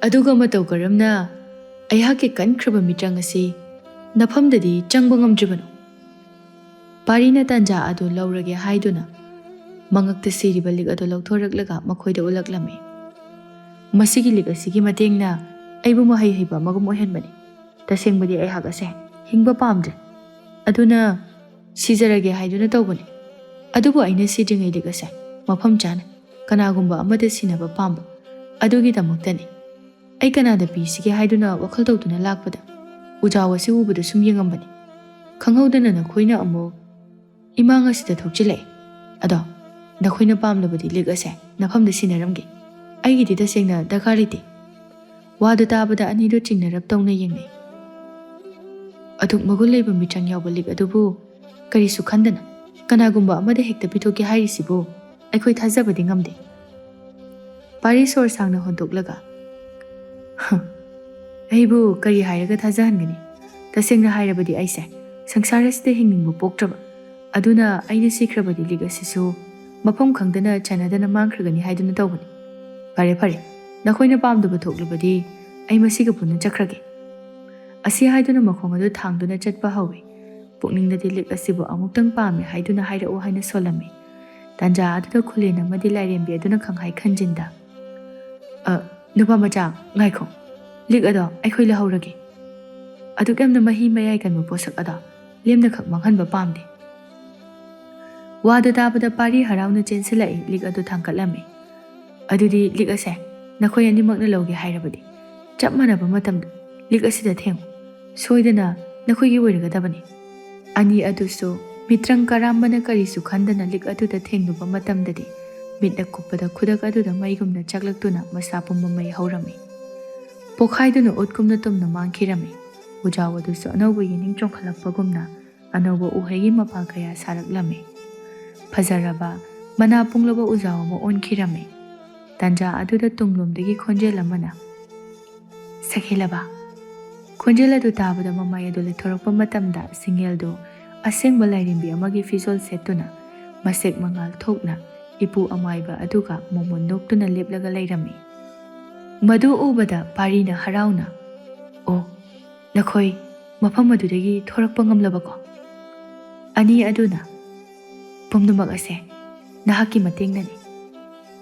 ꯑꯗꯨꯒ ꯃꯇꯧ ꯀꯔꯝꯅ ꯑꯩꯍꯥꯛꯀꯤ ꯀꯟꯈ꯭ꯔꯕ ꯃꯤꯇ꯭ꯔꯪ ꯑꯁꯤ ꯅꯐꯝꯗꯗꯤ ꯆꯪꯕ ꯉꯝꯗ꯭ꯔꯤꯕꯅꯣ?" ꯄꯥꯔꯤꯅ ꯇꯥꯟꯖꯥ ꯑꯗꯨ ꯂꯧꯔꯒꯦ ꯍꯥꯏꯗꯨꯅ ꯃꯉꯛꯇ ꯁꯤꯔꯤꯕ ꯂꯤꯛ ꯑꯗꯨ ꯂꯧꯊꯣꯔꯛꯂꯒ ꯃꯈꯣꯏꯗ ꯎꯠꯂꯛꯂꯝꯃꯤ꯫ "ꯃꯁꯤꯒꯤ ꯂꯤꯛ ꯑꯁꯤꯒꯤ ꯃꯇꯦꯡꯅ ꯑꯩꯕꯨ ꯃꯍꯩ ꯍꯩꯕ ꯑꯃꯒꯨꯝ ꯑꯣꯏꯍꯟꯕꯅꯤ꯫ ꯇꯁꯦꯡꯕꯗꯤ ꯑꯩꯍꯥꯛ ꯑꯁꯦ ꯍꯤꯡꯕ ꯄꯥꯝꯗ꯭ꯔꯦ꯫ ꯑꯗꯨꯅ ꯁꯤꯖꯔꯒꯦ ꯍꯥꯏꯗꯨꯅ ꯇꯧꯕꯅꯤ꯫ ꯑꯗꯨꯕꯨ ꯑꯩꯅ ꯁꯤꯗ꯭ꯔꯤꯉꯩ ꯂꯤꯛ ꯑꯁꯦ ꯃꯐꯝ ꯆꯥꯅ ꯀꯅꯥꯒꯨꯝꯕ ꯑꯃꯗ ꯁꯤꯟꯅꯕ ꯄꯥꯝꯕ ꯑꯗꯨꯒꯤꯗꯃꯛꯇꯅꯤ꯫ ꯑꯩ ꯀꯅꯥꯗ ꯄꯤꯁꯤꯒꯦ ꯍꯥꯏꯗꯨꯅ ꯋꯥꯈꯜ ꯇꯧꯗꯨꯅ ꯂꯥꯛꯄꯗ ꯎꯖꯥꯎ ꯑꯁꯤ ꯎꯕꯗ ꯁꯨꯝ ꯌꯦꯡꯉꯝꯕꯅꯤ꯫ ꯈꯪꯍꯧꯗꯅ ꯅꯈꯣꯏꯅ ꯑꯃꯨꯛ ꯏꯃꯥꯡ ꯑꯁꯤꯗ ꯊꯣꯛꯆꯤꯜꯂꯛꯑꯦ꯫ ꯑꯗꯣ ꯅꯈꯣꯏꯅ ꯄꯥꯝꯂꯕꯗꯤ ꯂꯤꯛ ꯑꯁꯦ ꯅꯐꯝꯗ ꯁꯤꯟꯅꯔꯝꯒꯦ꯫ ꯑꯩꯒꯤꯗꯤ ꯇꯁꯦꯡꯅ ꯗꯔꯀꯥꯔ ꯂꯩꯇꯦ꯫" ꯋꯥꯗꯨ ꯇꯥꯕꯗ ꯑꯅꯤꯗꯨ ꯆꯤꯡꯅꯔꯞ ꯇꯧꯅ ꯌꯦꯡꯅꯩ꯫ ꯑꯗꯨꯛ ꯃꯒꯨꯟ ꯂꯩꯕ ꯃꯤꯇ꯭ꯔꯪ ꯌꯥꯎꯕ ꯂꯤꯛ ꯑꯗꯨꯕꯨ ꯀꯔꯤꯁꯨ ꯈꯟꯗꯅ ꯀꯅꯥꯒꯨꯝꯕ ꯑꯃꯗ ꯍꯦꯛꯇ ꯄꯤꯊꯣꯛꯀꯦ ꯍꯥꯏꯔꯤꯁꯤꯕꯨ ꯑꯩꯈꯣꯏ ꯊꯥꯖꯕꯗꯤ ꯉꯝꯗꯦ꯫ ꯄꯥꯔꯤ ꯁꯣꯔ ꯁꯥꯡꯅ ꯍꯣꯟꯗꯣꯛꯂꯒ, "ꯍ, ꯑꯩꯕꯨ ꯀꯔꯤ ꯍꯥꯏꯔꯒ ꯊꯥꯖꯍꯟꯒꯅꯤ? ꯇꯁꯦꯡꯅ ꯍꯥꯏꯔꯕꯗꯤ ꯑꯩꯁꯦ ꯁꯪꯁꯥꯔ ꯑꯁꯤꯗ ꯍꯤꯡꯅꯤꯡꯕ ꯄꯣꯛꯇ꯭ꯔꯕ꯫ ꯑꯗꯨꯅ ꯑꯩꯅ ꯁꯤꯈ꯭ꯔꯕꯗꯤ ꯂꯤꯛ ꯑꯁꯤꯁꯨ ꯃꯐꯝ ꯈꯪꯗꯅ ꯆꯥꯟꯅꯗꯅ ꯃꯥꯡꯈ꯭ꯔꯒꯅꯤ ꯍꯥꯏꯗꯨꯅ ꯇꯧꯕꯅꯤ꯫ ꯐꯔꯦ ꯐꯔꯦ, ꯅꯈꯣꯏꯅ ꯄꯥꯝꯗꯕ ꯊꯣꯛꯂꯕꯗꯤ ꯑꯩ ꯃꯁꯤꯒ ꯄꯨꯟꯅ ꯆꯠꯈ꯭ꯔꯒꯦ꯫ ꯑꯁꯤ ꯍꯥꯏꯗꯨꯅ ꯃꯈꯣꯡ ꯑꯗꯨ ꯊꯥꯡꯗꯨꯅ ꯆꯠꯄ ꯍꯧꯏ꯫ ꯄꯨꯛꯅꯤꯡꯗꯗꯤ ꯂꯤꯛ ꯑꯁꯤꯕꯨ ꯑꯃꯨꯛꯇꯪ ꯄꯥꯝꯃꯦ ꯍꯥꯏꯗꯨꯅ ꯍꯥꯏꯔꯛꯎ ꯍꯥꯏꯅ ꯁꯣꯜꯂꯝꯃꯤ꯫ ꯇꯥꯟꯖꯥ ꯑꯗꯨꯗ ꯈꯨꯂꯦꯟ ꯑꯃꯗꯤ ꯂꯥꯏꯔꯦꯝꯕꯤ ꯑꯗꯨꯅ ꯈꯪꯍꯥꯏ ꯈꯟꯖꯤꯟꯗ, "ꯑ, ꯅꯨꯄꯥ ꯃꯆꯥ, ꯉꯥꯏꯈꯣ꯫ ꯂꯤꯛ ꯑꯗꯣ ꯑꯩꯈꯣꯏ ꯂꯧꯍꯧꯔꯒꯦ꯫ ꯑꯗꯨꯛ ꯌꯥꯝꯅ ꯃꯍꯤ ꯃꯌꯥꯏ ꯀꯟꯕ ꯄꯣꯠꯁꯛ ꯑꯗꯣ ꯂꯦꯝꯅꯈꯛ ꯃꯥꯡꯍꯟꯕ ꯄꯥꯝꯗꯦ꯫" ꯋꯥꯗꯨ ꯇꯥꯕꯗ ꯄꯥꯔꯤ ꯍꯔꯥꯎꯅ ꯆꯦꯟꯁꯤꯜꯂꯛꯏ, ꯂꯤꯛ ꯑꯗꯨ ꯊꯥꯡꯒꯠꯂꯝꯃꯤ꯫ "ꯑꯗꯨꯗꯤ ꯂꯤꯛ ꯑꯁꯦ ꯅꯈꯣꯏ ꯑꯅꯤꯃꯛꯅ ꯂꯧꯒꯦ ꯍꯥꯏꯔꯕꯗꯤ ꯆꯞ ꯃꯥꯟꯅꯕ ꯃꯇꯝꯗ ꯂꯤꯛ ꯑꯁꯤꯗ ꯊꯦꯡꯉꯨ꯫ ꯁꯣꯏꯗꯅ ꯅꯈꯣꯏꯒꯤ ꯑꯣꯏꯔꯒꯗꯕꯅꯤ꯫" ꯑꯅꯤ ꯑꯗꯨꯁꯨ ꯃꯤꯇ꯭ꯔꯪ ꯀꯔꯥꯝꯕꯅ ꯀꯔꯤꯁꯨ ꯈꯟꯗꯅ ꯂꯤꯛ ꯑꯗꯨꯗ ꯊꯦꯡꯂꯨꯕ ꯃꯇꯝꯗꯗꯤ ꯃꯤꯠꯅ ꯀꯨꯞꯄꯗ ꯈꯨꯗꯛ ꯑꯗꯨꯗ ꯃꯩꯒꯨꯝꯅ ꯆꯥꯛꯂꯛꯇꯨꯅ ꯃꯁꯥ ꯄꯨꯝꯕ ꯃꯩ ꯍꯧꯔꯝꯃꯤ꯫ ꯄꯣꯈꯥꯏꯗꯨꯅ ꯎꯠꯀꯨꯝꯅ ꯇꯨꯝꯅ ꯃꯥꯡꯈꯤꯔꯝꯃꯤ꯫ ꯎꯖꯥꯎ ꯑꯗꯨꯁꯨ ꯑꯅꯧꯕ ꯌꯦꯅꯤꯡ ꯆꯣꯡꯈꯠꯂꯛꯄꯒꯨꯝꯅ ꯑꯅꯧꯕ ꯎꯍꯩꯒꯤ ꯃꯄꯥꯜ ꯀꯌꯥ ꯁꯥꯔꯛꯂꯝꯃꯤ꯫ ꯐꯖꯔꯕ ꯃꯅꯥ ꯄꯨꯡꯂꯕ ꯎꯖꯥꯎ ꯑꯃ ꯑꯣꯟꯈꯤꯔꯝꯃꯤ꯫ ꯇꯥꯟꯖꯥ ꯑꯗꯨꯗ ꯇꯨꯡꯂꯣꯝꯗꯒꯤ ꯈꯣꯟꯖꯦꯜ ꯑꯃꯅ, "ꯁꯛꯍꯦꯜꯂꯕ!" ꯈꯣꯟꯖꯦꯜ ꯑꯗꯨ ꯇꯥꯕꯗ ꯃꯃꯥꯏ ꯑꯗꯨ ꯂꯩꯊꯣꯔꯛꯄ ꯃꯇꯝꯗ ꯁꯤꯡꯉꯦꯜꯗꯨ ꯑꯁꯦꯡꯕ ꯂꯥꯏꯔꯦꯝꯕꯤ ꯑꯃꯒꯤ ꯐꯤꯖꯣꯜ ꯁꯦꯠꯇꯨꯅ ꯃꯁꯦꯛ ꯃꯉꯥꯜ ꯊꯣꯛꯅ ꯏꯄꯨ ꯑꯃꯥꯏꯕ ꯑꯗꯨꯒ ꯃꯣꯃꯣꯟ ꯅꯣꯛꯇꯨꯅ ꯂꯦꯞꯂꯒ ꯂꯩꯔꯝꯃꯤ꯫ ꯃꯗꯨ ꯎꯕꯗ ꯄꯥꯔꯤꯅ ꯍꯔꯥꯎꯅ, "ꯑꯣ, ꯅꯈꯣꯏ ꯃꯐꯝ ꯑꯗꯨꯗꯒꯤ ꯊꯣꯔꯛꯄ ꯉꯝꯂꯕꯀꯣ?" ꯑꯅꯤ ꯑꯗꯨꯅ, "ꯄꯨꯝꯅꯃꯛ ꯑꯁꯦ ꯅꯍꯥꯛꯀꯤ ꯃꯇꯦꯡꯅꯅꯤ꯫"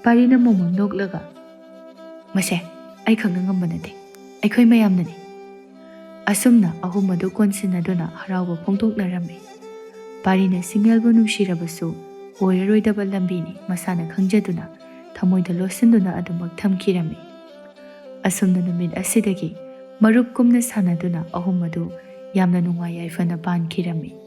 ꯄꯥꯔꯤꯅ ꯃꯣꯃꯣꯟ ꯅꯣꯛꯂꯒ, "ꯃꯁꯦ ꯑꯩꯈꯛꯅ ꯉꯝꯕ ꯅꯠꯇꯦ, ꯑꯩꯈꯣꯏ ꯃꯌꯥꯝꯅꯅꯤ꯫" ꯑꯁꯨꯝꯅ ꯑꯍꯨꯝ ꯑꯗꯨ ꯀꯣꯟꯁꯤꯟꯅꯗꯨꯅ ꯍꯔꯥꯎꯕ ꯐꯣꯡꯗꯣꯛꯅꯔꯝꯃꯤ꯫ ꯄꯥꯔꯤꯅ ꯁꯤꯡꯉꯦꯜꯕꯨ ꯅꯨꯡꯁꯤꯔꯕꯁꯨ ꯑꯣꯏꯔꯔꯣꯏꯗꯕ ꯂꯝꯕꯤꯅꯤ ꯃꯁꯥꯅ ꯈꯪꯖꯗꯨꯅ ꯊꯃꯣꯏꯗ ꯂꯣꯠꯁꯤꯟꯗꯨꯅ ꯑꯗꯨꯃꯛ ꯊꯝꯈꯤꯔꯝꯃꯤ꯫ ꯑꯁꯨꯝꯅ ꯅꯨꯃꯤꯠ ꯑꯁꯤꯗꯒꯤ ꯃꯔꯨꯞ ꯀꯨꯝꯅ ꯁꯥꯟꯅꯗꯨꯅ ꯑꯍꯨꯝ ꯑꯗꯨ ꯌꯥꯝꯅ ꯅꯨꯡꯉꯥꯏ ꯌꯥꯏꯐꯅ ꯄꯥꯟꯈꯤꯔꯝꯃꯤ꯫